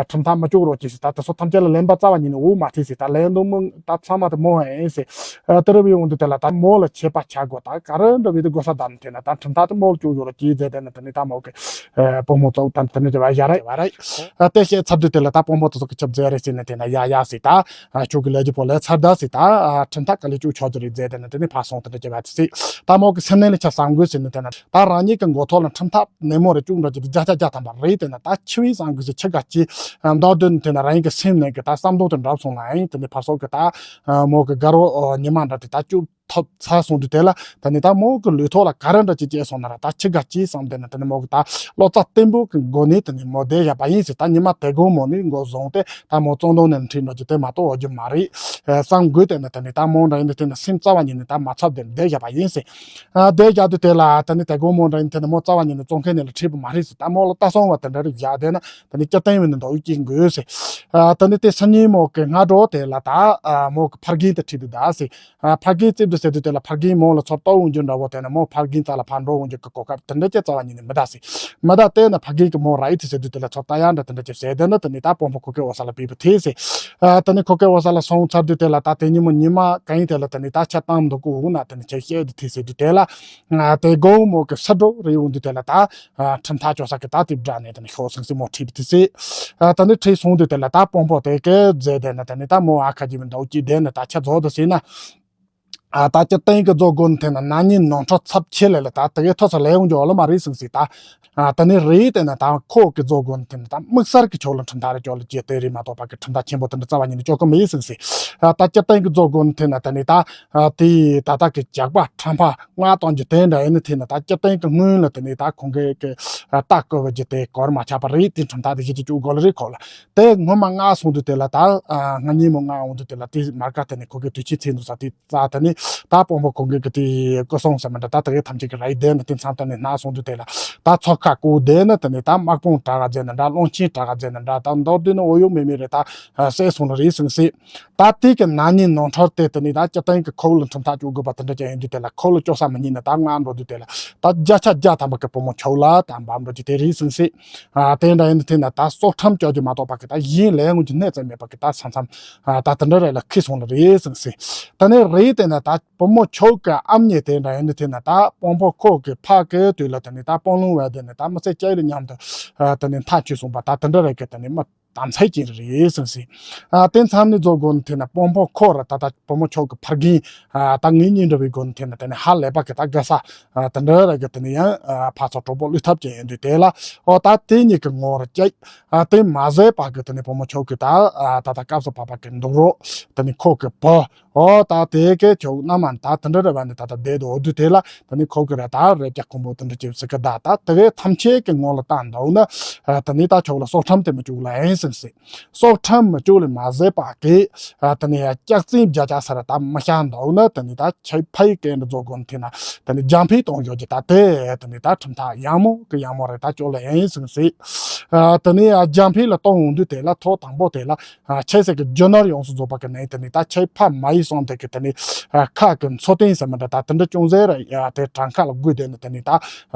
ཁྲིམས་ཐག་མི་གཅོད་རོགས་གྱིས་ཟེར། ད་དེ་ཚོ་ཐམས་ཅད་ལ་ལན་པ་རྩ་བ་ཉིད་ནས་འུ་མ་ཐེ་ཟེར། ད་ལན་འདུག་མོ་ད་ཚང་མ་དེ་མོ་ཡིན་ཟེར། ཨ་དེ་རུ་བའི་འོང་དུས་དེ་ལ་ད་མོ་ལ་ཆད་པ་ཆག་དགོས། ད་ག་རེ་འདྲ་བའི་དེ་དགོས་ས་དམ་དེ་ན་ད་ཁྲིམས་ཐག་དེ་མོ་ལ་བཅུག་ཡོད་རོགས་གྱིས་ཟེར། དེ་ན་དེ་ནི་ད་མོ་གི་ཨ་བུ་མོ་ཚོ་ད་དེ་ནི་དེ་བ་ཡ་ར་ཡ་བ་ར་ཨ་དེ་བཤད་ཚར་དུས་དེ་ལ་ད་བུ་མོ་དེ་ཚོ་གི་ཆབ་ཟེར་རེད་ཟེར་ནས་དེ་ན་ཡ་ཡ་ཟེར། ད་ཨ་ཁྱོད་ཀྱི་ལས་ཀྱི་པོ་ལས་ཚར་ད་ཟེར། ད་ཨ་ཁྲིམས་ཐག་ག་ལས་བཅུག་ཆོག་རྒྱུ་རེད་ཟེར། དེ་ན་དེ་ནི་ཕར་སོང་དེ་འདྲ་བྱས་པ་དེ་ཟེར། ད་མོ་གི་སེམས་ནད་ལ་ཆ་བསམ་དགོས་ཟེར་ནས་དེ་ན་ད་རང་ཉིད་ཀྱི་མགོ་ཐོག་ལ་ཁྲིམས་ཐག་ནན་མོ་རེ་བཅུག་འགྲོ་རྒྱུ་དེ་བརྒྱ་ཆ་བརྒྱ་ཐམ་པ་རེད། དེ་ན་ད་འཆི་བའི་བསམ་དགོས་ཟེར། འཆི་ག་ཅི་མདོག་དོན་དེ་ན་རང་ཉིད་ཀྱི་སེམས་ནད་ཀྱི་ད་བསམ་བློ་དེ་འགྲོ་སོང་ལ་ཡིན། དེ་ནི་ཕར་སོང་གི་ད་མོ་གི་དགའ་རོགས་ཉི་མ་འདྲ་དེ་ད་བཅུག་ཐོབ་ཚར་སོང་དུས་དེ་ལ་ད་ནི་ད་མོ་གི་ལུས་ཐོག་ལ་ག་རེ་འདྲ་ཅིག་སྐྱེས་སོང་ན་ར་ད་འཆི་ག་ཅི་བསམ། དེ་ནི་དེ་ནི་མོ་གི་ད་བློ་རྩ་བརྟན་པོ་གི་སྒོ་ནས་དེ་ནི་མོ་བསྡད་བཞག་པ་ཡིན་ཟེར། ད་ཉི་མ་དེ་དགོང་མོ་ནས་མགོ་བཟུང་སྟེ་ད་མོ་བཙོན་དོང་ནས་ཁྲིད་འགྲོ་རྒྱུ་དེ་མ་གཏོགས་འོ་རྒྱུ་མ་རེད་བསམ་དགོས། དེ་ནི་དེ་ནི་ད་མོ་འདྲ་ཡིན་དུས་དེ་ནི་སེམས་རྩ་བ་ཉིད་ནས་ད་མ་འཚབ་དེ་བསྡད་བཞག་པ་ཡིན་ཟེར། ཨ་བསྡད་བཞག་དུས་དེ་ལ་ད་ནི་དེ་དགོང་མོ་འདྲ་ཡིན་དེ་ནི་མོ་རྩ་བ་ཉིད་ནས་བཙོན་ཁང་ནས་ལ་ཁྲིད་པ་མ་རེད་ཟེར། ད་མོ་ལ་ལྟ་སོང་བ་དེ་འདྲ་རེ་བཞག་བསྡད་ན་ད་ནི་སྐྱིད་ཐང་བའི་ནི་འདོགས་ཀྱི་དགོས་ཟེར། ཨ་ད་ནི་དེ་སང་ཉིན་མོ་གི་སྔ་དྲོ་དེ་ལ་ད་ཨ་མོ་གི་ཕ་རྒན་དེ་ཁྲིད་དུ་གདའ་ཟེར། ཨ་ཕ་རྒན་རྩིབ་ཏུ་ཟེར་དུས་དེ་ལ་ཕ་རྒན་མོ་ལ་ཚུར་ལྟ་འོང་རྒྱུ་འདྲ་བོ་དེ་ནི་མོ་ཕ་རྒན་རྩ་ལ་ཕར་འགྲོ་འོང་རྒྱུ་གི་གོ་སྐབས་དེ་འདྲ་ཅིག་རྩ་བ་ཉིད་ནས་མི་གདའ་ཟེར། མི་གདའ། དེ་ནི་ཕ་རྒན་གི་མོ་ར་ཡི་དེ་ཟེར་དུས་དེ་ལ་ཚུར་ལྟ་ཡག་འདྲ་དེ་འདྲ་ཅིག་ཟེར། དེ་ནི་དེ་ནི་ད་དཔོན་པོ་ཁོ་ཁའི་འོག་ས་ལ་བུད་པ་དེ་ཟེར། ཨ་དེ་ནི་ཁོ་ཁའི་འོག་ས་ལ་སོང་ཚར་དུས་དེ་ལ་ད་དེ་ཉིན་མོ་ཉི་མ་གང་ཡིན་དེ་ལ་དེ་ནི་ད་ཆ་བཏང་འདུག་གོ་འོང་ན་དེ་ནི་ཆ་བཤད་དུས་དེ་ཟེར་དུས་དེ་ལ་ཨ་དེ་དགོང་མོ་གི་ཕྱི་དྲོ་རེ་འོང་དུས་དེ་ལ་ད་ཨ་ཁྲིམས་ཐག་གཅོད་ས་གི་ད་དེ་འདྲ་ནས་དེ་ནི་ཤོག་སེང་སེ་མོ་ཁྲིད་པ་དེ་ཟེར། ཨ་དེ་ནི་ཁྲིད་སོང་དུས་དེ་ལ་ད་དཔོན་པོ་དེ་གི་ཟེར། དེ་ནི་དེ་ནི་ད་མོ་ཨ་ཁ་ཅིག་མི་འདུག་ཅིག་དེ་ནི་ད་ཆ་རྫོགས་དུ་ཟེར་ན། ཨ་ད་སྤྱིར་བཏང་གི་རྫོགས་དགོས་ནི་དེ་ན་ན་ནིང་ནོར་འཁྲུལ་ཚབས་ཆེ་ལས་ལ་ད་དེ་གའི་ཐོག་ས་ལས་ཡོང་རྒྱུ་ལ་མ་རེད་སེང་སེ་ད། ཨ་དེ་ནི་རེད། དེ་ན་ད་ཁོ་གི་རྫོགས་དགོས་ནི་དེ་ན་ད་དམིགས་བསལ་གྱི་ཕྱོགས་ལ་ཁྲིམས་ཐག་རེ་ཅོག་ལ་བཅད་དེ་རེད་མ་གཏོགས་པ་གི་ཁྲིམས་ཐག་ཆེན་པོ་དེ་འདྲ་རྩ་བ་ཉིད་ནས་གཅོད་ཀྱི་མི་ཡིན་སེང་སེ། ཨ་ད་སྤྱིར་བཏང་གི་རྫོགས་དགོས་ནི་དེ་ན་ད་ནི་ད་ཨ་དེ་ད་ལྟ་གི་ཇག་པ་ཁྲམ་པ་མངགས་གཏོང་རྒྱུ་དེ་འདྲ་ཡིན་ནི་དེ་ན་ད་སྤྱིར་བཏང་གི་སྔོན་ལ་དེ་ནི་ད་ཁོང་གི་གི་ཨ་ལྟ་སྐུལ་བ་རྒྱུ་དེ་གོར་མ་ཆག་པ་རེད། དེ་ཁྲིམས་ཐག་དེ་གཞི་གཅིག་གཅོད་དགོས་ལ་རེད། ཁོ་ལ་དེ་སྔོན་མ་མངགས་སོང་དུས་དེ་ལ་ད་ཨ་སྔ་ཉིན་མོ་མངགས་འོང་དུས་དེ་ལ་དེ་མར་ཀ་དེ་ནི་ཁོ་གི་དུས་ཆེན་ཚེས་འདུག་ས་དེ། རྩ་དེ་ནི་ད་དཔོན་པོ་ཁོང་གི་གི་དེ་སྐུ་སྲུང་ཟེར་མི་འདྲ་ད་དེ་གའི་ཐམས་ཅད་ཀྱི་ར་ཡི་དེ་ནི་དེ་མཚམས་དེ་ནི་སྣ་སོང་དུས་དེ་ལ་ད་ཚོགས་ཁག་བསྐོར་དེ་ནི་དེ་ནི་ད་དམག་དཔུང་དྲག་ག་མཛད་ནི་འདྲ། བློན་ཆེན་དྲག་ག་མཛད་ནི་འདྲ། ད་མདོར་བསྡུས་ནི་འོ་ཡོད་མེད་མེད་རེད་ད་གསལ་སོང་ལ་རེད་སེང་སེ། ད་དེ་གི་ན་ནིང་ནོར་འཁྲུལ་དེ་དེ་ནི་ད་སྤྱིར་བཏང་གི་ཁོ་བོ་ལ་ཁྲིམས་ཐག་གཅོད་དགོས་པ་དེ་འདྲ་ཅན་ཡིན་དུས་དེ་ལ་ཁོ་བོ་ལ་གཅོད་ས་མི་རྙེད་ནི་ད་མངགས་འགྲོ་དུས་དེ་ལ་ད་བརྒྱ་ཆ་བརྒྱ་ཐམ་པ་གི་བུ་མོ་ཁྱོད་ལ་ད་འབབ་འགྲོ་རྒྱུ་དེ་རེད་སེང་སེ། ཨ་དེ་འདྲ་ཡིན་དུས་དེ་ན་ད་སྲོག་ཁྲིམས་གཅོད་རྒྱུ་མ་གཏོགས་པ་གི་ད་གཞན་ལས་ངོ་རྒྱུ་གནས་ཙམ་མེད་པ་གི་ད་མཚམས་མཚམས་ཨ་ད་དེ་འདྲ་རེད་ལ་ཁེལ་སོང་ལ་རེད་སེང་སེ། ད་ནི་རེད་དེ་ན་ད་བུ་མོ་ཁྱོད་ཀྱི་ཨ་མྱེས་དེ་འདྲ་ཡིན་དུས་དེ་ན་ད་དཔོན་པོ་ཁོ་གི་ཕ་གི་དུས་ལ་དེ་ནི་ད་དཔོན་སློང་བས་དེ་ནི་ད་མི་ཚེ་སྐྱེལ་ལ་མཉམ་དུ་ཨ་དེ་ནི་མཐའ་ཆོད་སོང་པ་ད་དེ་འདྲ་རེད་གི་དེ་ནི་མི་དམ་ཚིག་ཅན་རེད་སེང་སེ། ཨ་དེ་མཚམས་ནས་རྫོགས་དགོས་ནི་དེ་ན་དཔོན་པོ་ཁོ་ར་ད་ལྟ་བུ་མོ་ཁྱོད་ཀྱི་ཕ་རྒན་ཨ་ད་ངེད་གཉིས་འདྲ་བའི་སྒོ་ནས་དེ་ན་དེ་ནི་ཧ་ལས་པ་གི་ད་དགའ་ས་ཨ་དེ་འདྲ་ར་གི་དེ་ནི་ཡང་ཨ་ཕ་ཚོ་གྲོགས་པོ་བློས་ཐབས་ཅན་ཡིན་དུས་དེ་ལ་ཨོ་ད་དེ་གཉིས་ཀྱི་ངོ་ར་སྐྱེས། ཨ་དེ་མ་ཟད་པ་གི་དེ་ནི་བུ་མོ་ཁྱོད་ཀྱི་ད་ཨ་ད་ལྟ་སྐབས་སུ་བབས་པ་གི་འདུག་རོགས་དེ་ནི་ཁོ་གི་བུ། ཨོ་ད་དེ་གའི་ཁྱོད་རྣམ་མ་ད་དེ་འདྲ་རེ་བ་ནི་ད་ལྟ་བསྡད་དོ་འོ་དུས་དེ་ལ་དེ་ནི་ཁོ་གི་ར་ད་རེ་བརྒྱ་ཁོང་པོ་དེ་འདྲ་ཅིག་ཟེར་གི་ད་ད་དེ་གའི་ཐམས་ཅད་ཀྱི་ངོ་ལ་བལྟ་འདུག་ན་ཨ་དེ་ནི་ད་ཁྱོད་ལ་སྲོག་ཁྲིམས་དེ་མི་བཅུག་ལ་ཨེ་སེང་སེ། སྲོག་ཁྲིམས་མི་བཅུག་ལ་མ་ཟད་པ་གི་ཨ་དེ་ནི་སྐྱག་རྫུན་བརྒྱ་ཆ་ས་ར་ད་མི་ཤ་འདུག་ན་དེ་ནི་ད་ཆེ་ཕའི་སྐད་འདི་རྫོགས་དགོས་ཐེ་ན་དེ་ནི་རྒྱང་འཕེན་གཏོང་ཡོད་ཀྱི་ད་དེ་དེ་ནི་ད་ཁྲིམས་ཐག་ཡང་མོ་གི་ཡང་མོ་རེ་ད་ཁྱོད་ལ་ཨེ་སེང་སེ། ཨ་དེ་ནི་རྒྱང་འཕེན་ལ་གཏོང་འོང་དུས་དེ་ལ་ཐོག་དང་པོ་དེ་ལ། ཨ་ཆེ་ཟེར་གི་རྒྱུ་ནོར་ཡོངས་སུ་རྫོགས་པ་གི་ནང་དེ་ནི་ད་ཆེ་ཕ་མ་ཡི་སོང་དེ་གི་དེ་ནི་ཨ་ཁ་གི་འཚོ་རྟེན་ཟེར་མི་འདྲ་ད་དེ་འདྲ་ཅུང་ཟད་ར་ཡ་དེ་གྲངས་ཁ་ལ་བགོས་དེ་ནི་དེ་ནི་ད་ཨ་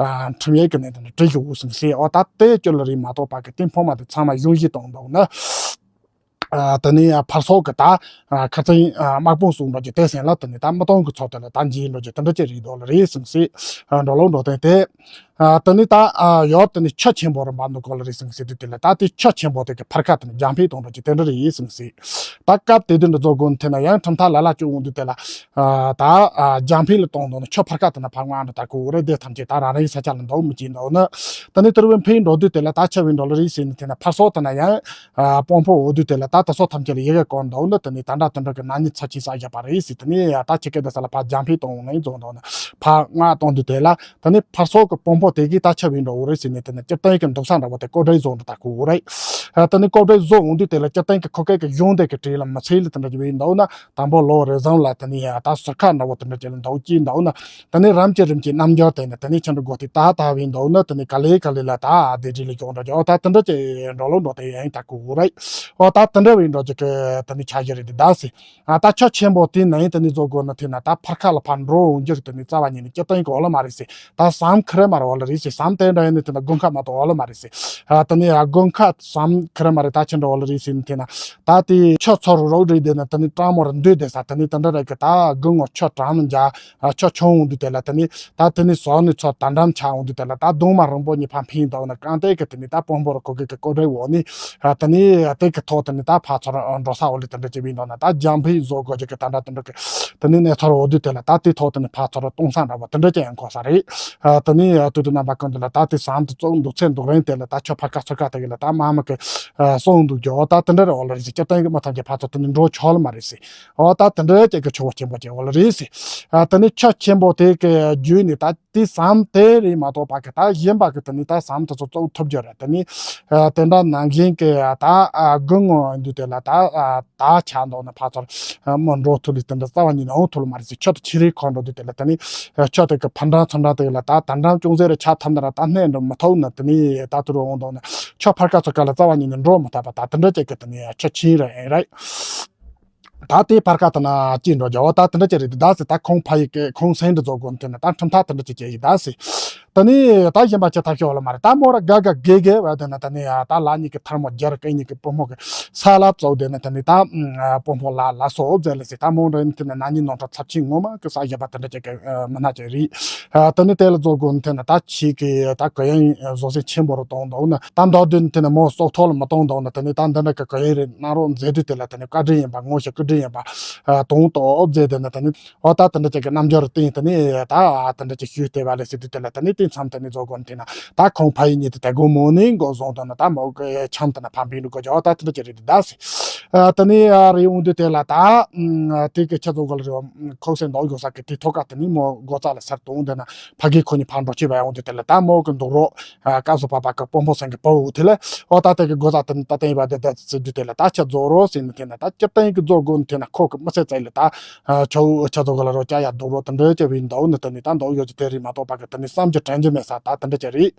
ཁྲིམས་ཡིག་གི་ནང་དེ་ནི་བྲིས་ཞུ་སེང་སེ། ཨོ་ད་དེ་ཅོ་ལ་རིགས་མ་གཏོགས་པ་གི་དེ་ཕོ་མ་དེ་ཚང་མ་གཞུང་བཞེས་གཏོང་འདུག་ན། ཨ་དེ་ནི་ཨ་ཕར་ཚོགས་གི་ད་ཨ་ཁ་སང་ཨ་དམག་དཔུང་གསུང་འགྲོ་གི་དེ་སེང་ལ་དེ་ནི་ད་མི་གཏོང་གི་ཚོགས་དེ་ལ་ད་འཇིགས་འགྲོ་གི་དེ་འདྲ་ཅིག་རིགས་འདུག་ལ་རེད་སེང་སེ། ཨ་འགྲོ་ལོང་འགྲོ་དེ་དེ། ཨ་དེ་ནི་ད་ཨ་ཡོད་དེ་ནི་ཆུ་ཆེན་པོ་རུ་འབབ་འདུག་གོ་ལ་རེད་ཟེར་ཟེར་དུས་དེ་ལ་ད་དེ་ཆུ་ཆེན་པོ་དེ་གི་ཕར་ཁ་དེ་ནི་རྒྱང་འཕེན་གཏོང་འགྲོ་གི་དེ་འདྲ་རེད་ཟེར་ཟེར། ད་སྐབས་དེ་དུས་འདི་ཚོ་དགོན་དེ་ན་ཡང་ཁྲིམས་ཐག་ལ་ལ་བཅུག་འོང་དུས་དེ་ལ་ཨ་ད་ཨ་རྒྱང་འཕེན་ལ་གཏོང་འདུག་ན་ཆུ་ཕར་ཁ་དེ་ན་ཕར་མངགས་འགྲོ་ད་གོ་རེད། དེ་ཐམས་ཅད་ད་རང་རེའི་ས་ཆ་ལ་འདུག་མི་བྱེད་འདུག་ན། ད་ནི་དེ་རུ་འཕེན་འགྲོ་དུས་དེ་ལ་ད་ཆུ་བའི་འགྲོ་ལ་རེད་ཟེར་ནི་དེ་ན་ཕར་སོགས་དེ་ན་ཡང་ཨ་དཔོན་པོ་འོ་དུས་དེ་ལ་ད་ད་སོགས་ཐམས་ཅད་ལ་ཡི་གེ་བཀོད་འདུག་ན། དེ་ནི་ད་འདྲ་དེ་འདྲ་གི་ན་ནི་ཚབས་ཆེན་ས་བཞག་པ་རེད་ཟེར། དེ་ནི་ད་ཆུ་སྐད་དེ་ས་ལ་ཕར་རྒྱང་འཕེན་གཏོང་འོང་ན་ཡིན་བཟོ་འདུག་ན་ཕར་མངགས་གཏོང་དུས་དེ་ལ། ད་ནི་ཕར་སོགས་ཀྱི་དཔོན་པོ་དེ་གིས་ད་ཆུ་བའི་འགྲོ་འོ་རེད་ཟེར་ནས་དེ་ནི་སྤྱིར་བཏང་གི་འདུག་ས་འདྲ་བོ་དེ་ཀོ་བྲེ་བཟོ་འདྲ་ད་གོ་འོ་རེད། ཨ་ད་ནི་ཀོ་བྲེ་བཟོ་འོང་དུས་དེ་ལ་སྤྱིར་བཏང་གི་ཁོ་སྐད་ཀྱི་གཞུང་དེ་གི་གྲས་ལ་མི་ཚེ་ལ་དེ་འདྲ་ཅིག་བའི་འདུག་ན། དང་པོ་ལོ་རེ་ཟུང་ལ་དེ་ནི་ཡ་ད་ཟུར་ཁ་འདྲ་བོ་དེ་འདྲ་ཅིག་ལ་འདུག་ཅིག་འདུག་ན། དེ་ནི་རིམ་གྱིས་རིམ་གྱིས་རྣམ་འགྱུར་དེ་ནི་དེ་ནི་ཁྱོད་འགྲོ་དགོས་དེ་ད་ད་བའི་འདུག་ན། དེ་ནི་ག་ལེ་ག་ལེ་ལ་ད་ཨ་དེ་འདྲ་ལ་སྐྱོང་འདྲ་ཅིག་ཨོ་ད་དེ་འདྲ་ཅིག་འགྲོ་ལོ་འགྲོ་དེ་ཡང་ད་གོ་འོ་རེད། ཨོ་ད་དེ་འདྲ་བའི་འགྲོ་ཅིག་གི་དེ་ནི་ཆ་གཞི་རེད་དེ་ད་ཟེར། ཨ་ད་ཆུ་ཆེན་པོ་དེ་ནས་དེ་ནི་བཟོ་དགོས་ན་དེ་ན་ད་ཕར་ཁ་ལ་ཕར་འགྲོ་འོང་རྒྱུ་དེ་ནི་རྩ་བ་ཉིད་ནས་སྤྱིར་བཏང་གི་འོ་ལ་མ་རེད་ཟེར། ད་ཟམ་ཁ་རེ་མ་རེད་འོ་ལ་རེད་ཟེར། ཟམ་དེ་འདྲ་ཡིན་ནི་དེ་ན་དགུན་ཁ་མ་གཏོགས་འོ་ལ་མ་རེད་ཟེར། ཨ་དེ་ནི་ཨ་དགུན་ཁ་ཟམ་ཁ་རེ་མ་རེད་ད་ཆེ་འདྲ་འོ་ལ་རེད་ཟེར་ནི་དེ་ན་ད་དེ་ཆུ་ཚོ་རུ་རོགས་རེད་དེ་ན་དེ་ནི་སྤྲང་མོ་རུ་འདུས་དེ་ས་དེ་ནི་དེ་འདྲ་རེད་གི། ད་དགུན་ངོ་ཆུ་གྲང་མི་འཇག་ཨ་ཆུ་ཆུང་འོང་དུས་དེ་ལ་དེ་ནི་ད་དེ་ནི་ཟོག་ནི་ཚོ་ད་འགྲམ་ཆ་འོང་དུས་དེ་ལ་ད་གདོང་མ་རིང་པོ་གཉིས་ཕར་འཕེན་འདུག་ན་རྐང་སྟེགས་གི་དེ་ནི་ད་དཔོན་པོ་རུ་ཁོ་གི་གི་ཀོ་བྲེ་འོ་ནི། ཨ་དེ་ནི་དེ་གི་ཐོག་དེ་ནི་ད་ཕར་ཚུར་འགྲོ་ས་འོ་ལི་དེ་འདྲ་ཅིག་བིན་འདུག་ན་ད་རྒྱང་འཕེན་བཟོ་དགོས་ཀྱི་གི་ད་འདྲ་དེ་འདྲ་གི་དེ་ནི་གནས་ཚུལ་འོ་དུས་དེ་ལ་ད་དེ་ཐོག་དེ་ནི་ཕར་ཚུར་གཏོང་ས་འདྲ་བོ་དེ་འདྲ་ཅིག་ཡང་གོ་ས་རེད། ཨ་དེ་ནི་ཨ་དུས་དུ་རྣམ་པ་ཀུན་ཏུ་ལ་ད་དེ་ཟམ་དུ་བཙུགས་འདུག་ཚེ་འདུག་རིང་དེ་ལ་ད་ཆུ་ཕར་ཁ་ཚུར་ཁ་དེ་གི་ལ་ད་མ་མ་གི་ཨ་སོང་འདུག་རྒྱུ་ཨོ་ད་དེ་འདྲ་རེད་འོ་ལ་རེད་ཟེར། སྤྱིར་བཏང་གི་མི་ཐམས་ཅད་ཕར་ཚུར་དེ་ནི་འགྲོ་ཆོག་ལ་མ་རེད་ཟེར། ཨོ་ད་དེ་འདྲ་ཅིག་གི་ཆུ་བོ་ཆེན་པོ་ཅིག་འོ་ལ་རེད་ཟེར། ཨ་དེ་ནི་ཆུ་ཆེན་པོ་དེ་གི་བརྒྱུད་ནས་ད་དེ་ཟམ་དེ་རེད་མ་གཏོགས་པ་གི་ད་གཞན་པ་གི་དེ་ནི་ད་ཟམ་དེ་ཚོ་བཙུགས་ཐུབ་རྒྱུ་རེད། དེ་ནི་ཨ་དེ་འདྲ་ནང་བཞིན་གི་ད་ཨ་དགུན་ངོ་འདུས་དེ་ལ་ད་ཨ་ད་ཆ་འདོག་ན་ཕར་ཚུར་ཨ་མི་འགྲོ་ཐུབ་ལི་དེ་འདྲ་རྩ་བ་ཉིད་ནས་འོང་ཐུབ་ལ་མ་རེད་ཟེར། ཆུ་དེ་ཆེ་རིགས་ཁོ་འགྲོ་འདུས་དེ་ལ་དེ་ནི་ཨ་ཆུ་དེ་གི་ཕར་འགྲམ་ཚུར་འགྲམ་དེ་ལ་ད་ད་འགྲམ་ཅུང་ཟད་རེ་ཆ་ཐམ་ན་ར་ད་སྣེ་འགྲོ་མི་ཐུབ་ན། དེ་ནི་ད་དུ་རུ་འོང་འདོག་ན་ཆུ་ཕར་ཁ་ཚུར་ཁ་ལ་རྩ་བ་ཉིད་ནས་འགྲོ་མི་ཐུབ་པ་ད་དེ་འདྲ་ཅིག་གི་དེ་ནི་ཆུ་ཆེན་རེད་ཨེ་རེད། ད་དེ་ཕར་ཁ་དེ་ན་ཅི་འགྲོ་རྒྱུ་འོ་ད་དེ་འདྲ་ཅིག་རེད་དེ་ད་ཟེར། ད་ཁོང་ཕ་ཡི་གི་ཁོང་སེང་འདྲ་བཟོ་དགོས་དེ་ན་ད་ཁྲིམས་ཐག་དེ་འདྲ་ཅིག་བཅད་ཡི་ད་ཟེར། ད་ནི་ད་གཞན་པ་ཅི་ཐབས་ཤེས་འོ་ལ་མ་རེད། ད་མོ་ར་དགའ་དགའ་དགེ་དགེ་བ་དེ་ན་ད་ནི་ད་ལ་གཉིས་ཀྱི་ཐར་མོ་རྒྱལ་ར་སྐད་གཉིས་ཀྱི་བུ་མོ་གི་ས་ལ་བཙོག་དེ་ན་ད་ནི་ད་དཔོན་པོ་ལ་ལ་སོ་འོ་བཙལ་ལ་ཟེར། ད་མོ་འདྲ་ཡིན་དེ་ན་ན་ནིང་ནོར་འཁྲུལ་ཚབས་ཆེན་ངོ་མ་གི་ས་གཞན་པ་དེ་འདྲ་ཅིག་གི་མི་སྣ་ཅིག་རེད། ད་ནི་དེ་ལ་བཟོ་དགོས་དེ་ན་ད་ཁྱེད་ཀྱི་ད་གུ་ཡངས་བཟོ་སེམས་ཆེན་པོ་རུ་གཏོང་འདུག་ན། ད་མདོ་དོན་དེ་ནི་མོ་སྲོག་ཐོག་ལ་མི་གཏོང་འདུག་ན། དེ་ནི་ད་འདི་འདྲ་གི་གུ་ཡངས་རེ་གནང་རོགས་མཛད་དུས་དེ་ལ་དེ་ནི་བཀའ་དྲིན་ཡིན་པ་ངོ་ཤེས་བཀའ་དྲིན་ཡིན་པ་ཨ་དོན་ཏོག་ཨོབ་མཛད་དེ་ནི་དེ་ནི་ཨོ་ད་དེ་འདྲ་ཅིག་གི་རྣམ་འགྱུར་རུ་བསྟན། དེ་ནི་ད་དེ་འདྲ་ཅིག་ཞུས་བལྟས་པ་ལས་ཟེར་དུས་དེ་ལ་དེ་ནི་དེ་མཚམས་དེ་ནི་བཟོ་དགོས་དེ་ན་ད་ཁོང་ཕ་ཡུལ་གཉིས་དེ་དེ་དགོང་མོ་ནི་འགོ་བཟུང་དོན་ན་ད་མོ་གི་ཆམ་དེ་ན་ཕམ་པའི་འདུག་གོ་ཨོ་ད་དེ་འདྲ་ཅིག་རེད་དེ་ད་ཟེར། ཨ་དེ་ནི་ཨ་རེ་འོང་དུས་དེ་ལ་ད་ཨ་དེ་གི་ཆ་བཟོ་དགོས་ལ་རེ་བ་ཁོག་སེ་འདོགས་དགོས་ས་གི་དེ་ཐོག་ཀ་དེ་ནི་མོ་སྒོ་རྩ་ལ་སར་དོང་དེ་ན་ཕ་གི་ཁོ་གཉིས་ཕར་འགྲོ་བྱེད་པ་ཡོང་དུས་དེ་ལ་ད་མོ་གི་འདུག་རོགས། ཨ་སྐབས་སུ་བབ་པ་གི་དཔོན་པོ་སེང་གི་བུ་དེ་ལ་ཨོ་ད་དེ་གི་སྒོ་ཟ་དེ་ནི་ད་བསྟན་པ་དེ་ད་ཟེར་དུས་དེ་ལ་ད་ཁྱེད་རྫོགས་རོགས་ཟེར་ནི་དེ་ན་ད་སྤྱིར་བཏང་གི་རྫོགས་དགོས་ནི་དེ་ན་ཁོ་གི་མི་ཚེ་ཚད་ལ་ད་ཨ་ཆོ་ཁྱེད་རྫོགས་གི་ལ་རོ་ཀྱ་ཡ་རྫོགས་རོགས་དེ་འདྲ་ཅེ་བའི་འདའ་ནི་དེ་ནི་ད་འདའ་ཡོད་ཀྱི་དེ་རིགས་མ་གཏོགས་པ་གི་དེ་ནི་བསམ་རྒྱུ་དྲན་རྒྱུ་མེད་ས་ད་དེ་འདྲ་ཅེ་རེད།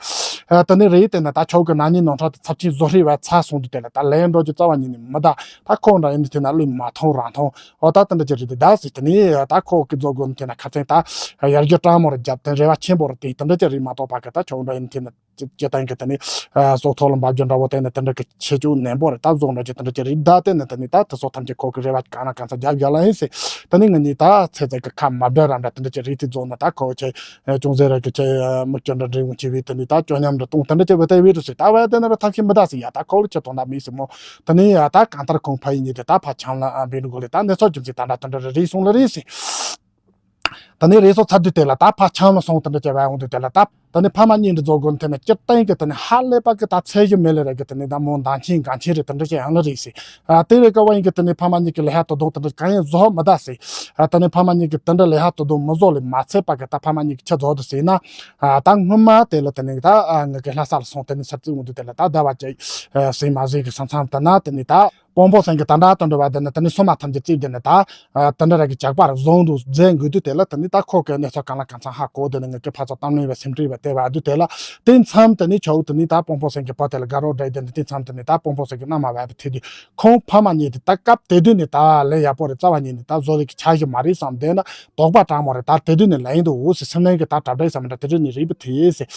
ཨ་དེ་ནི་རེད་དེ་ན་ད་ཆོ་གི་ན་ནིང་ནོར་འཁྲུལ་དེ་ཚབས་ཆེན་བཟོ་ཧྲི་བ་ཚ་སོང་དུས་དེ་ལ་ད་ལན་འགྲོ་རྒྱུ་རྩ་བ་ཉིད་ནས་མི་གདའ། ད་ཁོ་འདྲ་ཡིན་དུས་དེ་ན་བློས་མ་ཐོངས་རང་ཐོངས། ཨོ་ད་དེ་འདྲ་ཅིག་རེད་དེ་ད་ཟེར། དེ་ནི་ད་ཁོ་གི་རྫོགས་དགོས་ནི་དེ་ན་ཁ་ཚན་ད་ཡར་རྒྱས་སྤྲང་མོ་རུ་རྒྱབ་དེ་རེ་བ་ཆེན་པོ་རུ་དེ་དེ་འདྲ་ཅིག་རེད་མ་གཏོགས་པ་གི་ད་ཆོ་འདྲ་ཡིན་དེ་ན་སྤྱིར་བཏང་གི་དེ་ནི་ཨ་སྲོག་ཐོག་ལ་འབབ་རྒྱུ་འདྲ་བོ་དེ་ནི་དེ་འདྲ་གི་ཆེ་ཆུང་ནན་པོ་རེད། ད་རྫོགས་འདྲ་ཅིག་དེ་འདྲ་ཅིག་རེད་ད་དེ་ནི་དེ་ནི་ད་དེ་ཚོ་ཐམས་ཅད་ཁོ་གི་རེ་བ་གང་ན་གང་ཚ་རྒྱབ་རྒྱག་ལ་ཡིན་ཟེར། དེ་ནི་ང་གཉིས་ད་ཚེ་ཚད་གི་ཁ་མ་བྲལ་ར་འདྲ་དེ་འདྲ་ཅིག་རེད་དེ་རྫོགས་ན་ད་ཁོ་ཆེ་ཅུང་ཟད་ར་གི་ཆེ་མི་སྐྱོ་འདྲ་འདྲ་འོང་ཆེ་བས་དེ་ནི་ད་སྐྱོ་ཉམས་འདྲ་གཏོང་དེ་འདྲ་ཅིག་བས་དེ་བས་རུ་ཟེར། ད་བས་དེ་ནི་ར་ཐབས་ཤེས་མི་ད་ཟེར་ཡ་ད་ཁོ་ལ་ཆེ་དོན་དག་མེད་ཟེར་མོ། དེ་ནས་ཡ་ད་གང་ལྟར་ཁོང་ཕ་ཡུལ་གཉིས་དེ་ད་ཕར་ཆང་ལ་ཨ་འབད་འགྲོ་དགོས་ལེ། ད་གནས་ཚུལ་རྒྱུ་མཚན་ད་འདྲ་དེ་འདྲ་རེ་རེ་སོང་ལ་རེད་ཟེར། ད་ནི་རེ་སོང་ཚར་དུས་དེ་ལ་ད་ཕར་ཆང་ལ་སོང་དེ་འདྲ་བྱས་པ་ཡོང་དུས་དེ་ལ་ད་ད་ནི་ཕ་མ་གཉིས་འདི་རྫོགས་དགོས་དེ་ནི་སྤྱིར་བཏང་གི་དེ་ནི་ཧ་ལས་པ་གི་ད་ཚད་གཞི་མེད་ལེ་རེད་གི། དེ་ནི་ད་མོ་འདང་ཆེན་འགང་ཆེན་རེད་དེ་འདྲ་བྱས་ཡང་ལ་རེད་ཟེར། ཨ་དེ་རེད་ཀ་བ་ཡིན་གི། དེ་ནི་ཕ་མ་གཉིས་ཀྱི་ལས་ཧ་དོ་དོ་དེ་འདྲ་གང་ཡང་བཟོ་མི་ད་ཟེར། ཨ་དེ་ནི་ཕ་མ་གཉིས་ཀྱི་དེ་འདྲ་ལས་ཧ་དོ་དོ་མི་བཟོ་ལེ་མ་ཚད་པ་གི་ད་ཕ་མ་གཉིས་ཀྱི་ཆ་རྫོགས་དུ་ཟེར་ན། ཨ་ད་སྔོན་མ་དེ་ལ་དེ་ནི་ད་ཨ་ང་གི་ལྷ་ས་ལ་སོང་དེ་ནི་ས་རྩིས་འོང་དུས་དེ་ལ་ད་ཟླ་བ་བཅུ་ཟིན་མ་ཟིན་གི་ས་མཚམས་དེ་ན་དེ་ནི་ད་དཔོན་པོ་སེང་གི་ད་འདྲ་དོན་འདྲ་བ་དེ་ནི་དེ་ནི་སོ་མ་ཐམས་ཅད་རྩིས་དེ་ནི་ད་ཨ་དེ་འདྲ་ར་གི་ཇག་པ་ར་བཟུང་དུ་མཛད་དགོས་དུས་དེ་ལ་དེ་ནི་ད་ཁོ་གི་གནས་ཚུལ་གང་ལ་གང་འཚམ་ཧ་གོ་དེ་ནི་ང་གི་ཕ་ཚོ་གཏམ་གླེང་བ་སེམས་ཁྲལ་བ་དེ་བ་དུས་དེ་ལ་དེ་མཚམས་དེ་ནི་ཆོག་དེ་ནི་ད་དཔོན་པོ་སེང་གི་བུ་དེ་ལ་དགའ་རོགས་འདྲ་དེ་ནི་དེ་མཚམས་དེ་ནི་ད་དཔོན་པོ་སེང་གི་མནའ་མ་བ་དེ་ཐུག་དུས། ཁོང་ཕ་མ་གཉིས་དེ་ད་སྐབས་དེ་དུས་ནས་ད་ལས་ཡག་པོ་རེད། རྩ་བ་ཉིད་ནས་ད་བཟོ་ལས་ཀྱི་ཆ་ཞིག་མ་རེད་བསམ་བསྡད་ན་དོགས་པ་དྲང་མོ་རེད། ད་དེ་དུས་ནས་ལན་དུ་འུ་ཟེར་སེམས་ནང་གི་ད་གྲ་སྒྲིག་བསམ་འདྲ་དེ་དུས་ནས་རེད་པ་དེ་ཟེར།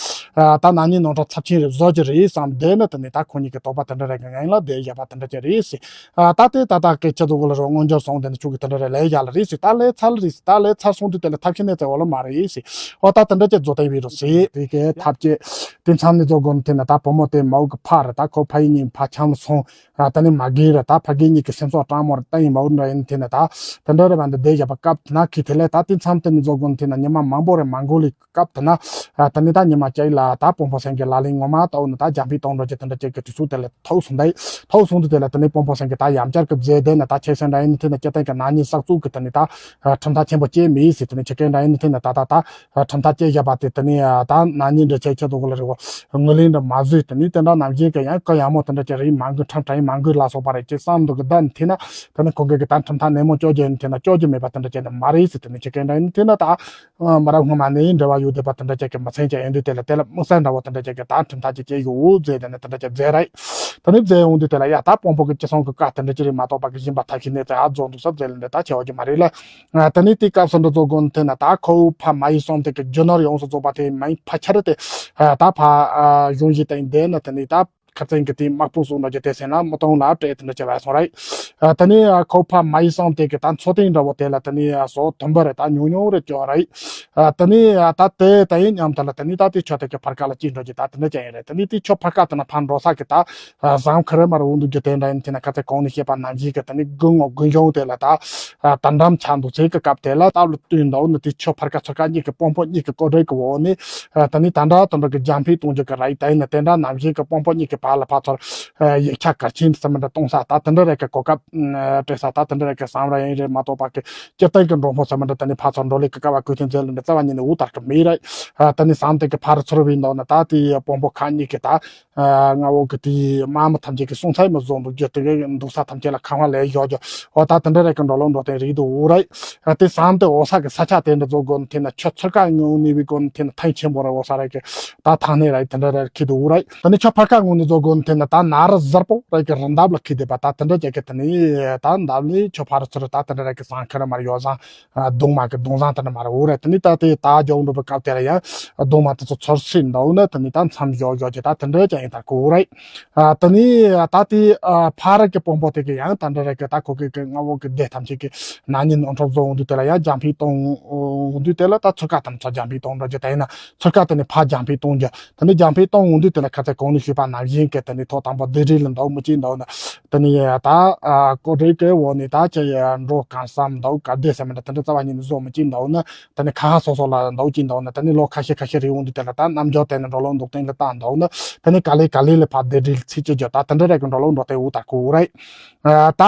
ད་ན་ནིང་ནོར་འཁྲུལ་ཚབས་ཆེན་རེད། བཟོ་རྒྱུ་རེད་བསམ་བསྡད་ན་དེ་ནས་ད་ཁོང་གཉིས་ཀྱི་དོགས་པ་དེ་འདྲ་རེད་གི། ང་ཡིན་ལ་དེ་ཡག་པ་དེ་འདྲ་ཅིག་རེད་ཟེར། ཨ་ད་དེ་ད་ད་སྐད་ཆ་དུ་གོ་ལ་རོ་མངོན་འགྱུར་སོང་དེ་ནི་ཆུ་གི་དེ་འདྲ་རེ་ལས་ཡ་ལ་རེད་ཟེར། ད་ལས་ཚར་རེད་ཟེར། ད་ལས་ཚར་སོང་དུས་དེ་ལ་ཐབས་ཤེས་ནས་ཚེ་འོ་ལ་མ་རེད་ཟེར། འོ་ད་དེ་འདྲ་ཅིག་བཟོ་བསྡད་པའི་རོ་ཟེར། དེ་གའི་ཐབས་ཅིག་དེ་མཚམས་ནས་བཟོ་དགོས་ནི་དེ་ན་ད་བུ་མོ་དེ་མའུ་གི་ཕ་རེད། ད་ཁོ་ཕ་ཡིན་ཉིན་ཕ་འཆམ་སོང་། ཨ་ད་ནི་མ་གི་རེད། ད་ཕ་གི་གཉིས་ཀྱི་སེམས་ཚོགས་སྤྲང་མོ་རེད། ད་ཡིན་མའུ་འདྲ་ཡིན་དེ་ན་ད་དེ་འདྲ་རེད། བ་འདི་བསྡད་བཞག་པ་སྐབས་དེ་ན་ཁི་དེ་ལས་ད་དེ་མཚམས་དེ་ནས་བཟོ་དགོས་ནི་དེ་ན་ཉི་མ་མང་པོ་རེད་མ་འགོར་ལི། སྐབས་དེ་ན། ཨ་ད་ནི་ད་ཉི་མ་གཅིག་ལ་ད་དཔོན་པོ་སེང་གེ་ལ་ལིང་ངོ་མ་ལྟ་བུ་ནི་ད་རྒྱང་ཕིང་གཏོང་འགྲོ་རྒྱུ་དེ་འདྲ་ཅིག་གི་དུས་ཚོད་དེ་ལ་ཐུག་སོང་དེ། ཐུག་སོང་དུས་དེ་ལ་དེ་ནི་དཔོན་པོ་སེང་གེ་ད་ཡང་བསྐྱར་གི་མཛད་དེ་ནི་ད་ཁྱེད་སེང་འདྲ་ཡིན་ནི་དེ་ནི་སྐྱེ་སྟེང་གི་ན་ནིང་གསར་བཙུགས་གི་དེ་ནི་ད་ཁྲིམས་ཐག་ཆེན་པོ་བཅད་མི་ཟེར། དེ་ནི་ཁྱེད་སྐད་འདྲ་ཡིན་ནི་དེ་ནི་ད་ད་ད་ཁྲིམས་ཐག་བཅད་བཞག་པ་དེ་དེ་ནི་ད་ན་ནིང་འདྲ་ཆེ་ཆེ་དུ་གོ་ལ་རེ་བོ་ངོས་ལེན་འདྲ་མ་བཟོས། དེ་ནི་དེ་འདྲ་ནམ་བཞིན་གི་ཡང་གི་ཡང་མོ་དེ་འདྲ་ཅིག་རེད་མ་འགུལ། ཁྲིམས་ཁྲིམས་མ་འགུལ་ལ་སོགས་པ་རེད་ཅེས་བསམ་འདུག་གི་ད་ནི་དེ་ན་དེ་ནི་ཁོང་གི་གི་ད་ཁྲིམས་ཐག་ནན་མོ་གཅོད་རྒྱུ་ཡིན་དེ་ན་གཅོད་རྒྱུ་མེད་པ་དེ་འདྲ་ཅིག་ནི་མ་རེད་ཟེར། དེ་ནི་ཁྱེད་སྐད་འདྲ་ཡིན་ནི་དེ་ན་ད། མ་རབས་སྔོན་མ་ནས་འབྲེལ་བ་ཡོད་བསྡད་པ་དེ་འདྲ་ཅིག་གི་མི་ཚན་ཅིག་ཡིན་དུས་དེ་ལ་དེ་ལ་དམིགས་བསལ་འདྲ་བོ་དེ་འདྲ་ཅིག་གི་ད་ཁྲིམས་ཐག་ཅིག་བཅད་ཡོད་ཟེར་དེ་ནས་དེ་འདྲ་ཅིག་མཛད་རེད། དེ་ནས་མཛད་ཡོང་དུས་དེ་ལ་ཡ་ད་དཔོན་པོ་གི་ཅི་སོང་གི་བཀའ་དེ་འདྲ་ཅིག་རེད་མ་གཏོགས་པ་གི་གཞན་པ་ཐབས་ཤེས་ནས་ད་ཡ་རྫོགས་འདུག་ས་མཛད་ལ་འདྲ་ད་ཆེ་བ་ཅིག་མ་རེད་ལ། དེ་ནས་དེའི་སྐབས་སུ་འདྲ་རྫོགས་དགོས་ནི་དེ་ན་ད་ཁོ་བོ་ཕ་མ་ཡི་བསམ་དེ་གི་རྒྱུ་ནོར་ཡོངས་སུ་རྫོགས་པ་དེ་མ་ཡིན་ཕ་ཁྱེར་དེ་ད་ཕ་གཞུང་བཞེས་དེ་ཡིན་དེ་ན་དེ་ནས་ད། ཁ་ཚན་གྱི་དེའི་དམག་དཔུང་སོགས་འདྲ་རྒྱུ་དེ་སེམས་ལ་མི་གཏོང་ལ་སྤྲད་དེ་འདྲ་བྱས་པ་སོང་རེད། ཨ་དེ་ནས་ཨ་ཁོ་ཕ་མ་ཡི་སང་དེ་གི་ད་མཚོ་སྟེང་འདྲ་བོ་དེ་ལ་དེ་ནས་ཨ་སོ་དུམ་བུ་རེ་ད་ཉུང་ཉུང་རེ་སྐྱོ་རེད། ཨ་དེ་ནས་ཨ་ད་དེ་ད་ཡིན་མཉམ་དུ་ལ་དེ་ནས་ད་དེ་ཆོ་དེ་གི་ཕར་ཁ་ལ་ཅི་འགྲོ་རྒྱུ་ད་དེ་འདྲ་ཅན་ཡིན་རེད། དེ་ནས་དེ་ཆོ་ཕར་ཁ་དེ་ན་ཕར་འགྲོ་ས་གི་ད་ཨ་ཟམ་ཁ་རེ་མ་རེ་འོང་འདུག་རྒྱུ་དེ་འདྲ་ཡིན་དེ་ན་ཁ་ཚ་གོང་ནས་བཤད་པ་ནང་བཞིན་གི་དེ་ནས་དགུན་ངོ་དགུན་གཞུང་དེ་ལ་ད་ཨ་ད་འགྲམ་ཆགས་འདུག་ཚེ་གི་སྐབས་དེ་ལ་སྟབས་ལ་བསྟུན་འདུག་ནི་དེ་ཆོ་ཕར་ཁ་ཚུར་ཁ་གཉིས་གི་དཔོན་པོ་གཉིས་གི་བཀོད་སྒྲིག་གི་འོག་ནས། ཨ་དེ་ནས་ད་འདྲ་དེ་འདྲ་གི་རྒྱང་ཕིང་གཏོང་རྒྱུ་གི་རེད། དེ་ཡིན་ན་དེ་འདྲ་ནང་བཞིན་གི་དཔོན་པོ་གཉིས་ཀྱི་བར་ལ་ཕར་ཚུར་ཨ་ཡིག་ཆ་གལ་ཆེན་ཟེར་མི་འདྲ་གཏོང་ས་ད་དེ་འདྲ་རེད་གི་གོ་སྐབས་ཨ་སྤྲད་ས་ད་དེ་འདྲ་རེད་གི་བསམ་ར་ཡིན་རེད་མ་གཏོགས་པ་གི་སྤྱིར་བཏང་གི་འགྲོ་སོང་ཟེར་མི་འདྲ་དེ་ནས་ཕར་ཚུར་འགྲོ་ལས་གི་སྐབས་བ་ཀུན་མཁྱེན་མཛད་ལ་འདྲ་རྩ་བ་ཉིད་ནས་འུ་དར་གི་མེད་རེད། ཨ་དེ་ནས་བསམ་དེ་གི་ཕར་ཚུར་བའི་འདོག་ན་ད་དེ་དཔོན་པོ་ཁག་གཉིས་ཀྱི་ད་ཨ་མངའ་འོག་གི་དེ་དམག་མི་ཐམས་ཅད་ཀྱི་སོང་ཚད་མི་བཟོ་འདུག་རྒྱུ་དེ་གི་འདུག་ས་ཐམས་ཅད་ལ་ཁ་བ་ལས་ཡོད་རྒྱུ་འོ་ད་དེ་འདྲ་རེད་གི་འགྲོ་ལོག་འགྲོ་སྟངས་རིགས་དུ་འུ་རེད། ཨ་དེ་བསམ་དེ་འོ་ས་གི་ས་ཆ་དེ་འདྲ་བཟོ་དགོས་ནི་དེ་ན་ཆུ་ཚུར་ཁ་ངོས་ནས་བི་དགོས་ནི་དེ་ན་ཐང་ཆེན་པོ་ར་འོ་ས་ར་གི་ད་ཐང་ནས་ར་དེ་འདྲ་ར་ཁི་དུ་འུ་ར། ད་ནི་ཆུ་ཕར་ཁ་ངོས་ནས་བཟོ་དགོས་ནི་དེ་ན་ད་ན་ར་གཟར་པོ་ར་གི་རི་འདབས་ལ་ཁི་དེ་པ་ད་དེ་འདྲ་ཅག་གི་དེ་ནི་ད་འདབས་ནི་ཆུ་ཕར་ཚུར་ད་དེ་འདྲ་ར་གི་སང་ཁ་ར་མར་ཡོ་ཟང་གདུང་མ་གི་གདུང་ཟང་དེ་འདྲ་མར་འུ་ར། དེ་ནི་ད་དེ་ད་ཇོ་འགྲོ་བའི་སྐབས་དེ་ར་ཡང་གདུང་མ་དེ་ཚོ་ཚུར་སྲིད་འདུག་ན་དེ་ནི་ད་མཚམས་ཡོ་ཡོ་ཅི་ད་དེ་འདྲ་ཅག་ཡིན་ད་གི་འུ་ར། ཨ་ད་ནི་ད་དེ་ཨ་ཕ་ར་གི་དཔོན་པོ་དེ་གི་ཡང་ད་འདྲ་ར་གི་ད་ཁོ་གི་གི་མངའ་འོག་གི་སྡེ་ཐམས་ཅད་གི་ན་ནིང་ནོར་འཁྲུལ་བཟོ་འོང་དུས་དེ་ལ་ཡང་རྒྱང་ཕིང་གཏོང་འོང་དུས་དེ་ལ་ད་ཚུར་ཁ་དང་ཚུར་རྒྱང་ཕིང་གཏོང་འགྲོ་རྒྱུ་དེ་ཡིན་ན་ཚུར་ཁ་དེ་ནི་ཕར་རྒྱང་ཕིང་གཏོང་རྒྱུ་དེ་ནི་རྒྱང་ཕིང་གཏོང་འོང་དུས་དེ་ལ་ཁ་ཚ་གོང་ནས་ཞུས་པ་ནང་བཞིན་གི་དེ་ནི་ཐོག་དང་པོ་སྡེ་རིགས་ལ་འདུག་མི་གཅིག་འདུག་ན་དེ་ནི་ད་ཨ་ཀོ་སྒྲིག་གི་འོག་ནས་ད་ཅི་ཡ་འགྲོ་གང་བསམ་འདུག་ག་སྡེ་ཟེར་མི་འདྲ་དེ་འདྲ་རྩ་བ་ཉིད་ནས་བཟོ་མི་གཅིག་འདུག་ན། ད་ནི་ཁ་ཧ་སོ་སོ་ལ་འདུག་ཅིག་འདུག་ན་ད་ནི་ལོ་ཁ་ཤས་ཁ་ཤས་རིང་འོང་དུས་དེ་ལ་ད་རྣམ་འགྱུར་དེ་ནི་འགྲོ་ལོག་འདུག་སྟེང་ལ་ད་འདུག་ན་ད་ནི་ག་ལེ་ག་ལེ་ལ་ཕར་སྡེ་རིལ་ཚིག་ཅི་རྒྱུ་ད་དེ་འདྲ་རེ་གི་འགྲོ་ལོག་འགྲོ་དེ་འུ་ད་གོ་རེད། ད་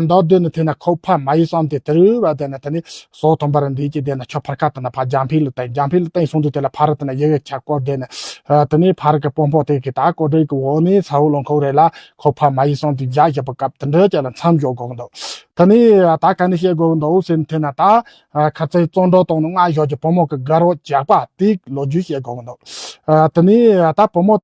འདུག་དེ་ནི་དེ་ན་ཁོ་ཕ་མ་ཡི་བསམ་དེ་དེ་རུ་བ་དེ་ན་ད་ནི་སོ་ཐོན་པར་འདི་ཅི་དེ་ན་ཆོ་ཕར་ཁ་དེ་ན་ཕར་རྒྱང་ཕིང་ལ་བསྟན་རྒྱང་ཕིང་ལ་བསྟན་སོང་དུས་དེ་ལ་ཕ་ར་དེ་ན་ཡི་གེ་ཆ་བསྐོར་དེ་ན་ད་ནི་ཕ་ར་གི་དཔོན་པོ་དེ་གི་ད་ཀོ་སྒྲིག་གི་འོག་ནས་ས་འོག་ལོང་ཁོ་རེ་ལ་ཁོ་ཕ་མ་ཡི་བསམ་དེ་རྒྱ་བཞི་པ་སྐབས་དེ་འདྲ་ཅི་ལ་མཚམས་འཇོག་དགོས་འདུག་ད་ནི་ད་ག་ནས་བཤད་དགོས་འདུག་ཟེར་ན་དེ་ན་ད། ཨ་ཁ་ཚའི་བཙོན་གྲོལ་དང་ནི་སྔར་ཞོག་གི་བུ་མོ་གི་དགའ་རོགས་ཇག་པ་དེའི་ལོ་རྒྱུས་བཤད་དགོས་ཀྱི་འདུག་ཨ་དེ་ནས་ད་བུ་མོ་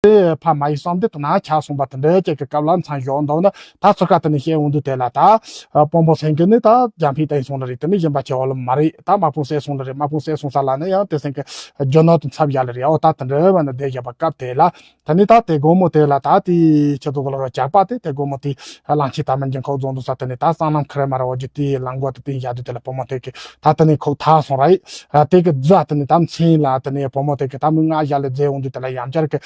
དེ་ཕ་མ་ཡི་བསམ་དེ་དེ་ན་ཆགས་སོང་པ་དེ་འདྲ་ཅིག་གི་སྐབས་ལ་མཚམས་ཞོག་འདུག་ན་ད་ཚུར་ཁ་དེ་ནས་བཤད་འོང་དུས་དེ་ལ་ད་ཨ་དཔོན་པོ་སེང་གེ་ནི་ད་རྒྱང་ཕིང་བསྟན་སོང་ལ་རེད། དེ་ནས་གཞན་པ་ཆེ་བ་ལ་མ་རེད། ད་དམག་དཔུང་བསད་སོང་ལ་རེད། དམག་དཔུང་བསད་སོང་ས་ལ་ནི་ཡང་དེ་སེང་གེ་རྒྱུ་ནོར་དུ་འཚབ་ཡ་ལ་རེད། ཨོ་ད་དེ་འདྲ་བ་ནི་བསྡད་བཞག་པ་སྐབས་དེ་ལ། ད་ནི་ད་དེ་དགོང་མོ་དེ་ལ་ད་དེ་ཆེ་ཚོ་གོ་ལ་རོ་ཇག་པ་དེ་དེ་དགོང་མོ་དེ་གླང་ཆེན་ཐ་མ་འཇིན་ཁོག་རྫོང་དུ་ས་དེ་ནི་ད་སྲང་ལམ་ཁ་རེ་མ་ར་འོ་ཇི་དེ་ལམ་འགོ་དེ་བསྟན་བཞག་དུས་དེ་ལ་བུ་མོ་དེ་གི་ད་དེ་ནི་ཁོག་ཐག་སོང་ར་ཡི། དེ་གི་རྫ་དེ་ནི་ད་མཚན་ལ་དེ་ནི་བུ་མོ་དེ་གི་ད་མི་ང་ཞལ་ལས་རྫས་འོང་དུས་དེ་ལ་ཡང་བསྐྱར་གི་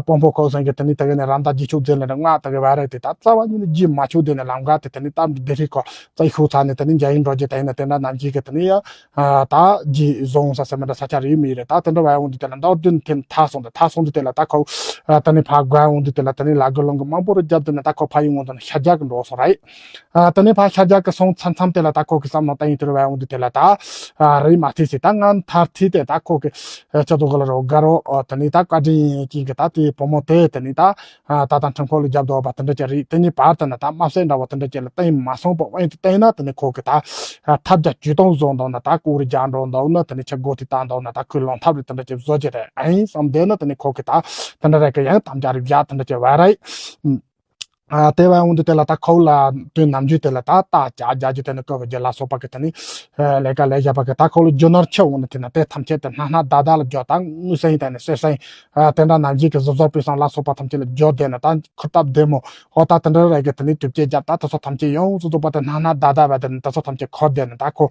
དཔོན་པོ་ཁོག་སེང་གི་དེ་ནི་དེ་གི་ནི་ར་མདའ་རྗེས་ཕྱོགས་རྫས་ལ་ར་ང་དེ་གི་བ་ར་དེ་ད་རྩ་བ་ཉིད་ནི་རྗེས་མ་ཆོག་དེ་ནི་ལམ་འགག་དེ་དེ་ནི་ད་དེ་རིགས་ཁོ་རྩ་ཤུགས་ཚ་ནི་དེ་ནི་འཇའ་ཡིན་འགྲོ་རྒྱུ་དེ་ཡིན་ན་དེ་འདྲ་ནམ་ཞིག་གི་དེ་ནི་ཡང་། ད་རྗེས་བཟུང་ས་ཟེར་མི་འདྲ་ས་ཆ་རེ་མི་རེད། ད་དེ་འདྲ་བ་ཡོང་དུས་དེ་ལ་མདོར་བསྡུས་ཐེམ་ཐག་སོང་དེ་ཐག་སོང་དུས་དེ་ལ་ད་ཁོ་ད་ནི་ཕ་དགོན་འོང་དུས་དེ་ལ་ད་ནི་ལ་དགོན་ལུང་གི་མང་པོ་རུ་རྒྱབ་དུས་ནས་ད་ཁོ་ཕ་ཡི་ངོ་དུ་ནས་ཤར་རྒྱག་གི་འགྲོ་སོང་ར་ཡི། ད་ནི་ཕ་ཤར་རྒྱག་གི་སོང་མཚམས་མཚམས་དེ་ལ་ད་ཁོ་གི་བསམ་མནོ་ད་ཡིན་དེ་རུ་བ་ཡོང་དུས་དེ་ལ་ད་རེད་མ་ཐེ་སི་ད་ང་མཐར་ཐེ་དེ་ད་ཁོ་གི་ཅ་དོ་ག་ལ་རོ་དགའ་རོ་ད་ནི་ད་བཀའ་དྲིན་ཅན་གི་ད་དེ་བུ་མོ་དེ་ད་ནི་ད། ད་ལྟ་ཁྲིམས་ཁང་ལ་རྒྱབ་འདུག་པ་དེ་འདྲ་ཅིག་རེད། དེ་ནི་བར་དུ་ན་ད་དམར་གསོད་འདྲ་བོ་དེ་འདྲ་ཅིག་ལ་བསྟན་མ་སོང་པ་དབེན་དུ་བསྟན་ན་དེ་ནི་ཁོ་གི་ད་ཐབས་བརྒྱ་ཇུས་སྟོང་བཟོ་འདུག་ན་ད་ཀུ་རེ་རྒྱག་འགྲོ་འདུག་ན་དེ་ནི་ཆ་སྒོ་དེ་བཏང་འདུག་ན་ད་ཁོའི་ལོང་ཐབས་རེ་དེ་འདྲ་ཅིག་བཟོ་རྒྱུ་རེད་ཨེ་བསམ་བསྡད་ན་དེ་ནི་ཁོ་གི་ད་དེ་འདྲ་རེ་གི་ཡང་དམ་བཅའ་རེ་བཞག་དེ་འདྲ་ཅིག་བ་རེད། ཨ་དེ་བས་འོང་དུས་དེ་ལ་ད་ཁོ་ལ་དུས་ནམ་རྒྱུན་དེ་ལ་ད་ད་ཅག་རྒྱ་རྒྱུ་དེ་ནི་ཀོ་བ་རྒྱུ་ལ་སོགས་པ་གི་དེ་ནི་ལས་ཀ་ལས་བཞག་པ་གི་ད་ཁོ་ལ་རྒྱུ་ནོར་ཆེ་འོང་ནི་དེ་ན་དེ་ཐམས་ཅད་དེ་སྣ་སྣ་ད་ད་ལ་རྒྱུ་ད་དངུལ་སེང་དེ་ནི་གསེར་སེང་། ཨ་དེ་འདྲ་ནམ་རྒྱུན་གི་གཟུགས་བཟང་སྤུས་བཟང་ལ་སོགས་པ་ཐམས་ཅད་ལ་རྒྱུ་དེ་ནི་ད་ཁུར་སྟབས་བདེ་མོ་ཨོ་ད་དེ་འདྲ་རེ་གི་དེ་ནི་དུས་བཅད་རྒྱབ་ད་དེ་ཚོ་ཐམས་ཅད་ཡོངས་སུ་རྫོགས་པ་དེ་སྣ་སྣ་ད་ད་བས་དེ་ནི་དེ་ཚོ་ཐམས་ཅད་ཁོ་དེ་ནི་ད་ཁོ་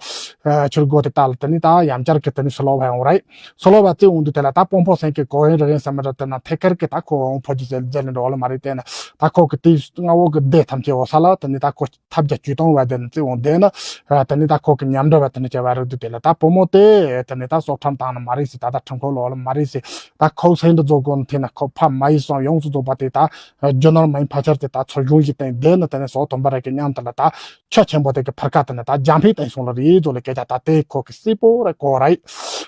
ཆུར་སྒོ་དེ་ད་ལ་དེ་ནི་ད་ཡང་བསྐྱར་གི་དེ་ནི་སུ་ལོ་བས་འོང་རེད། སོ་ལོ་བ་ཙི་འོང་དུས་དེ་ལ་ད་དཔོན་པོ་སེང་གེ་གོ་ཡིན་རི་ཡིན་ཟེར་མི་རེད། དེ་ན་ཐད་ཀར་གི་ད་ཁོ་འོང་ཕོ་རྒྱུ་ཟེར་ཟེར་ལེ་འགྲོ་ལ་མ་རེད། དེ་ན་ད་ཁོ་གི་དེའི་མངའ་འོག་གི་སྡེ་ཐམས་ཅད་འོ་ས་ལ་དེ་ནི་ད་ཁོ་ཐབས་བརྒྱ་ཇུས་སྟོང་བ་དེ་ནི་ཙི་འོང་དེ་ན་དེ་ནི་ད་ཁོ་གི་མཉམ་འབྲེལ་བ་དེ་ནི་བྱ་བ་རེད་དུས་དེ་ལ་ད་བུ་མོ་དེ་དེ་ནི་ད་སྲོག་ཁྲིམས་བཏང་ན་མ་རེད་ཟེར། ད་ད་ཁྲིམས་ཁོ་ལོ་ལ་མ་རེད་ཟེར། ད་ཁོ་སེང་འདི་རྫོགས་གོ་ནི་དེ་ན་ཁོ་ཕ་མ་ཡི་སོང་ཡོངས་སུ་རྫོགས་པ་དེ་ད་རྒྱུ་ནོར་མ་ཡིན་ཕལ་ཆེར་དེ་ད་ཚོ་གཞུང་ཞིག་བསྟན་དེ་ནི་དེ་ནི་སོ་དོན་པ་རེད་གི་མཉམ་དུ་ལ་ད། ཆོས་ཆེན་པོ་དེ་གི་ཕར་ཁ་དེ་ནི་ད་རྒྱང་འཕེན་བཏང་སོང་ལ་རེད་ཟོ་ལ་སྐད་ཆ་ད་དེ་ཁོ་གི་སྲིད་པོ་རེ་གོ་རེད།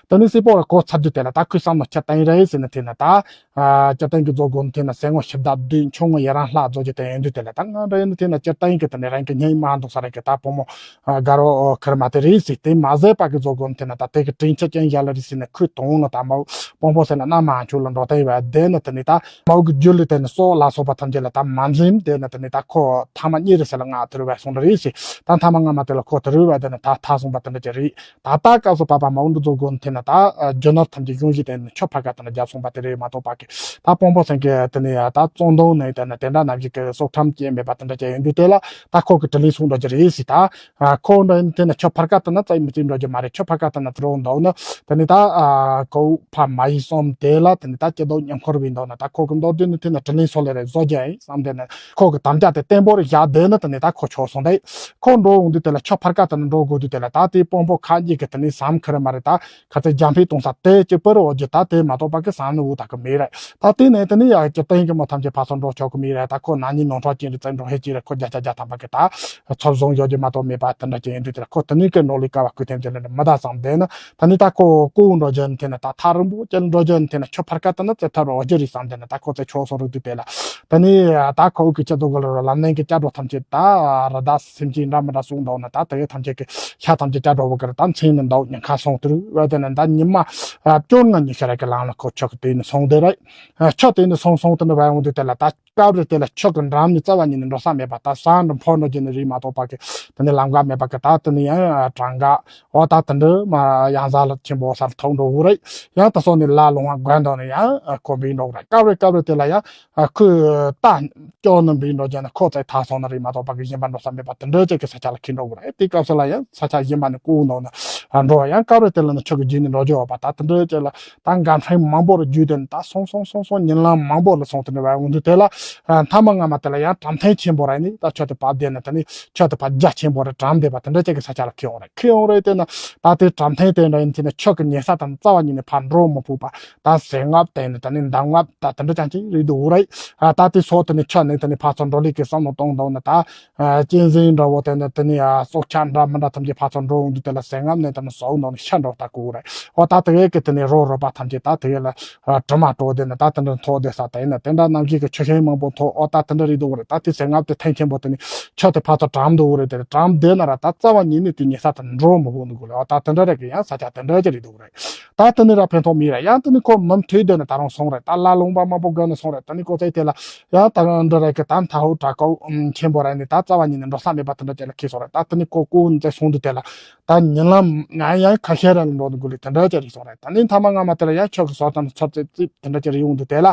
དེ་ནི་སྲིད་པོ་རེ་གོ་ཚར་དུས་དེ་ལ་ད་ཁོས་བསམ་ན་ཁྱེད་བསྟན་རེད་ཟེར་ནི་དེ་ནི་ད། ཨ་ཁྱེད་བསྟན་གི་རྫོགས་དགོས་ནི་དེ་ནི་སེང་ངོ་ཤི་བདག་བདུད་ཆུང་ངུ་ཡི་རང་ལྷ་རྫོགས་ཀྱི་དེ་ཡིན་དུས་དེ་ལ་ད་ང་འདྲ་ཡིན་ནི་དེ་ནི་ཁྱེད་བསྟན་གི་དེ་ནི་རང་གི་སྙིང་མ་འདུག་ས་རེད་གི་ད་བུ་མོ་ཨ་དགའ་རོགས་ཁིར་མ་དེ་རེད་ཟེར། དེ་མ་ཟད་པ་གི་རྫོགས་དགོས་ནི་དེ་ནི་ད་དེ་གི་དྲིན་ཆེ་ཅན་ཡ་ལ་རེད་ཟེར་ནི་ཁོས་དོང་ལ་ད་མ་བོ་སྤོང་པོ་ཟེར་ན་ན་མ་ཆུ་ལ་འགྲོ་བསྟན་བ་དེ་ནི་དེ་ནི་ད། མའོ་གི་རྒྱུད་ལ་དེ་ནི་སྲོག་ལ་སོགས་པ་ཐམས་ཅད་ལ་ད་མ་འཛེམ་དེ་ནི་དེ་ནི་ད་ཁོ་ཐ་མ་གཉིས་རེ་ཟེར་ལ་ང་དེ་རུ་བས་སོང་རེད་ཟེར། ད་ཐ་མ་སྔ་མ་དེ་ལ་ཁོ་དེ་རུ་བས་དེ་ནི་ད་ཐ་སོང་པ་དེ་འདྲ་ཅིག་རེད། ད་ལྟ་སྐབས་སུ་བབ་པ་མའོ་འདི་རྫོགས་དགོས་ནི་དེ་ནི་ད་རྒྱུ་ནོར་ཐམས་ཅད་གཞུང་བཞི་དེ་ནི་ཆོས་ཕར་ཁ་དེ་ནི་རྒྱབ་སོང་པ་དེ་རེད་མ་གཏོགས་པ་གི་ད་དཔོན་པོ་སེང་གེ་དེ་ནི་ད་བཙོན་དོང་ནས་དེ་ནི་དེ་འདྲ་ནམ་ཞིག་གི་སྲོག་ཁྲིམས་སྐྱེལ་མེད་པ་དེ་འདྲ་ཅིག་ཡིན་དུས་དེ་ལ་ད་ཁོ་གི་དྲིན་ལན་སོང་འགྲོ་རྒྱུ་རེད་ཟེར་ད། ཨ་ཁོ་འདྲ་ཡིན་དེ་ནི་ཆོས་ཕར་ཁ་དེ་ན་བཙལ་མི་བཙལ་འགྲོ་རྒྱུ་མ་རེད། ཆོས་ཕར་ཁ་དེ་ན་དེ་རུ་འདུག་ན་དེ་ནི་ད་ཨ་ཁོ་ཕ་མ་ཡི་སོམ་དེ་ལ་དེ་ནི་ད་སྐྱིད་སྡུག་མཉམ་འཁོར་བའི་འདུག་ན་ད་ཁོ་གི་མདོར་བསྡུས་ནི་དེ་ནི་དྲིན་ལན་སོ་ལེ་རེད་བཟོ་རྒྱུ་ཡིན་བསམ་དེ་ནི་ཁོ་གི་དམ་བཅའ་དེ་བརྟན་པོ་རེ་བཞག་དེ་ནི་དེ་ནི་ད་ཁོ་ཆོག་སོང་དེ་ཁོ་འགྲོ་འོང་དུས་དེ་ལ་ཆོས་ཕར་ཁ་དེ་ནི་འགྲོ་དགོས་དུས་དེ་ལ་ད་དེ་དཔོན་པོ་ཁ་གཉིས་ཀྱི་དེ་ནི་བསམ་ཁུར་མ་རེད། ད་ཁ་ཚེ་རྒྱང་འཕེན་གཏོང་ས་དེ་གཅིག་པུར་འོ་རྒྱུ་ད་དེ་མ་གཏོགས་པ་གི་བསམ་ནི་འུ་ད་གི་མེད་རེད། ད་དེ་ནས་དེ་ནི་ཡ་གི་སྟེང་གི་མི་ཐམས་ཅད་ཕར་ཚུར་འགྲོ་ཆོག་གི་མེད་རེད། ད་ཁོ་ན་ནིང་ནོར་འཁྲུལ་ཅན་རེད་བཙལ་འགྲོ་ཧེ་ཅི་རེད། ཁོ་བརྒྱ་ཆ་བརྒྱ་ཐམ་པ་གི་ད་ཚོར་བཟུང་ཡོད་རྒྱུ་མ་གཏོགས་མེད་པ་དེ་འདྲ་ཅིག་ཡིན་དུས་དེ་ལ་ཁོ་དེ་ནི་གི་ནོར་ལུས་ཀ་བ་ཁུ་ཐེམ་ཅན་ལ་མི་ད་བསམ་དེ་ནི་ད་ནི་ད་ཁོ་ཀུ་འགྲོ་རྒྱུ་ནི་དེ་ནི་ད་ཐག་རིང་པོ་ཅན་འགྲོ་རྒྱུ་ནི་དེ་ནི་ཆོས་ཕར་ཁ་དེ་ནི་བཙལ་ཐབས་རོགས་རྒྱུ་རེད་བསམ་དེ་ནི་ད་ཁོ་ཚེ་ཆོག་སོང་རུ་དུས་དེ་ལ་ད་ནི་ད་ཁོ་གི་སྤྱི་ཚོགས་གི་ལ་ལམ་ནན་གི་སྐྱ་འགྲོ་ཐམས་ཅད་ད་ར་ད་སེམས་ཅན་འདྲ་མི་འདྲ་གསུངས་འདུག་ན་ད་དེ་གི་ཐམས་ཅད་གི་ཤ་ཐམས་ཅད་སྐྱ་འགྲོ་བོ་གི་ར་ད་མཚན་ནི་འདུག་ཉིན་ཁ་སོང་དུ་རུ་བས་དེ་ནི་ད་ཉི་མ་བཅོ་ལྔ་ཉི་ཤར་གི་ལང་ལ་ཁོ་ཆོག་གི་དེ་ནི་སོང་དེ་རེད། ཆོས་དེ་ནི་སོང་སོང་དུ་ནི་བས་འོང་དུས་དེ་ལ་ད། སྐབས་རེ་དེ་ལ་ཆོས་ཀྱི་འགྲམ་ནས་རྩ་བ་ཉིད་ནས་འགྲོ་ས་མེད་པ་ད་ས་འདྲ་འཕོ་འགྲོ་རྒྱུ་ནི་རེད་མ་གཏོགས་པ་གི་དེ་ནི་ལམ་ཀ་མེད་པ་གི་ད་དེ་ནི་ཡང་གྲང་ག་འོ་ད་དེ་འདྲ་མ་ཡང་ཟ་ལ་ཆེན་པོ་སར་ཐོག་འགྲོ་འུ་རེད། ཡང་ད་སོ་ནི་ལ་ལུང་བ་དགོན་འདོག་ནི་ཡང་ཁོ་བིན་འགྲོ་འུ་རེད། སྐབས་རེ་སྐབས་རེ་དེ་ལ་ཡང་ཁོས་ད་སྐྱོ་ནི་བིན་འགྲོ་རྒྱུ་ནི་ཁོ་ཚེ་ཐག་སོང་ནི་རེད་མ་གཏོགས་པ་གི་གཞན་པ་འགྲོ་ས་མེད་པ་དེ་འདྲ་ཅིག་གི་ས་ཆ་ལ་ཁྱེར་འགྲོ་འུ་རེད། དེ་སྐབས་སུ་ལ་ཡང་ས་ཆ་གཞན་པ་ནི་ཀུ་འདོག་ནི་འགྲོ་ཡང་སྐབས་རེ་དེ་ལ་ནི་ཆོས་ཀྱི་རྒྱུད་ནི་འགྲོ་རྒྱུ་ཡོད་པ་ད་དེ་འདྲ་ཅིག་ལ། ད་འགན་འཁྲི་མང་པོ་རུ་བརྒྱུད་དེ་ནི་ད་སོང་སོང་སོང་སོང་ཉིན་ལམ་མང་པོ་ལ་སོང་དེ་འདྲ་བའི་འོང་དུས་དེ་ལ་མཐའ་མ་སྔ་མ་དེ་ལ་ཡང་གྲམ་ཐེངས་ཆེན་པོ་ར་ནི་ད་ཆོས་དེ་བབ་བསྡད་ནི་དེ་ནི་ཆོས་དེ་བབ་རྒྱ་ཆེན་པོ་རེད་གྲམ་བསྡད་པ་དེ་འདྲ་ཅིག་གི་ས་ཆ་ལ་ཁེལ་འོང་རེད། ཁེལ་འོང་རེད་དེ་ནི་ད་དེ་གྲམ་ཐེངས་དེ་འདྲ་ཡིན་དེ་ནི་ཆོས་ཀྱི་ཉེ་ས་དང་རྩ་བ་ཉིད་ནས་ཕར་འགྲོ་མི་ཕོད་པ་ད་ཟས་ངབ་དེ་ནི་དེ་ནི་འདམ་ངབ་ད་དེ་འདྲ་ཅན་ཅིག་རེད་འདུག་རེད། ད་དེ་སོགས་དེ་ནི་ཆོས་ནི་དེ་ནི་ཕར་ཚུར་འགྲོ་ལུགས་ཀྱི་བསམ་བློ་གཏོང་འདུག་ནི་ད། གཅན་གཟན་འདྲ་བོ་དེ་ནི་དེ་ནི་སྲོག་ཆགས་འདྲ་མི་འདྲ་ཐམས་ཅད་ཕར་ཚུར་འགྲོ་འོང་དུས་དེ་ལ་ཟས་ངབ་ནས་དེ་ནི་ཟོག་ནང་ནས་ཤ་འདྲ་བོ་ལྟ་དགོས་རེད། ཨོ་ད་དེ་གས་ཀྱི་དེ་ནི་རོ་རོ་པ་ཐམས་ཅད་ད་དེ་གས་ལ་དྲི་མ་བྲོ་དེ་ནི་ད་དེ་འདྲ་མཐོ་དེ་ས་དེ་ནི་དེ་འདྲ་རྣམ་བཞི་གི་ཆུ་ཤིང་མང་པོ་མཐོ་ཨོ་ད་དེ་འདྲ་རེད་འདུག་རེད། ད་དེ་ཟས་ངབ་དེ་ཐེངས་ཆེན་པོ་དེ་ནི་ཆུ་དེ་ཕར་ཚུར་གྲམ་འདུག་རེད། དེ་གྲམ་དེ་ན་ར་ད་རྩ་བ་ཉིད་ནས་དེ་ཉེ་ས་དེ་འགྲོ་མི་ཕོད་འདུག་རེད། ཨོ་ད་དེ་འདྲ་རེད་གི་ཡང་ས་ཆ་དེ་འདྲ་ཅིག་རེད་འདུག་རེད། ད་དེ་ནི་ར་ཕན་ཐོགས་མེད་ར་ཡང་དེ་ནི་ཁོ་མུ་མཐུད་དེ་ནི་ད་རུང་སོང་རེད། ད་ལ་ལུང་པ་མང་པོ་བརྒལ་ནས་སོང་རེད། ད་ནི་ཁོ་ཚེ་དེ་ལ་ཡང་ད་འདི་རེད་གི་ད་མཐའ་ཧུ་དྲ་ཀའུ་ཆེན་པོ་ར་ནི་ད་རྩ་བ་ཉིད་ནས་འགྲོ་ས་མེད་པ་དེ་འདྲ་ཅིག་ལ་ཁེལ་སོང་རེད། ད་དེ་ནི་ཁོ་ཀུ་ནི་ཚེ་སོང་དུས་དེ་ལ་ད་ཉིན་ལམ་ང་ཡང་ཁ་ཤས་ར་ལ་འགྲོ་ནི་དགོས་ལི་དེ་འདྲ་ཅིག་རེད་སོང་རེད། ད་ནི་མཐའ་མ་སྔ་མ་དེ་ལ་ཡང་ཆོས་ཀྱི་ཟོ་དང་ཚོ་ཙིག་ཙིག་དེ་འདྲ་ཅིག་རེད་ཡོང་དུས་དེ་ལ།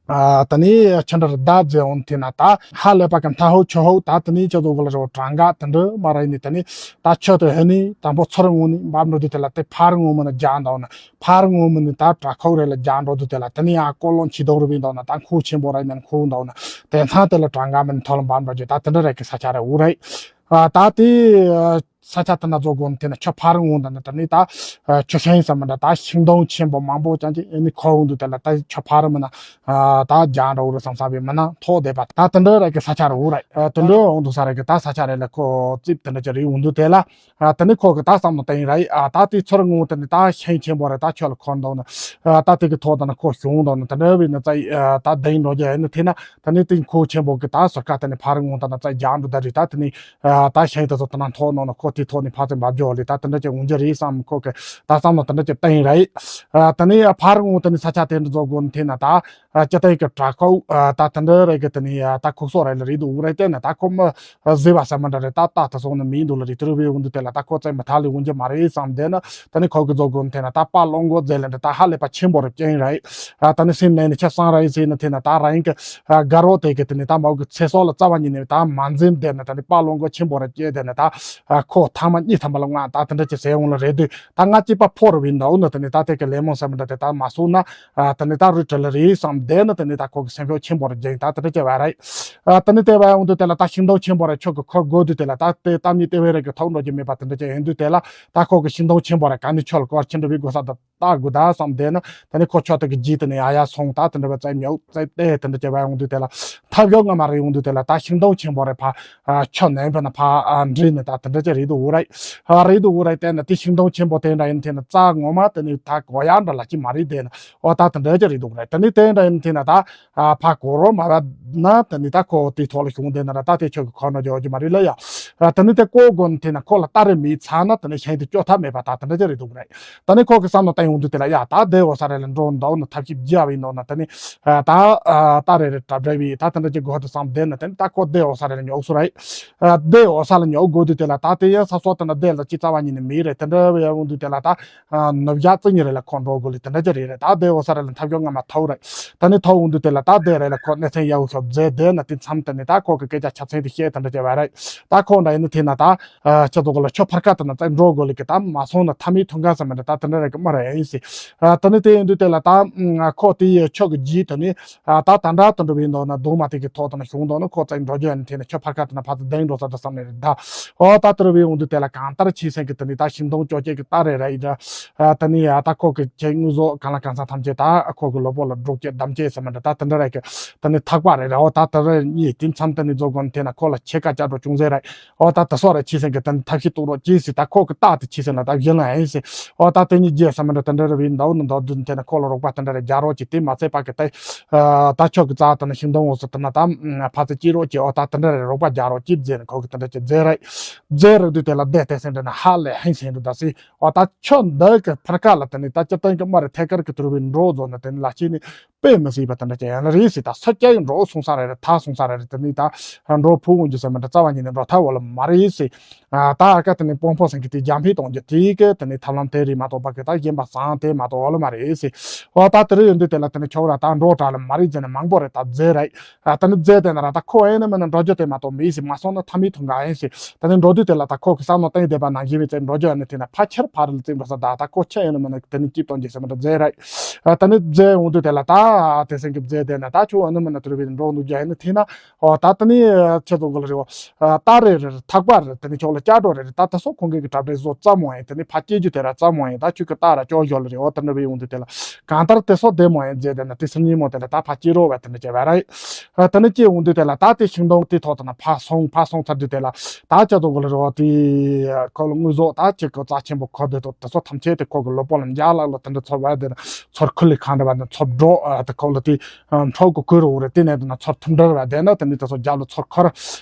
ཨ་ད་ནི་ཆི་འདྲ་རེད་ད་ཟེར་འོང་དེ་ན་ད་ཧ་ལས་པ་གི་མཐའ་ཧོ་ཆོ་ཧོ་ད་དེ་ནི་ཆོ་ཚོ་གོ་ལ་རོ་གྲངས་ཀ་དེ་འདྲ་མ་ར་ཡིན་ནི་ད་ནི་ད་ཆོ་དེ་ཧེ་ནི་དང་པོ་ཚུར་འོང་ནི་འབབ་འགྲོ་དུས་དེ་ལ་དེ་ཕར་འོང་མི་ནི་རྒྱག་འདུག་ན་ཕར་འོང་མི་ནི་ད་དྲག་ཁོག་རེ་ལ་རྒྱག་འགྲོ་དུས་དེ་ལ་དེ་ནི་ཡང་ཀོ་ལོང་ཆི་དོག་རུ་བིན་འདུག་ན་ད་ཁུ་ཆེན་པོ་ར་ཡིན་ན་ཁུ་འདུག་ན་དེ་ཚང་དེ་ལ་གྲངས་ཀ་མི་ནི་ཐོ་ལ་འབབ་འགྲོ་རྒྱུ་ད་དེ་འདྲ་རེད་གི་ས་ཆ་རེད་འུ་རེད། ཨ་ད་དེ། ས་ཆ་དེ་ན་རྫོགས་དགོས་ནི་དེ་ན་ཆུ་ཕར་འོང་དང་ནི་དེ་ནི་ད་ཆུ་ཤིང་ཟེར་མི་འདྲ་ད་ཤིང་སྡོང་ཆེན་པོ་མང་པོ་ཅན་གྱི་ཨེ་ནི་ཁོ་འོང་དུས་དེ་ལ་ད་ཆུ་ཕར་མི་ན་ད་རྒྱང་འགྲོ་རུ་བསམ་ས་བའི་མི་ན་ཐོག་བསྡད་པ་ད་དེ་འདྲ་རེད་གི་ས་ཆ་རུ་རེད། དེ་འདྲ་འོང་དུས་ས་རེད་གི་ད་ས་ཆ་རེད་ལ་ཁོ་རྩིབ་དེ་འདྲ་ཅིག་རེད་འོང་དུས་དེ་ལ་དེ་ནི་ཁོ་གི་ད་བསམ་བློ་བཏང་རེད། ད་དེ་ཚུར་འོང་དེ་ནི་ད་ཤིང་ཆེན་པོ་རེད། ད་ཆུ་ལ་འཁོར་འདུག་ན་ད་དེ་གི་ཐོག་དེ་ན་ཁོ་ཤོང་འདུག་ན་དེ་འདྲ་བའི་ནི་ད་ད་ལྡིང་འགྲོ་རྒྱུ་ཨེ་ནི་དེ་ན་དེ་ནི་དེ་ཁོ་ཆེན་པོ་གི་ད་ཟུར་ཁ་དེ་ནི་ཕར་འོང་དེ་ན་ད་རྒྱང་འགྲོ་ད་རེད། ད་དེ་ནི་ད་ཤིང་དེ་ཚོ་དེ་ན་ཐོག་འདུག་ན་ཁོ། དེ་ཐོག་ནས་ཕར་ཚུར་འབབ་རྒྱུ་ལས་ད་དེ་འདྲ་ཅིག་འོང་རྒྱུ་རེད་བསམ། ཁོ་གི་ད་བསམ་བློ་དེ་འདྲ་ཅིག་བཏང་ཡིན་རེད། ཨ། དེ་ནས་ཡང་ཕར་འོང་དེ་ནས་ས་ཆ་དེ་འདྲ་ཚོ་དགོས་ནི་དེ་ན་ད། ཨ། སྤྱི་བཏང་གི་དྲག་ཁོག་ཨ། ད་དེ་འདྲ་རེད་གི། དེ་ནས་ཡང་ད་ཁོ་སོག་རེད་ལ་རེད་འདུག་རེད། དེ་ནས་ད་ཁོ་མི་བཟོས་པ་ཟེར་མི་འདྲ་རེད། ད་ད་དེ་སོང་ནི་མིན་འདུག་ལ་རེད། དེ་རུ་བའི་འོང་དུས་དེ་ལ་ད་ཁོ་བཙན་མི་ཐག་ལས་འོང་རྒྱུ་མ་རེད་བསམ། དེ་ནས་དེ་ནས་ཁོ་གི་ཚོ་དགོས་ནི་དེ་ན་ད་པ་ལོང་གོ་རྫས་ལ་འདྲ་ད་ཧ་ལས་པ་ཆེན་པོ་རེད་ཀྱང་རེད། ཨ། ད་ནི་སེམས་ནང་ནས་ཆ་བསང་ར་ཡིན་ཟེར་ནི་དེ་ན་ད་རང་གི་ཨ། དགའ་རོགས་དེ་གི་དེ་ནས་ད་མའོ་གི་ཚེ་སྲོག་ལ་རྩ་བ་ཉིད་ནས་ད་མ་འཛེམ་དེ་ནས་ད་ནི་པ་ལོང་གོ་ཆེན་པོ་རེ་སྐྱེས་དེ་ནས་ད། ཨ། ཁོ་ཐ་མ་གཉིས་ཐ་མ་ལ་ང་ད་དེ་འདྲ་ཅིག་ཟེར་འོང་ལ་རེད་དུས་ད་ང་གཅིག་པ་ཕོར་བིན་འདའོ་ནི་དེ་ནས་ད་དེ་གི་ལེ་མོན་ཟེར་མི་འདྲ་དེ་ད་མ་སོང་ན། ཨ། དེ་ནས་ད་རུ་བྲི་ལ་རེད་བསམ་དེ་ནི་དེ་ནས་ད་ཁོ་གི་སེམས་ཤུགས་ཆེན་པོ་རེ་རྒྱས་ད་དེ་འདྲ་ཅིག་བ་རེད། ཨ། དེ་ནས་དེ་བ་འོང་དུས་དེ་ལ་ད་ཤིང་སྡོང་ཆེན་པོ་རེ་ཁྱོད་གི་ཁོར་དགོས་དུས་དེ་ལ་ད་དེ་གཏམ་གཉིས་དེ་བས་རེ་གི་ཐོག་འགྲོ་རྒྱུ་མེད་པ་དེ་འདྲ་ཅིག་ཡིན་དུས་དེ་ལ་ད་ཁོ་གི་ཤིང་སྡོང་ཆེན་པོ་རེ་ག་ནས་ཁྱོད་ལ་སྐོར་ཆེན་འགྲོ་བའི་དགོས་ས་ད། ལྟ་དགོས་ད་བསམ་དེ་ན་དེ་ནས་ཁོ་ཆོ་དེ་གི་རྗེས་དེ་ནས་ཡ་ཡ་སོང་ད་དེ་འདྲ་བ་བཙལ་མྱོང་བཙལ་ཏེ་དེ་འདྲ་བྱས་པ་ཡོང་དུས་དེ་ལ་ཐབས་ཡོད་ང་མ་རེ་ཡོང་དུས་དེ་ལ་ད་ཤིང་སྡོང་ཆེན་པོ་རེ་ཕ་ཆོ་ནན་པ་ན་ཕ་འདྲེས་ནས་ད་དེ་འདྲ་ཅིག་རེད་འདུག་འུ་རེད། རེད་འདུག་འུ་རེད། དེ་ན་དེ་ཤིང་སྡོང་ཆེན་པོ་དེ་འདྲ་ཡིན་དེ་ན་རྩ་ངོ་མ་དེ་ནས་ད་གོ་ཡ་འདྲ་ལ་ཅི་མ་རེད། དེ་ན་ཨོ་ད་དེ་འདྲ་ཅིག་རེད་འདུག་རེད། དེ་ནས་དེ་འདྲ་ཡིན་དེ་ན་ད་ཕ་གོ་རོ་མ་བ་ན་དེ་ནས་ད་ཁོ་དེ་ཐོག་ལ་བྱུང་དེ་ན་ར་ད་དེ་ཆོ་གི་ཁོ་ན་འཇོག་རྒྱུ་མ་རེད་ལ་ཡ། དེ་ནས་དེ་ཀོ་དགོན་དེ་ན་ཁོ་ལ་ད་རེ་མི་ཚ་ན་དེ་ནས་ཤིང་དེ་སྐྱོ་ཐབས་མེད་པ་ད་དེ་འདྲ་ཅིག་རེད་འདུག་རེད། ད་ནི་ཁོ་གི་བསམ་བློ་བཏང་ཡོང་དུས་དེ་ལ་ཡ་ད་བསྡད་འོ་ས་རེ་ལ་འགྲོ་འདའོ་ན་ཐབས་ཤེས་བརྒྱབ་ཡིན་ནོ་ན་དེ་ནི་ད་ད་རེ་རེ་གྲབས་འདྲ་བའི་ད་དེ་འདྲ་ཅིག་དགོས་དུ་བསམ་བསྡད་ན་དེ་ནི་ད་ཁོ་བསྡད་འོ་ས་རེ་ལ་ཉོག་སུ་རེད། བསྡད་འོ་ས་ལ་ཉོག་དགོས་དུས་དེ་ལ་ད་དེ་ཡང་ས་སོགས་དེ་ན་བསྡད་ལ་ཅི་རྩ་བ་ཉིད་ནས་མེད་རེད། དེ་འདྲ་བའི་འོང་དུས་དེ་ལ་ད་ནུབ་ཡ་རྩི་ཉིན་རེ་ལ་ཁོ་འགྲོ་དགོས་ལི་དེ་འདྲ་ཅིག་རེད་རེད། ད་བསྡད་འོ་ས་རེ་ལ་ཐབས་སྐྱོ་ང་མ་ཐོག་རེད། ད་ནི་ཐོག་འོང་དུས་དེ་ལ་ད་བསྡད་རེ་ལ་ཁོ་གནས་ཚན་ཡག་ཤོབ་མཛད་བསྡད་ན་དེ་མཚམས་དེ་ནི་ད་ཁོ་གི་སྐད་ཆ་ཆ་ཚན་དེ་བཤད་དེ་འདྲ་ཅིག་བ་རེད། ད་ཁོ་འདྲ་ཡིན་ན་དེ་ན་ད། ཨ། ཁྱེད་ཚོ་གོ་ལ་ཁྱོད་ཕར་ཁ་དེ་ན་བཙལ་འགྲོ་དགོས་ལ་གི་ད་མ་སོང་ན་ཐ་མའི་ཐུང་ག་ཟེར་མི་འདྲ་ད་དེ་འདྲ་རེ་གི་མ་རེད་ཡིན་སི། ཨ། ད་ནི་དེ་ཡིན་དུས་དེ་ལ་ད་ཁོ་དེ་ཡི་ཁྱོད་ཀྱི་རྗེས་དེ་ནི་ཨ་ད་ད་འདྲ་དེ་འདྲ་བའི་འདོག་ན་རྡོག་མ་དེ་གི་ཐོག་དེ་ན་བྱུང་འདོག་ན་ཁོ་བཙལ་འགྲོ་རྒྱུ་ཡིན། དེ་ནི་ཁྱོད་ཕར་ཁ་དེ་ན་ཕར་ཚུར་བསྡད་འགྲོ་ས་དེ་བསམ་ནས་རེད་ད། ཨོ་ད་དེ་རུ་བའི་འོང་དུས་དེ་ལ་གང་ལྟར་ཆེ་སེང་གི་དེ་ནི་ད་ཤིང་སྡོང་ཅོ་སྐྱེས་ཀྱི་ད་རེ་རེ་ཡི་འདྲ། ཨ། ད་ནི་ཨ་ད་ཁོ་གི་ཁྱེད་དངོས་ཟོག་གང་ལ་གང་ས་ཐམས་ཅད་ད་ཁོ་གི་ལོ་པོ་ལ་སྒྲོག་སྐྱེས་འདམ་སྐྱེས་ཟེར་མི་འདྲ་ད་དེ་འདྲ་རེ་གི་ད་ནི་ཐག་པ་རེ་རེ་ཨོ་ད་དེ་རེ་གཉིས་དེ་མཚམས་དེ་ནི་རྫོགས་དགོན་དེ་ན་ཁོ་ལ་ཁྱེད་ཀ་བཅའ་འགྲོ་ཅུང་ཟད་རེད། ཨོ་ད་དེ་སོགས་རེ་ཆེ་སེང་གི་ད་ནི་ཐབས་ཤེས་གཏོང་རོགས་ཅེས་སི་ད་ཁོ་གི་རྟགས་དེ་ཆེ་སེང་ལ་ད་གཞི་ལ་ཨེ་སི། ཨོ་ད་དེ་གཉིས་རྗེས་ཟེར་མི་འདྲ་དེ་འདྲ་རེ་བའི་འདའ་བོ་ནི་འདའ་བོ་དུ་དེ་ན་ཁོ་ལ་རོགས་པ་དེ་འདྲ་རེ་རྒྱག་རོགས་ཀྱི་དེ་མ་ཚད་པ་གི་ད། ཨ། ད་ཁྱོད་ཀྱི་རྩ་དེ་ན་ཤིང་སྡོང་འོ་སི་དེ་ན་ད་ཕ་ཚེ་སྐྱིད་རོགས་ཀྱི་ཨོ་ད་དེ་འདྲ་རེ་རོགས་པ་རྒྱག་རོགས་ཀྱི་རྫས་ནི་ཁོ་གི་དེ་འདྲ་ཀྱི་རྫས་རེད། རྫས་རེད་དུས་དེ་ལ་བསྡད་དེ་སེང་འདྲ་ན་ཧ་ལས་ཧིང་སེང་འདུག་ད་སི། ཨོ་ད་ཁྱོད་འདི་གི་ཕར་ཁ་ལ་དེ་ནི་ད་སྤྱིར་བཏང་གི་མ་རེད་ཐད་ཀར་གི་དུར་བའི་འགྲོ་རྫོགས་ནི་དེ་ནི་ལ་ཅི་ནི་དཔེ་མི་སྲིད་པ་དེ་འདྲ་ཅན་ཡང་ན་རེད་སྲིད་ད་སོ་སྐྱ་ཡི་འགྲོ་སོང་ས་རེ་རེད་ཐ་སོང་ས་རེ་རེད་དེ་ནི་ད་འགྲོ་ཕུ་འོང་རྒྱུ་ཟེར་མི་འདྲ་རྩ་བ་ཉིད་ནས་འགྲོ་ཐབས་འོ་ལ་མ་རེད་སྲིད། ད་ཨ་ཀ་དེ་ནི་སྤོང་སྤོང་སེང་གི་དེ་རྒྱ་འཕེལ་གཏོང་རྒྱུ་དེ་གི་དེ་ནི་ཐབས་ལམ་དེ་རེད་མ་གཏོགས་པ་གི་ད་གཞན་པ་བཟང་དེ་མ་གཏོགས་འོ་ལ་མ་རེད་སྲིད། འོ་ད་དེ་རེད་ཡོང་དུས་དེ་ལ་དེ་ནི་ཁྱོད་ར་ད་འགྲོ་དྲག་ལ་མ་རེད་ཟེར་ནས་མང་པོ་རེད་ད་རྫས་རེད། ད་ནི་རྫས་དེ་ན་ར་ད་ཁོ་ཨེ་ནི་མིན་ན་འགྲོ་རྒྱུ་དེ་མ་གཏོགས་མི་སྲིད་མ་སོང་ན་ཐ་མའི་ཐུང་ག་ཨེ་སྲིད། ད་ནི་འགྲོ་དུས་དེ་ལ་ད་ཁོ་གི་བསམ་བློ་བཏང་དེ་པ་ནང་བཞིན་མི་ཚེ་འགྲོ་རྒྱུ་ཨེ་ནི་དེ་ན་ཕ་ཁྱེར་ཕ་རེ་ལ་བརྩིས་འགྲོ་ས་ད་ད་ཁོ་ཁྱེད་ཨེ་ནི་མིན་ན་དེ་ནི་སྐྱིད་གཏོང་རྒྱུ་ཟེར་མི་འདྲ་རྫས་རེད། ད་ནི་རྫས་འོང་དུས་དེ་ལ་ད་དེ་སེང་གི་རྫས་དེ་ན་ད་ཁྱོད་ཨེ་ནི་མིན་ན་དུར་བའི་འགྲོ་འདུག་རྒྱུ་ཨེ་ནི་དེ་ན། ཨོ་ད་ལྟ་ནི་ཁྱེད་ཚོ་གོ་ལ་རེད་ཨོ། ད་རེ་རེ་ཐག་པ་རེ་དེ་ནི་ཁྱོད་ལ་སྐྱ་འགྲོ་རེ་རེ་ད་ད་སོ་ཁོང་གི་གྲབ་རེ་བཟོ་ཙམ་མོ་ཡིན་དེ་ནི་ཕ་སྐྱེ་རྒྱུ་དེ་ར་ཙམ་མོ་ཡིན་ད་ཁྱོད་ཀྱི་ད་ར་ཅོ་ཞོ་ལ་རེ་ཨོ་ད་འདྲ་བའི་འོང་དུས་དེ་ལ་གང་ལྟར་དེ་སོ་བདེ་མོ་ཡིན་རྗེས་དེ་ན་དེ་སུ་ཉིན་མོ་དེ་ལ་ད་ཕ་སྐྱེ་རོ་བ་དེ་འདྲ་བྱས་བ་རེད། ད་ནི་སྐྱེ་འོང་དུས་དེ་ལ་ད་དེ་ཤིང་སྡོང་དེ་ཐོག་ད་ན་ཕ་སོང་ཕ་སོང་ཚར་དུས་དེ་ལ་ད་ཁྱེད་ཚོ་གོ་ལ་རེ་ཨོ་དེ་ཁོ་ལ་དངོས་ཟོག་ད་ཁྱེད་ཀྱི་རྩ་ཆེན་པོ་ཁོ་དེ་ཐོག་དེ་སོ་ཐམས་ཅད་དེ་ཁོ་གི་ལོ་པོ་ལ་འཇག་ལག་ལ་དེ་འདྲ་ཚོར་བ་དེ་ན་ཚོར་ཁུ་ལི་གང་འདྲ་བ་ན་ཚོར་འགྲོ་དེ་ཁོ་ལ་དེ། འཕྲོ་གི་ཀུ་རུ་རེ་དེ་ནས་དེ་ན་ཚོར་ཐུམ་འདྲ་བ་དེ་ན་དེ་ནས་དེ་ཚོ་རྒྱབ་ལ་ཚོར་ཁར།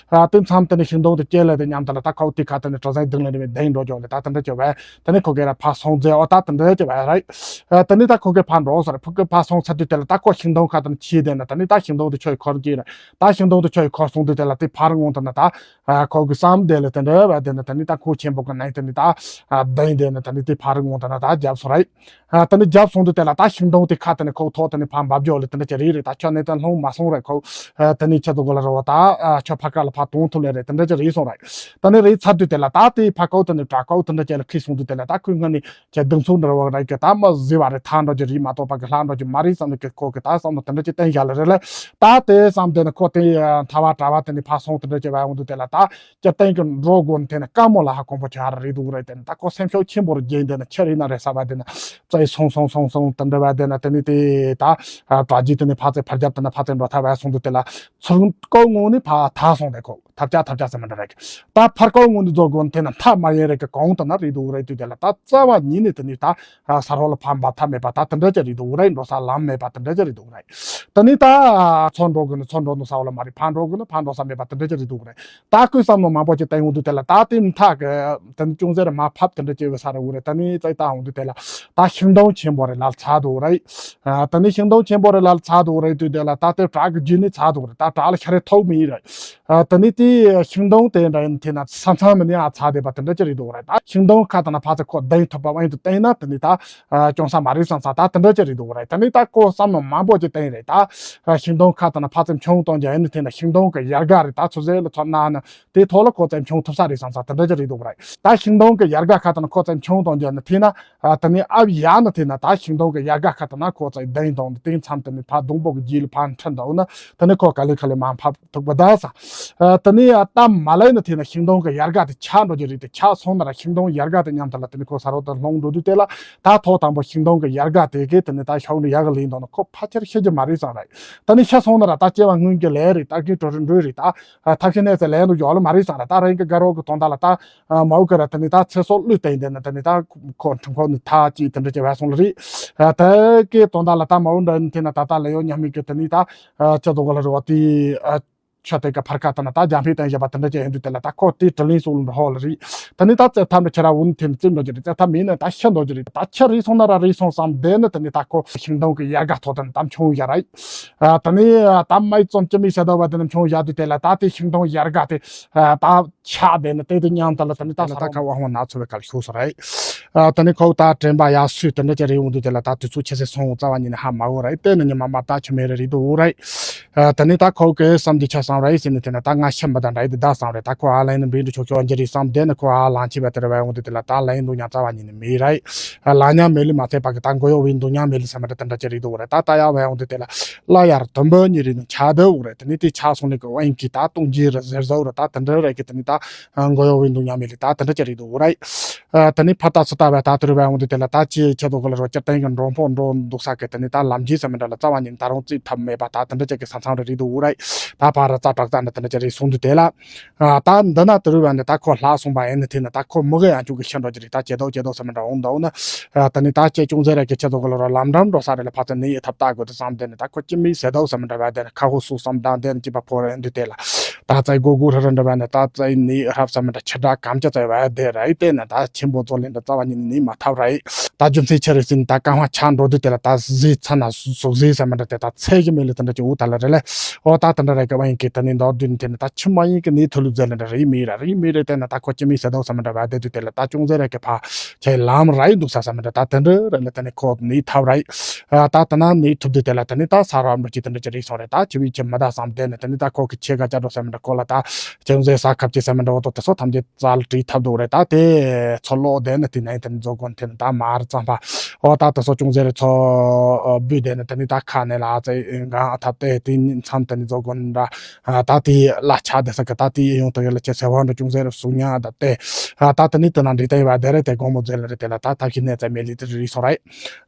དེ་མཚམས་དེ་ནས་ཤིང་སྡོང་དེ་སྐྱེ་ལ་དེ་ཉམས་དེ་ལ་ད་ཁོ་དེ་ཁ་དེ་ནས་གྲོ་ཟན་སྡིང་ལ་དེ་བས་དེང་འགྲོ་ཅོག་ལ་ད་དེ་འདྲ་ཅོ་བས་དེ་ནས་ཁོ་གེ་ར་ཕ་སོང་ཟེ་ཨོ་ད་དེ་འདྲ་ཅོ་བས་ར། དེ་ནས་ད་ཁོ་གེ་ཕ་འགྲོ་ཟེར་ཕུ་གེ་ཕ་སོང་ཚར་དུས་དེ་ལ་ད་ཁོ་ཤིང་སྡོང་ཁ་དེ་ནས་ཆི་དེ་ན་དེ་ནས་ད་ཤིང་སྡོང་དེ་ཆོས་ཁོར་གི་ར་ད་ཤིང་སྡོང་དེ་ཆོས་ཁོར་སོང་དུས་དེ་ལ་དེ་ཕར་འོང་དེ་ན་ད་ཁོ་གི་བསམ་དེ་ལ་དེ་འདྲ་བས་དེ་ན་དེ་ནས་ད་ཁོ་ཆེན་པོ་གི་ནང་དེ་ནས་ད་དེང་དེ་ན་དེ་ནས་དེ་ཕར་འོང་དེ་ན་ད་རྒྱབ་སོང་ར། ཨ། དེ་ནས་རྒྱབ་སོང་དུས་དེ་ལ་ད་ཤིང་སྡོང་དེ་ཁ་དེ་ནས་ཁོ་ཐོག་དེ་ནས་ཕར་འབབ་རྒྱུ་ལས་དེ་འདྲ་ཅི་རེད་རེད་ད་ཁྱོད་ནས་དེ་ལྷུང་མ་སོང་རེད་ཁོ། ཨ། དེ་ནས་ཁྱེད་ཚོ་གོ་ལ་རེ་བ་ད་ཨ། ཁྱོད་ཕ་ཁ་ལ་ཕར་གཏོང་ཐུབ་ལེ་རེད་དེ་འདྲ་ཅི་རེད་སོང་རེད། དེ་ནས་རེད་ཚར་དུས་དེ་ལ་ད་དེ་ཕ་ཀའོ་དེ་ནས་བྲག་ཀའོ་དེ་འདྲ་ཅི་ལ་ཁིས་སོང་དུས་དེ་ལ་ད་ཁོའི་སྔ་ནས་ཁྱེད་གདུང་སོང་འདྲ་བ་རེད་གི་ད་མ་བཟི་བ་རེད་ཐང་འགྲོ་རྒྱུ་རེད་མ་གཏོགས་ཕ་གི་ལྷ་འགྲོ་རྒྱུ་མ་རེད་བསམ་ནས་ཁོ་གི་ད་བསམ་བློ་དེ་འདྲ་ཅི་བཏང་བཞག་ལེ་རེད་ལེ། ད་དེ་བསམ་དེ་ནས་ཁོ་དེ་ཐ་བ་གྲྭ་བ་དེ་ནས་ཕར་སོང་དེ་འདྲ་ཅི་བ་འོང་དུས་དེ་ལ་ད། སྤྱིར་བཏང་གི་འགྲོ་དགོས་ནི་དེ་ནི་དཀའ་མོ་ལ་ཧ་གོང་པོ་ཆགས་རེད་འདུག་རེད་དེ་ནི་ད་ཁོ་སེམས་ཤུགས་ཆེན་པོ་རུ་རྒྱས་དེ་ནི་ཆེ་རེད་ན་རེད་ས་བ་དེ་ནི་བཙལ་སོང་སོང་སོང་སོང་དེ་འདྲ་བ་དེ་ནི་དེ་ནི་དེ་ད་གྲ་རྒྱས་དེ་ནི་ཕ་ཚེ་ཕར་རྒྱབ་དེ་ནི་ཕ་ཚེ་འགྲོ་ཐབས་བ་སོང་དུས་དེ་ལ་ཚུར་ཀོ་ངོ་ནི་ཕ་ཐ་སོང་དེ་ཁོ་ ཐབས་ཆག་ཐབས་ཆག་ཟེར་མི་འདྲ་རེད། ད་ཕར་ཁོ་ངོ་འདི་རྫོགས་དགོས་ན་དེ་ན་མཐའ་མ་ཡིན་རེད་གི་གང་དུ་ན་རེད་འདུག་རེད་དུས་དེ་ལ་ད་རྩ་བ་ཉིད་ནས་དེ་ནི་ད་ས་རོ་ལ་ཕན་པ་ཐབས་མེད་པ་ད་དེ་འདྲ་ཅིག་རེད་འདུག་རེད། འགྲོ་ས་ལམ་མེད་པ་དེ་འདྲ་ཅིག་རེད་འདུག་རེད། དེ་ནི་ད་ཚུར་འགྲོ་དགོས་ན་ཚུར་འགྲོ་ནི་ས་བ་ལ་མ་རེད། ཕར་འགྲོ་དགོས་ན་ཕར་འགྲོ་ས་མེད་པ་དེ་འདྲ་ཅིག་རེད་འདུག་རེད། ད་ཁོས་བསམ་བློ་མང་པོ་ཅིག་བཏང་ཡོང་དུས་དེ་ལ་ད་དེ་མཐའ་གི་དེ་ནི་ཅུང་ཟད་རེ་མར་ཕབ་དེ་འདྲ་ཅིག་བས་ས་རེད་འུ་རེད། དེ་ནི་ཙི་ད་འོང་དུས་དེ་ལ་ད་ཤིང་སྡོང་ཆེན་པོ་རེ་ལ་ཚ་འདུག་རེད། ཨ། དེ་ནས་ཤིང་སྡོང་ཆེན་པོ་རེ་ལ་ཚ་འདུག་རེད་དུས་དེ་ལ་ད་ལྟའི་བྲག་གི་རྒྱུད་ནས་ཚ་འདུག་རེད། ད་བྲག་ལ་ཤ་རེ་ཐོག་མི་ཡིན་རེད། ཨ། དེ་ནས་དེའི་ཤིང་སྡོང་དེ་འདྲ་ཡིན་དེ་ན་ས་མཚམས་མི་ནས་ཨ་ཚ་བསྡད་པ་དེ་འདྲ་ཅིག་རེད་འདུག་རེད། ད་ཤིང་སྡོང་ཁ་དང་ན་ཕ་ཚ་ཁོ་ལྡིང་ཐུབ་པ་དབང་དུ་བཏང་ན་དེ་ནས་ད་ཨ་ཅུང་ས་མ་རེད་བསམ་ས་ད་དེ་འདྲ་ཅིག་རེད་འདུག་རེད། དེ་ནས་ད་ཁོ་བསམ་བློ་མང་པོ་ཅིག་བཏང་རེད། ད་ཨ་ཤིང་སྡོང་ཁ་དང་ན་ཕ་ཚ་མཆོང་གཏོང་རྒྱུ་ཡིན་དེ་ན་ཤིང་སྡོང་གི་ཡལ་ག་རེད། ད་ཚོ་ཟེར་ལ་ཚོ་ན་ན་དེ་ཐོག་ལ་ཁོ་ཚོས་མཆོང་ཐུབ་ས་རེད་བསམ་ས་དེ་འདྲ་ཅིག་རེད་འདུག་རེད། ད་ཤིང་སྡོང་གི་ཡལ་ག་ཁ་དང་ན་ཁོ་ཚོས་མཆོང་གཏོང་རྒྱུ་ཡིན་དེ་ན། ཨ། དེ་ནས་ཨབ་ཡ་ན་དེ་ན་ད་ཤིང་སྡོང་གི་ཡལ་ག་ཁ་དང་ན་ཁོ་ཚོས་ལྡིང་དང་དེ་མཚམས་དེ་ནས་ཕ་སྡོང་པོ་གི་རྗེས་ལ་ཕ་འཕྲིན་འདུག་ན་དེ་ནས་ཁོ་ག་ལེ་ག་ལེ་མ་ཕབ་ཐུབ་པ་ད་ས། ཨ། དེ་ནས་ཨ་ད་མ་ལེ་ན་དེ་ན་ཤིང་སྡོང་གི་ཡལ་ག་དེ་ཆག་འགྲོ་རྒྱུ་རེད། དེ་ཆག་སོང་ན་ར་ཤིང་སྡོང་ཡལ་ག་དེ་མཉམ་དུ་ལ་དེ་ནས་ཁོ་ས་རོ་དེ་ལྷུང་འགྲོ་དུས་དེ་ལ་ད་ཐོག་དང་པོ་ཤིང་སྡོང་གི་ཡལ་ག་དེ་གི་དེ་ནས་ད་ཤོག་ནས་ཡལ་ག་ལེན་དང་ན་ཁོ་ཕལ་ཆེར་ཤི་རྒྱུ་མ་རེད་བསམ་རེད། དེ་ནས་ཤི་སོང་ན་ར་ད་སྐྱེ་བ་སྔོན་གྱི་ལས་རེད། ད་གིན་འགྲོ་རེད་འགྲོ་རེད། ད་ཨ་ཐབས་ཤེས་གནས་ཚེ་ལས་འགྲོ་ཡོད་ལ་མ་རེད་བསམ་ར། ད་རང་གི་དགའ་རོགས་གི་དོན་དག་ལ་ད། ཨ། མ་འོ་ག་ར་དེ་ནི་ད་ཚེ་སྲོག་བློས་བཏང་དེ་ནི་དེ་ནི་ད་ཁོ་ཁྲིམས་ཁོ་ནི་ཐག་ཅིག་དེ་འདྲ་ཅིག་བས་སོང་ལ་རེད། ཨ། ད་གི་དོན་དག་ལ་ད་མ་འོ་འདྲ་ནི་དེ་ན་ད་ད་ལ་ཡོད་ཉམས་མེད་གི་དེ་ནི་ད། ཨ། ཅི་ཙོ་ག་ལ་རེད་བ་དེ། ཨ། ཆ་དེ་ག་ཕར་ཁ་ད་ན་ད་རྒྱ་ཕིག་བཏང་བཞག་པ་དེ་འདྲ་ཅིག་ཡིན་དུས་དེ་ལ་ད་ཁོ་དེ་དྲི་ལན་སོགས་ལ་འགྲོ་ཧོ་ལ་རེད། དེ་ནི་ད་རྩེ་ཐབ་འདྲ་ཁྱེད་ར་འུ་ནི་དེ་ནི་རྩེ་འགྲོ་རྒྱུ་རེད། རྩེ་ཐབ་མིན་ན་ད་ཤི་འགྲོ་རྒྱུ་རེད། ད་ཁྱི་རེད་སོང་ན་ར་རེད་སོང་བསམ་དེ་ནི་དེ་ནི་ད་ཁོ་ཤིང་སྡོང་གི་ཡལ་ག་ཐོག་དེ་ནི་ད་མཆོང་བཞག་རེད། ཨ། དེ་ནི་ད་མའི་ཙམ་ཅི་མི་ཤེས་ད་བ་དེ་ནི་མཆོང་བཞག་དུས་དེ་ལ་ད་དེ་ཤིང་སྡོང་ཡལ་ག་དེ། ཨ། ད། ཆགས་བསྡད་ནས་དེ་དུས་མཉམ་དུ་ལ་དེ་ནི་ད་ས་ད་ཁ་དབང་བ་སྣ་ཚོགས་པའི་ཁར་ཤོར་སོང་རེད། ཨ། དེ་ནི་ཁོ་ད་དྲན་པ་ཡར་སོས་དེ་འདྲ་ཅིག་རེད་འོང་དུས་དེ་ལ་ད་དུས་ཚོད་ཆེ་སེ་སོང་རྩ་བ་ཉིད་ནས་ཧ་མ་གོ་རེད། དེ་ནི་ཉི་མ་མ་ད་ཆུ་མེད་རེད་རེད་འདུག་རེད། ཨ། དེ་ནི་ད་ཁོ་གི་བསམ་གྱི་ཆ་བསམ་རེད་ཟེར་ནས་དེ་ནི་ད་ང་ཤི་མི་ད་འདྲ་ཡི་དུས་ད་བསམ་རེད། ད་ཁོ་ཨ་ལན་ནི་འབིན་དུ་ཆོག་ཆོག་འགྱུར་རེད་བསམ་དེ་ནི་ཁོ་ཨ་ལང་ཆེ་བ་དེ་རེད་བས་འོང་དུས་དེ་ལ་ད་ལན་འདུག་ཉག་རྩ་བ་ཉིད་ནས་མེད་རེད། ཨ། ལ་ཉག་མེད་ལི་མ་ཚད་པ་གི་ད་མགོ་གཡོག་བའི་འདུག་ཉག་མེད་ལི་ཟེར་མི་འདྲ་དེ་འདྲ་ཅིག་རེད་འདུག་རེད། ད་ད་ཡ་བས་འོང་དུས་དེ་ལ་སླར་ཡར་དུམ་བུ་གཉིས་རེད་ནི་ཆགས་འདུག་རེད། དེ་ནི་དེ་ཆགས་སོང་ནི་གི་དབང་གིས་ད་སྟོང་རྒྱས་རེད་ཟེར་ཟོ་རེད། ད་དེ་འདྲ་རེད་གི་དེ་ནི་ད་མགོ་གཡོག་བའི་འདུག་ཉག་མེད་ལི་ད་དེ་འདྲ་ཅིག་རེད་འདུག་རེད། ཨ། དེ་ནི་ཕར་ད་ཚུར་ད་བས་ད་དེ་རུ་བས་འོང་དུས་དེ་ལ་ད་ཅི་ཁྱེད་ཚོ་གི་ལ་རོ་སྤྱིར་བཏང་གི་མགྲོན་པོ་འགྲོ་འདུག་ས་གི་དེ་ནི་ད་ལམ་རྒྱུས་ཟེར་མི་འདྲ་ལ་རྩ་བ་ཉིད་ནས་ད་རུང་རྩིས་ཐབས་མེད་པ་ད་དེ་འདྲ་ཅིག་གི་ས་མཚམས་རེ་རེད་འདུག་རེད། ད་ཕར་ར་རྩ་དྲག་རྩ་འདྲ་དེ་འདྲ་ཅིག་རེད་སོང་དུས་དེ་ལ། ཨ། ད་འདི་ན་དེ་རུ་བ་ནི་ད་ཁོ་ལྷག་སོང་བ་ཡིན་ནི་དེ་ནི་ད་ཁོ་མི་གི་ཡང་ཅུང་གི་ཤི་འགྲོ་རྒྱུ་རེད། ད་ཇེ་དོག་ཇེ་དོག་ཟེར་མི་འདྲ་འོང་འདུག་ན། ཨ། ད་ནི་ད་ཅེ་ཅུང་ཟེར་ར་གི་ཁྱེད་ཚོ་གི་ལ་རོ་ལམ་འགྲམ་འགྲོ་ས་རེད་ལ་ཕ་ཚོ་ནི་ཡི་ཐབས་ལྟ་དགོས་དུ་བསམ་དེ་ནི་ད་ཁོ་ཅི་མི་ཟེར་དོག་ཟེར་མི་འདྲ་བ་དེ་ནི་ཁ་ཧུ་སུ་བསམ་དང་དེ་ནི་ཅི་པ་ཕོ་རེད་འདུག་དེ་ལ། ད་ཚའི་སྒོ་སྒོ་ཧྲ་ར་འདྲ་བ་ནི་ད་ཚའི་ནི་ཧྲབ་ཟེར་མི་འདྲ་ཆི་འདྲ་གམ་ཅི་ཚའི་བ་དེ་ར་ཡི་དེ་ནི་ད་ཆེན་པོ་ཚོ་ལེན་འདྲ་རྩ་བ་ཉིད་ནི་ནི་མ་ཐབས་ར་ཡི། ད་རྒྱུ་མཚན་ཆི་རེད་ཟེར་ན་ད་རྐང་བ་ཆག་འགྲོ་དུས་དེ་ལ་ད་གཟི་ཚ་ན་སུག་གཟི་ཟེར་མི་འདྲ་དེ་ད་ཚད་གི་མེད་ལ་དེ་འདྲ་ཅིག་འུ་ད་ལ་རེད་ལ། ཨོ་ད་དེ་འདྲ་རེད་གི་བ་ཡིན་གི་དེ་ནི་མདོར་བསྡུས་ནས་དེ་ནི་ད་ཆི་མ་ཡིན་གི་ནི་ཐུ་ལུ་ཟེར་ལ་འདྲ་རེད་མི་ར་རེད་མི་རེད་དེ་ན་ད་ཁོ་ཅི་མི་ཟེར་དོག་ཟེར་མི་འདྲ་བ་དེ་དུས་དེ་ལ་ད་ཅུང་ཟད་རེད་གི་ཕ་ཁྱེད་ལམ་ར་ཡི་འདུག་ས་ཟེར་མི་འདྲ་ད་དེ་འདྲ་རེད་ལ་དེ་ནི་ཁོ་ནི་ཐབས་ར་ཡི། ཨ། ད་ད་ན་ནི་ཐུབ་དུས་དེ་ལ་དེ་ནི་ད་ས་ར་འགྲོ་ཅི་དེ་འདྲ་ཅི་རེད་སོང་རེད། ད་ཅི་བི་ཅི་མི་ད་བསམ་དེ་ནི་དེ་ནི་ད་ཁོ་གི་ཆེ་ག་ཅ་འགྲོ་ཟེར་མི་འདྲ་ཁོ་ལ་ད་ཅུང་ཟད་ས་ཁབ་ཅི་ཟེར་མི་འདྲ་འོ་དོ་དེ་ཚོ་ཐམས་ཅད་རྩ་ལ་བྲིས་ཐབས་འདུག་རེད། ད་དེ་ཚོ་ལོག་དེ་ནི་དེ་ནས་དེ་ནི་རྫོགས་དགོན་དེ་ནི་ད་མར་བརྩམས་པ། ཨོ་ད་དེ་ཚོ་ཅུང་ཟད་རེ་ཚོ་བུད་དེ་ནི་དེ་ནི་ད་ཁ་ནས་ལ་ཚེ་འགང་ཨ་ཐབས་དེ་དེ་མཚམས་དེ་ནི་རྫོགས་དགོན་འདྲ། ད་དེ་ལ་ཆ་དེ་ས་གི་ད་དེ་ཡོང་དེ་གི་ལ་ཆེ་ཟེར་བ་འདྲ་ཅུང་ཟད་རེ་གསུང་ཉག་ད་དེ། ད་དེ་ནི་དེ་ན་འདྲི་དེ་བ་དེ་རེ་དེ་དགོང་མོ་ཟེར་ལ་རེ་དེ་ལ་ད་ཐབས་ཤེས་གནས་ཚད་མེད་ལི་དེ་རེ་སོང་རེད།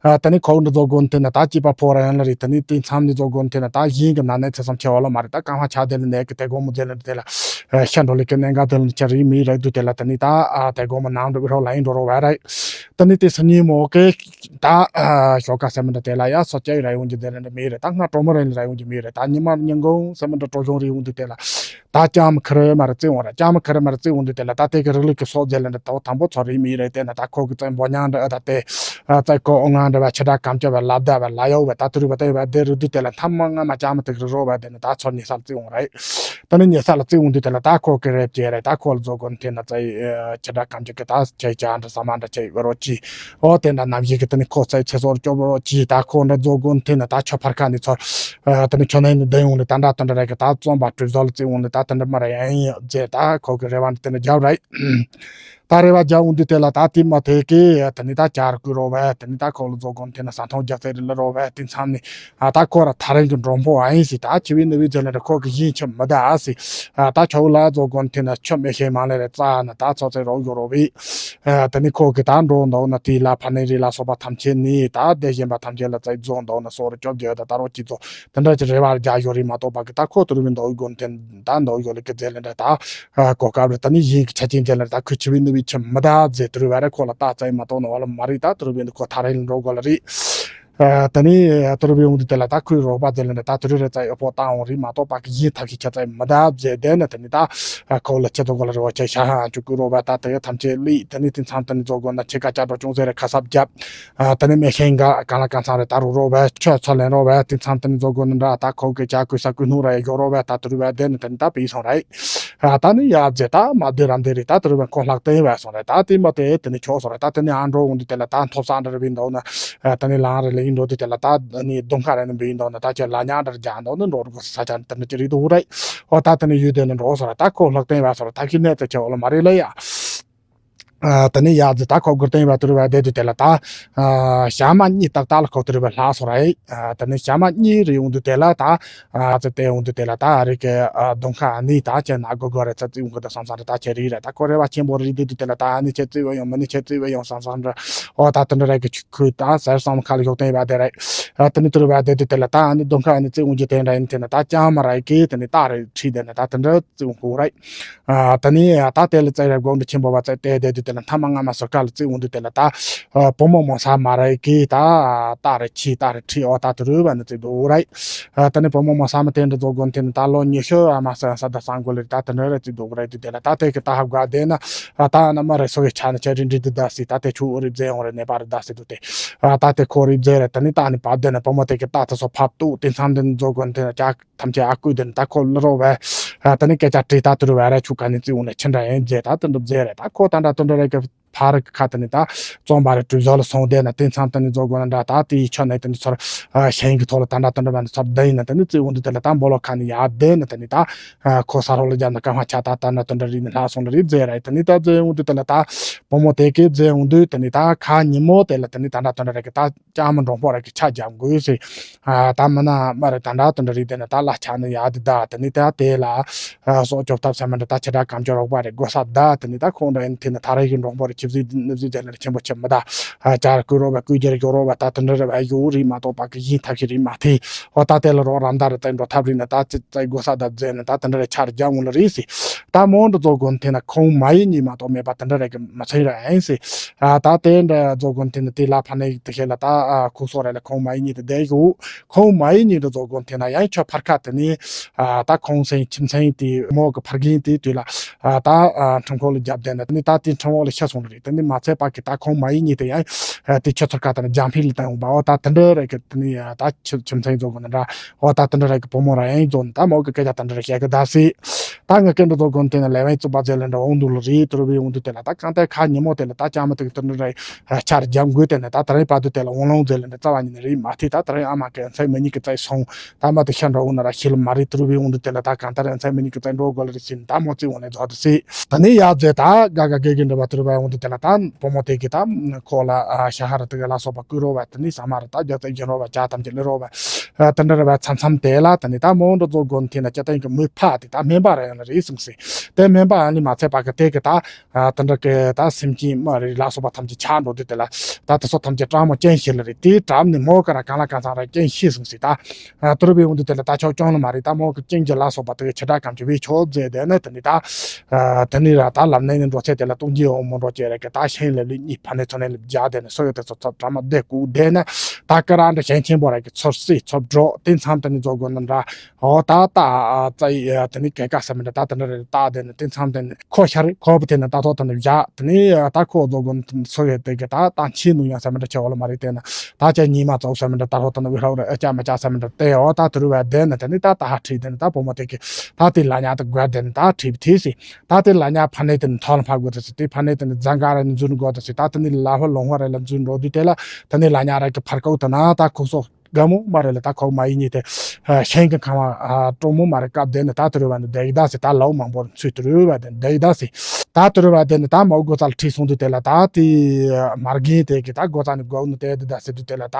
ཨ། དེ་ནི་ཁོ་འདི་ཚོ་དགོན་དེ་ན་ད་སྐྱིད་པ་ཕོ་ར་ཡང་ལ་རེད། དེ་ནི་དེ་མཚམས་ནི་ཚོ་དགོན་དེ་ན་ད་གཞན་གྱི་ན་ནས་ཚེ་སམ་ཆེ་བ་ལ་མ་རེད། ད་རྐང་ཧ་ཆ་དེ་ལ་ནས་གི་དེ་དགོང་མོ་དེ་ལ་དེ་ལ་ཤ་འགྲོ་ལི་གི་གནད་འགག་དེ་ལ་ཆ་རིག་མི་རེད་དུ་དེ་ལ་དེ་ནི་ད་ཨ་དེ་དགོང་མོ་ནང་འགྲོ་བི་རོ་ལ་ཡིན་འགྲོ་རོ་བ་རེད། དེ་ནི་དེ་སི་ཉི་མོ་གི་ད་ཨ་ཞོགས་ཀ་སེ་མི་འདྲ་དེ་ལ་ཡ་སོ་ཅའི་ར་ཡོང་གི་དེ་ལ་འདྲ་མི་རེད། ད་སྔ་གྲོ་མོ་རེ་ལ་ར་ཡོང་གི་མི་རེད། ད་ཉི་མ་ཉིན་གུང་སེ་མི་འདྲ་གྲོ་གཞུང་རེ་ཡོང་དུ་དེ་ལ། ད་ལྕམ་ཁ་རེ་མར་བརྩི་འོང་ར། ལྕམ་ཁ་རེ་མར་བརྩི་འོང་དུས་དེ་ལ་ད་དེ་གི་རིགས་ལུགས་ཀྱི་སྲོག་རྫས་ལ་འདྲ་དོ་དམ་པོ་ཚོ་རིགས་མི་རེད། དེ་ན་ད་ཁོ་གི་བཙན་པོ་མྱང་འདྲ་ཨ་ད་དེ་བཙན་ཁོ་ཨོ་ང་འདྲ་བ་ཆེ་དྲག་གམ་ཅོ་བ་ལབ་ད་བ་ལ་ཡོ་བ་ད་དུ་རུ་བ་དེ་བ་དེ་རུ་དུས་དེ་ལ་ཐམ་མ་ང་མ་ལྕམ་དེ་གི་རོ་བ་དེ་ན་ད་ཚོ་ཉེ་སར་བརྩི་འོང་ར། ད་ནི་ཉེ་ས་ལ་བརྩི་འོང་དུས་དེ་ལ་ད་ཁོ་གི་རེབ་ཅེ་རེད། ད་ཁོ་ལ་རྫོགས་དགོན་དེ་ན་ཙེ་ཆེ་དྲག་གམ་ཅོ་གི་ད་ཆེ་ཅ་འདྲ་ས་མ་འདྲ་ཆེ་བ་རོ་ཅི། ཨོ་དེ་འདྲ་ནམ་ཞིག་གི་དེ་ནི་ཁོ་ཚོའི་ཚེ་སྲོག་སྐྱོབ་རོགས་གྱིས། ད་ཁོ་འདྲ་རྫོགས་དགོན་དེ་ནི་ད་ཆོས་ཕར་ཁ་ནས་ཚོར། ཨ། དེ་ནི་ཁྱོད་ནི་ནི་བདེན་ཡོང་ནི་ད་འདྲ་དེ་འདྲ་རེད་གི། ད་རྩོམ་པ་སྤྲུལ་བཟོ་ལ་བརྩི་འོང་ནི་ད་དེ་འདྲ་མ་རེད་ཡིན་ཡོད་ཅེས་ད་ཁོ་གི་རེ་བ་འདི་དེ་འདྲ་རྒྱབ་རེད། ད་རེ་བ་རྒྱག་འོང་དུས་དེ་ལ་ད་དེ་མ་ཐེ་གི་དེ་ནི་ད་ཅར་བསྐུལ་རོགས་བས། དེ་ནི་ད་ཁོ་ལ་རྫོགས་སྒོ་ནས་ཐེ་ན་ས་མཐོང་རྒྱག་ཚད་རེ་ལ་རོགས་བས། དེ་མཚམས་ནས་ཨ་ད་ཁོ་ར་ཐག་རིང་གི་མགྲོན་པོ་ཨ་ཡིན་ཟིག་ད་ཆི་བའི་ནི་བའི་ཚེ་ལ་འདྲ་ཁོ་གི་ཡིན་ཆི་མི་ད་ཨ་ཟིག་ཨ་ད་ཁྱོད་ལ་རྫོགས་སྒོ་ནས་ཐེ་ན་ཆི་མེད་ཤེས་མ་ལེ་རེ་རྩ་ན་ད་ཚོ་ཚེ་རོགས་ཡོད་རོགས་བས། ཨ་དེ་ནི་ཁོ་གི་ད་འགྲོ་འདུག་ན་དེ་ལ་ཕ་ནི་རི་ལ་སོགས་པ་ཐམས་ཅད་ནི་ད་དེ་གཞན་པ་ཐམས་ཅད་ལ་རྩ་རྫོགས་འདུག་ན་སོགས་རེ་སྐྱོབ་རྒྱུ་ད་ད་རོགས་ཀྱི་རྫོགས་དེ་འདྲ་ཅིག་རེ་བ་རྒྱག་ཡོད་རེད་མ་གཏོགས་པ་གི་ད་ཁོ་དུ་རུ་བའི་འདུག་སྒོ་ནས་ཐེ་ན་ད་འདུག་ཡོད་ལ་གི་རྫས་ལ་འདྲ་ད་གོ་སྐབས་རེ་ད་ནི་ཡིན་གི་ཆ་རྐྱེན་ཅན་ལ་ད་ཁོས་ཆི་བའི་ནི་བའི་ཆི་མི་ད་རྫས་དུ་རུ་བ་རེ་ཁོ་ལ་ད་རྩ་མ་གཏོགས་ན་བ་ལ་མ་རེད། ད་དུ་རུ་བའི་འདུག་ཁོ་ཐག་རིང་ལ་འགྲོ་དགོས་ལ་རེད། ཨ་དེ་ནས་དུ་རུ་བའི་འོང་དུས་དེ་ལ་ད་ཁོའི་རོགས་པ་རྫས་ལ་འདྲ་ད་དུ་རུ་རེ་རྩ་ཡོད་པོ་ད་འོང་རེད་མ་གཏོགས་པ་གི་ཡིན་ཐབས་ཤིག་ཆ་རྩ་མི་ད་རྫས་དེ་ནི་དེ་ནི་ད་ཁོ་ལ་ཆི་དོ་གོ་ལ་རེ་བ་ཆེ་ཤ་ཧ་ཅུ་ཀུ་རོགས་པ་ད་དེ་ཐམས་ཅད་ལི་དེ་ནི་དེ་མཚམས་དེ་ནི་རྫོགས་སྒོ་ན་ཆི་ཀ་ཅག་འགྲོ་ཅུང་ཟད་རེ་ཁ་གསབ་རྒྱབ། ཨ་དེ་ནི་མེ་ཤིང་ག་གང་ལ་གང་འཚམ་རེ་ད་རུ་རོགས་བས། ཆོས་ཚོ་ལེན་རོགས་བས། དེ་མཚམས་དེ་ནི་རྫོགས་སྒོ་ནས་འདྲ་ད་ཁོ་གི་ཅག་ཀུ་ས་ཀུ་སྣུར་ར་ཡོད་རོགས་བས། ད་དུ་རུ་བས་དེ་ནི་དེ་ནི་ད་པི་སོང་རེད། ཨ་ད་ནི་ཡ་རྫས་ད་མ་བདེ་རམ་བདེ་རེད། ད་དུ་རུ་བས་ཁོ་ལྷག་བསྟན་བས་སོང་རེད། ད་དེ་མ་དེ་དེ་ནི་ཆོག་སོང་རེད། ད་དེ་ནི་ཨ་འགྲོ་འོང་དུས་དེ་ལ་ད་མཐོ་ས་འདྲ་རེ་བས་འདུག་ན། ཨ་ད་ནི་ལང་རེ་ལ་ཡིན་འགྲོ་དུས་དེ་ལ་ད་ནི་གདོང་ཁ་རེ་ནི་བས་འདུག་ན་ད་ཁྱོད་ལ་ཉག་འདྲ་རྒྱག་འདུག་ནི་འགྲོ་རུ་གོ་ས་ཆ་དེ་ནི་ཅི་རེད་འདུག་རེད། ཨོ་ད་དེ་ནི་ཡུལ་དེ་ནི་འགྲོ་སོང་རེད། ད་ཁོ་ལྷག་བསྟན་བས་སོང་རེད། ད་ཁྱི་གནས་དེ་ཁྱོད་ལ་མ་རེད་ལ་ཡ། ཨ་དེ་ནས་ཡ་ཛི་ད་ཁོ་གུར་སྟེང་བ་དུར་བ་བསྡད་དུས་དེ་ལ་ད། ཨ་ཞག་མ་གཉིས་ཏག་ཏག་ལ་ཁོ་དུར་བ་ལྷག་སོང་རེད། ཨ་དེ་ནས་ཞག་མ་གཉིས་རེ་ཡོང་དུས་དེ་ལ་ད། ཨ་ཙི་དེ་ཡོང་དུས་དེ་ལ་ད་ཨ་རིག་གི་ཨ་གདོང་ཁ་ཨ་ནི་ད་ཁྱེད་ན་དགོས་དགོས་རེད་ཙི་ཙི་ཡོང་གི་ད་བསམ་བསམ་རེད། ད་ཁྱེད་རིག་རེད། ད་ཁོ་རེ་བ་ཆེན་པོ་རེད་དུས་དེ་ལ་ད་ཨ་ནི་ཁྱེད་ཙི་བ་ཡོང་མ་ནི་ཁྱེད་ཙི་བ་ཡོང་བསམ་བསམ་རེད། ཨོ་ད་དེ་འདྲ་རེད་གི་ཆུ་ཁུལ་ད་ཟེར་བསམ་ཁ་ལ་ཞོག་སྟེང་བ་དེ་རེད། ཨ་དེ་ནས་དུར་བ་བསྡད་དུས་དེ་ལ་ད་ཨ་ནི་གདོང་ཁ་ཨ་ནི་ཙི་ཡོང་རྒྱུ་དེ་འདྲ་ཡིན་དེ་ན་ད་ཅང་མ་རེད་གི་དེ་ནས་ད་རེད་ཁྲིད་དེ་ནས་ད་དེ་འདྲ་ཙི་ཡོང་གི་རེད། ཨ་ད་ནི་ད་དེ་ལ་བཙལ་རེ་དགོན་སྡེ་ཆེན་པོ་བ་བཙལ་ཏེ་བསྡད་དུས་དེ་ལ་མཐའ་མ་སྔ་མ་ཟུར་ཁ་ལ་བཙལ་འོང་དུས་དེ་ལ་ད་བུ་མོ་མོ་ས་མ་རེད་གི་ད་རྟ་རེ་ཁྱི་རྟ་རེ་ཁྲི་ཨོ་ད་དུ་རུ་བ་ནི་བཙལ་འདུག་རེད། ཨ་ད་ནི་བུ་མོ་མོ་ས་མ་དེ་འདྲ་རྫོགས་དགོན་དེ་ནི་ད་ལོ་ཉི་ཤུ་ཨ་མ་ས་ས་ད་སང་དགོས་ལེ་ད་དེ་འདྲ་རེ་བཙལ་འདུག་རེད་དུས་དེ་ལ་ད་དེ་གི་ད་ཧ་བག་བསྡད་ན་ཨ་ད་ན་མ་རེ་སོ་གི་ཆ་ནི་ཆ་རིན་རིན་དུ་ད་སི་ད་དེ་ཆུ་རི་བཙལ་འོང་རེ་ནེ་པ་རི་ད་སི་དུ་དེ་ཨ་ད་དེ་ཁོ་རི་བཙལ་རེ་ད་ནི་ད་ནི་བབ་བསྡད་ན་བུ་མོ་དེ་གི་ད་དེ་སོ་ཕབ་ཏུ་དེ་མཚམས་དེ་ནི་རྫོགས་དགོན་དེ་ན་ཅག་ཐམས་ཅད་ཨ་ཀུ་དེ་ནི་ད་ཁོ་ལ་རོ་བས། ཨ་ད་ནི་སྐད་ཆ་དྲིས་ད་དུ་རུ་བས་ར་ཆུ་ཁ་ནི་བཙི་འོང་ལ་ཆི་འདྲ་ཡིན་རྗེས་ད་དུ་འདུ་བཟེ་རེད། ད་ཁོ་ད་འདྲ་དུ་འདྲ་རེད་གི་ཕ་རི་ཁ་དེ་ནི་ད་བཙོན་པ་རེ་གྲུ་ཟོ་ལ་སོང་དེ་ན་དེ་མཚམས་དེ་ནི་རྫོགས་དགོས་ན་འདྲ་ད་དེའི་ཆ་ནས་དེ་ནི་ཚོར་ཨ་ཤིང་གི་ཐོག་ལ་ད་འདྲ་དུ་འདྲ་བ་ནི་ཚོར་བདེ་ཡིན་ན་དེ་ནི་བཙི་འོང་དུ་དེ་ལ་ད་འབོ་ལོ་ཁ་ནི་ཡ་བདེ་ན་དེ་ནི་ད་ཨ་ཁོ་ས་རོ་ལ་རྒྱབ་ན་ཀ་ཧ་ཆ་ད་ད་འདྲ་དུ་འདྲ་རིག་ནི་ལྷ་སོང་ལ་རིག་བཟེ་རེད། དེ་ནི་ད་བཙི་འོང་དུ་དེ་ལ་ད་བུ་མོ་དེ་གི་བཙི་འོང་དུ་དེ་ནི་ད་ཁ་ཉིན་མོ་དེ་ལ་དེ་ནི་ད་འདྲ་དུ་འདྲ་རེད་གི་ད། ལྕམ་མོ་འགྲོ་ཕོག་ར་གི་ཆ་རྒྱབ་དགོས་ཟེར། ཨ་ད་མི་ན་མ་རེད་ད་འདྲ་དུ་འདྲ་རིགས་དེ་ནི་ད་ལ་ཆ་ནི་ཡ་དི་ད་དེ་ནི་ད་དེ་ལ་ཨ་སོག་ཅོབ་ཐབས་ས་མི་འདྲ་ད་ཆ་འདྲ་གམ་ཅོ་རོགས་པ་རེད་དགོས་ས་ད་དེ་ནི་ད་ཁོང་འདྲ་ཡིན་དེ་ནི་ད་རེ་གི་འགྲོ་ཕོག་རེ་ཆིབས་ཟིག་ནི་ཟིག་དེ་ནི་ཆེན་པོ་ཆེ་མི་ད་ཨ་ཅར་ཀུ་རོ་བ་ཀུ་རྒྱ་རྒྱོ་རོ་བ་ད་དུ་འདྲ་རེ་བ་ཡོ་རིགས་མ་གཏོགས་པ་གི་ཡིན་ཐབས་ཤིག་རིགས་མ་ཐེ་འོ་ད་དེ་ལ་རོགས་རམ་ད་རེ་ད་འགྲོ་ཐབས་རིགས་ནི་ད་ཅི་ཙའི་དགོས་ས་ད་བཟས་ནི་ད་དུ་འདྲ་རེ་ཆ་རྒྱབ་འོང་ལ་རིགས་སི་ད་མོ་འདྲ་ཚོ་དགོན་དེ་ན་ཁོང་མ་ཡིན་ཉིད་མ་གཏོགས་མེད་པ་དུ་འདྲ་རེ་གི་མ་ཚད་ར་ཡིན་སི། ཨ་ད་དེ་འདྲ་རྫོགས་དགོན་དེ་ནི་དེ་ལ་ཕ་ནི་དེ་ཤེས་ལ་ད་ཨ་ཁུག་སོགས་རེ་ལ་ཁོང་མ་ཡིན་ཉིད་དུ་བསྡད་ཡོད། ཁོང་མ་ཡིན་ཉིད་དུ་རྫོགས་དགོན་དེ་ན་ཡང་ཁྱོད་ཕར་ཁ་དེ་ནི་ཨ་ད་ཁོང་སེང་ཁྱིམ་སེང་དེ་མོ་གི་ཕར་གིན་དེ་དུས་ལ་ཨ་ད་ཨ་ཁྲིམས་ཁོག་ལ་རྒྱབ་བསྡད་ན་དེ་ནི་ད་དེ་ཁྲིམས་འོག་ལ་ཤི་སོང་ལ་རེད། དེ་ནི་མ་ཚད་པ་གི་ད་ཁོང་མ་ཡིན་ཉིད་དུ་ཡང་ཨ་དེ་ཁྱོད་ཚོར་ཁ་དེ་ན་རྒྱང་འཕེལ་ལ་བཏང་ཡོང་པ་འོ་ད་དེ་འདྲ་རེད་གི་དེ་ནི་ཨ་ད་ཁྱིམ་ཁྱིམ་སེང་རྫོགས་དགོན་འདྲ་འོ་ད་དེ་འདྲ་རེད་གི་བུ་མོ་ར་ཡང་རྫོགས་ད་མོ་གི་སྐད་ཆ་དེ་འདྲ་རེ་བཤད་གི་ད་སི། ད་ངས་སྐད་འདྲ་ཚོ་དགོན་དེ་ན་ལས་བན་བཙུགས་པ་ཟེར་ལེ་འདྲ་འོང་འདུག་ལ་རེད། དུར་བའི་འོང་འདུག་དེ་ལ་ད་གང་ལྟར་ཁ་ཉིན་མོ་དེ་ལ་ད་ལྕམ་མོ་དེ་གི་དུར་འདྲ་རེད་ཆར་རྒྱབ་འགུལ་དེ་ནས་ད་ད་རེས་བར་དུ་དེ་ལ་འོང་ལོང་ཟེར་ལེ་འདྲ་རྩ་བ་ཉིད་ནས་རེད་མ་ཐེ། ད་ད་རེས་ཨ་མ་གི་མཚན་མི་གཉིས་ཀྱི་རྩ་སོང་ད་མ་དེ་ཤ་འདྲ་འོང་ན་ར་ཤི་ལ་མ་རེད། དུར་བའི་འོང་འདུག་དེ་ལ་ད་གང་ལྟར་མཚན་མི་གཉིས་ཀྱི་རྩ་འགྲོ་དགོས་ལ་རེད་ཟེར་ནས་ད་མོ་རྩིས་འོང་ནས་རྫོགས་དུ་སི། ད་ནི་ཡ་ཟེ་ད་ག་ག་གེ་གེ་འདྲ་བ་དུར་བའི་འོང་འདུག་དེ་ལ་ད་བུ་མོ་དེ་གི་ད་ཁོ་ལ་ཤ་ཧ་ར་དེ་གི་ལ་སོགས་པ་བསྐུལ་རོགས་བ་དེ་ནི་ས་མ་ར་ད་རྒྱ་ཚ་རྒྱན་རོགས་བ་ཇ་ཐམས་ཅད་ལེ་རོགས་བ་དེ་འདྲ་རེད་བ། མཚམས་མཚམས་དེ་ལ་དེ་ནི་ད་མོ་འདྲ་ཚོ་དགོན་དེ་ན་སྐྱ་སྟེང་གི་མི་ཕ་དེ་ད་སྨན་པ་ར་ཡང་ལ་རེད་སོང་སི། དེ་སྨན་པ་ཨ་ནི་མ་ཚད་པ་གི་དེ་གི་ད། ཨ་དེ་འདྲ་གི་ད་སེམས་ཅན་མ་རེད་ལ་སོགས་པ་ཐམས་ཅད་ཆགས་འགྲོ་དུས་དེ་ལ་ད་དེ་ཚོ་ཐམས་ཅད་དྲང་མོ་རྐྱེན་ཤེས་ལ་རེད། དེའི་དྲང་ནས་མོ་ག་ར་གང་ལ་གང་འཚམ་ར་རྐྱེན་ཤེས་སོང་ཟིག་ད། ཨ་དུར་བའི་འོང་དུས་དེ་ལ་ད་ཆོག་ཅང་ལ་མ་རེད། ད་མོ་གི་རྐྱེན་གྱི་ལ་སོགས་པ་དེ་གི་ཆེ་དྲག་གམ་གྱི་བའི་ཆོག་མཛད་དེ་ནས་དེ་ནི་ད། ཨ་དེ་ནི་ར་ད་ལམ་ནས་ནི་འགྲོ་ཚད་དེ་ལ་སྟོང་རྒྱས་འོང་མོ་འགྲོ་བྱས་རེད་གི་ད་ཤིང་ལེབ་ལི་གཉིས་ཕ་ནས་ཚོ་ནས་ལེབ་རྒྱག་དེ་ནས་སོ་ཡོད་དེ་ཚོ་ཚོ་དྲང་མོ་བསྡད་སྐུ་བསྡད་ནས་ད་ཀ་ར་འདྲ་ཞེང་ཆེན་པོ་ར་གི་ཚོར་སྲིད་ཚོར་འགྲོ་དེ་མཚམས་དེ་ནི་རྫོགས་དགོས་ན་འདྲ། ཨོ་ད་ད་ཨ་ཙ་ཡི་ཨ་དེ་ནི་སྐད་ཀ་ས་མི་འདྲ་ད་དེ་འདྲ་རེ་ད་དེ་ནི་དེ་མཚམས་དེ་ནི་ཁོ་ཤར་ཁོ་བུ་དེ་ནི་ད་ཐོག་དེ་ནི་བཞག་དེ་ནི་ཨ་ད་ཁོ་རྫོགས་དགོས་ན་སོ་ཡི་དེ་གི་ད་ད་ཁྱི་ནུ་ཡང་ས་མི་འདྲ་ཆེ་བ་ལ་མ་རེད། དེ་ནི་ད་ཅག་ཉི་མ་ཙོག་ས་མི་འདྲ་ད་ཐོག་དེ་ནི་བི་ཧྲ་རེ་ཨ་ཅག་མ་ཅག་ས་མི་འདྲ་དེ་ཨོ་ད་དེ་རུ་བ་དེ་ནི་དེ་ནི་ད་ད་ཧ་ཁྲིད་དེ་ནི་ད་བུ་མོ་དེ་གི་ད་དེ་ལ་ཉག་དེ་དགོས་དེ་ནི་ད་ཁྲིད་བི་ཐེ་སི། ད་དེ་ལ་ཉག་ཕ་ནི་དེ་ནི་ཐོག་ལ་ཕ་དགོས་དེ་སི། དེ་ཕ་ནི་དེ་ནི་རྫ་འགའ་རེ་ནི་འཛུལ་དགོས་དེ་སི། ད་དེ་ནི་ལ་ཧོ་ལོང་ཧོ་རེ་ལ་འཛུལ་འགྲོ་དུས་དེ་ལ་དེ་ནི་ལ་ཉག་རེ་གི་ཕར་ཀོ་དེ་ན་ད་ཁུག་སོ། དགའ་མོ་མ་རེད་ལ། ད་ཁོ་མ་ཡིན་ནི་དེ་ཤིང་གི་ཁང་བ་སྤྲོ་མོ་མ་རེད། སྐབས་དེ་ནི་ད་དུ་རུ་བ་ནི་བསྡད་ཡི་ད་སི་ད་ལའུ་མང་པོར་ཚུད་དུ་རུ་བ་དེ་བསྡད་ཡི་ད་སི། ད་དུ་རུ་བ་དེ་ནི་ད་མའོ་སྒོ་རྩར་ཁྲིད་སོང་དུས་དེ་ལ་ད་དེ་མར་གིན་དེ་གི་ད་སྒོ་རྩ་ནི་སྒོ་ནི་དེ་དེ་ད་སི་དུས་དེ་ལ་ད་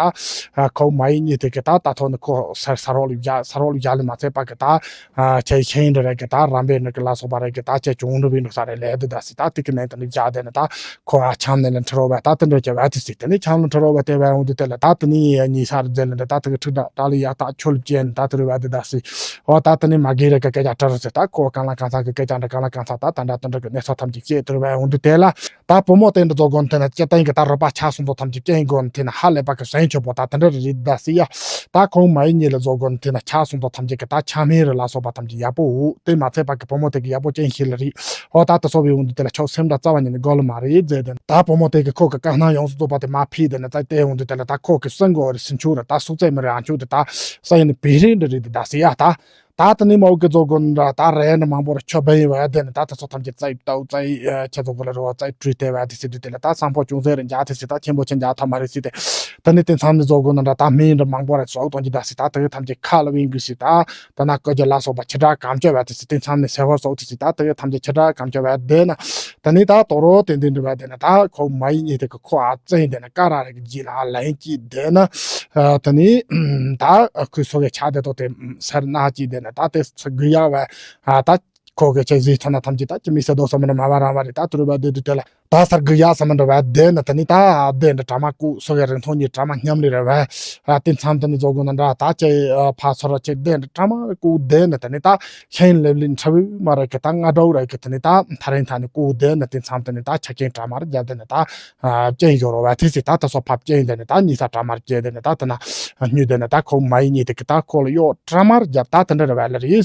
ཁོ་མ་ཡིན་ནི་དེ་གི་ད་ད་ཐོག་ནི་ཁོ་ས་ས་རོག་ལུ་བཞག་ས་རོག་ལུ་བཞག་ལི་མ་ཚད་པ་གི་ད། ཨ་ཁྱེད་ཤེས་ཡིན་རེད་གི་ད་རམ་པའི་ནི་གི་ལ་སོགས་པ་རེད་གི་ད་ཁྱེད་ཅུང་འགྲུབ་ཡིན་འགྲོ་ས་རེད་ལས་དེ་ད་སི་ད་དེ་གི་ནས་དེ་ནི་བཞག་དེ་ནི་ད་ཁོ་ཨ་ཆམ་ནས་ལ་འཁྲི་རོགས་བས་ད་དེ་འདྲ་བྱས་བས་དེ་སི་དེ་ནི་ཆམ་ལ་འཁྲི་རོགས་བས་དེ་བས་འོང་དུས་དེ་ལ་ད་དེ་ནི་ཉི་ཤར་རྫས་ལ་འདྲ་ད་དེ་གི་ཁྲི་ད་ད་ལ་ཡག་ད་ཆོལ་ཅན་ད་དེ་རུ་བས་དེ་ད་སི་འོ་ད་དེ་ནི་མ་གི་རེད་གི་སྐད་ཆ་འཁྲི་རོགས་སི་ད་ཁོ་གང་ལ་གང་ཚ་གི་སྐད་ཆ་འདྲ་གང་ལ་གང་ཚ་ད་ད་འདྲ་དེ་འདྲ་གི་གནས་ཚུལ་ཐམས་ཅད་བཤད་དེ་རུ་བས་འོང་དུས་དེ་ལ། ད་བུ་མོ་དེ་འདྲ་རྫོགས་སྒོ་ནས་དེ་ན་སྐྱེ་ལྡན་གྱི་ད་རོགས་པ་ཆགས་སོང་དོ་ཐམས་ཅད་སྐྱེ་སྒོ་ནས་དེ་ན་ཧ་ལས་པ་གི་ཟན་ཆོད་པོ་ད་དེ་འདྲ་རེད་ད་སི་ཡ། ད་ཁོང་མ་ཡིན་ཉིད་ལ་རྫོགས་སྒོ་ནས་དེ་ན་ཆགས་སོང་དོ་ཐམས་ཅད་གི་ད་ཆ་མེད་རེད་ལ་སོགས་པ་ཐམས་ཅད་ཡག་པོ་འོ་དེ་མ་ཚད་པ་གི་བུ་མོ་དེ་གི་ཡག་པོ་ཅན་ཞིག་ལ་རེད། ཨོ་ད་ད་སོ་བའི་འོང་དུས་དེ་ལ་ཆོག་སེམས་འདྲ་རྩ་བ་ཉིད་ནས་དགོས་ལ་མ་རེད་མཛད་དེ་ད་བུ་མོ་དེ་གི་ཁོ་གི་དཀའ་སྣང་ཡོངས་སུ་རྫོགས་པ་དེ་མ་ཕིས་དེ་ན་ད་དེ་འོང་དུས་དེ་ལ་ད་ཁོ་གི་སེམས་གོ་རེ་སེམས་ཆུ་རེ་ད་སུག་ཚད་མི་རེ་ཨང་ཆུ་དེ་ད་ས་ཡིན་ནི་བེ་རིན་འདྲ་རེད་དེ་ད་སི་ཡ་ད། ད་ད་ནི་མའོ་གི་རྫོགས་སྒོ་ནས་ད་རེ་ནི་མང་པོ་ར་ཆོ་བན་ཡི་བ་དེ་ནི་ད་ད་ཚོ་ཐམས་ཅད་རྩ་ཡི་བཏའུ་རྩ་ཡི་ཁྱེད་ཚོ་གོ་ལ་རོ་བ་རྩ་ཡི་བྲུས་ཏེ་བ་དེ་སི་དུས་དེ་ལ་ད་སང་ཕོ་ཅུང་ཟད་རེ་འཇག་དེ་སི་ད་ཆེན་པོ་ཆེན་འཇག་ཐ་མ་རེ་སི་དེ། ད་ནི་དེ་ཚང་ནི་རྫོགས་སྒོ་ནས་ད་ད་མིན་ར་མང་པོ་ར་ཚོགས་གཏོང་གི་ད་སི་ད་ད་གི་ཐམས་ཅད་ཁ་ལ་བིང་གི་སི་ད་ད་ན་ཀོ་ཇ་ལ་སོགས་པ་ཆེ་དྲག་གམ་ཆོ་བ་དེ་སི་དེ་ཚང་ནི་སེ་ཧོར་སོགས་དེ་སི་ད་ད་གི་ཐམས་ཅད་ཆེ་དྲག་གམ་ཆོ་བ་དེ་ན། ད་ནི་ད་དོ་རོ་དེ་འདི་འདྲ་བ་དེ་ན་ད་ཁོ་མ་ཡིན་ཉིད་དེ་གི་ཁོ་ཨ་ཙེ་དེ་ན་ཀ་ར་ར་གི་རྗེས་ལ་ལན་གྱིས་དེ་ན། ད་ནི་ད་ཁོའི་སོ་གའི་ཆ་དེ་ཏོ་དེ་སར་ན་ཅི་དེ་ན་ད་དེ་སུ་གི་ཡ་བ་ད་ཁོ་གི་ཆེ་ཟི་ཐ་ན་ཐམས་ཅད་ད་ཅི་མི་སེ་དོ་ས་མི་ན་མ་བ་རང་བ་རེད། ད་དུ་རུ་བ་དེ་དུ་དེ་ལ་ད་སར་གི་ཡ་ས་མི་འདྲ་བ་དེ་ན་ད་ནི་ད་དེ་འདྲ་གྲ་མ་ཀུ་སོ་གའི་རིང་ཐོང་ཉི་གྲ་མ་སྙམ་ལི་ར་བ་དེ་མཚམས་དེ་ནི་རྫོགས་དགོས་ན་འདྲ་ད་ཅི་ཕ་སོ་ར་ཅི་དེ་འདྲ་གྲ་མ་ཀུ་དེ་ན་ད་ནི་ད་ཤེན་ལེབ་ལི་འཁྲབ་མ་ར་གི་ད་ང་འདྲ་བ་ར་གི་ད་ནི་ད་ཐ་རིང་ཐ་ནི་ཀུ་དེ་ན་དེ་མཚམས་དེ་ནི་ད་ཆ་ཀེན་གྲ་མ་ར་རྒྱ་དེ་ནི་ད། ཅན་ཡོ་རོ་བ་དེ་སི་ད་ད་སོ་ཕབ་ཅན་དེ་ནི་ད་ཉི་ས་གྲ་མར་ཅན་དེ་ནི་ད་ད་ན་སྨྱུ་དེ་ནི་ད་ཁོ་མ་ཡི་ཉི་དེ་གི་ད་ཁོ་ལ་ཡོ་གྲ་མར་རྒྱབ་ད་དེ་འདྲ་རེ་བ་ལ་རེད་སི།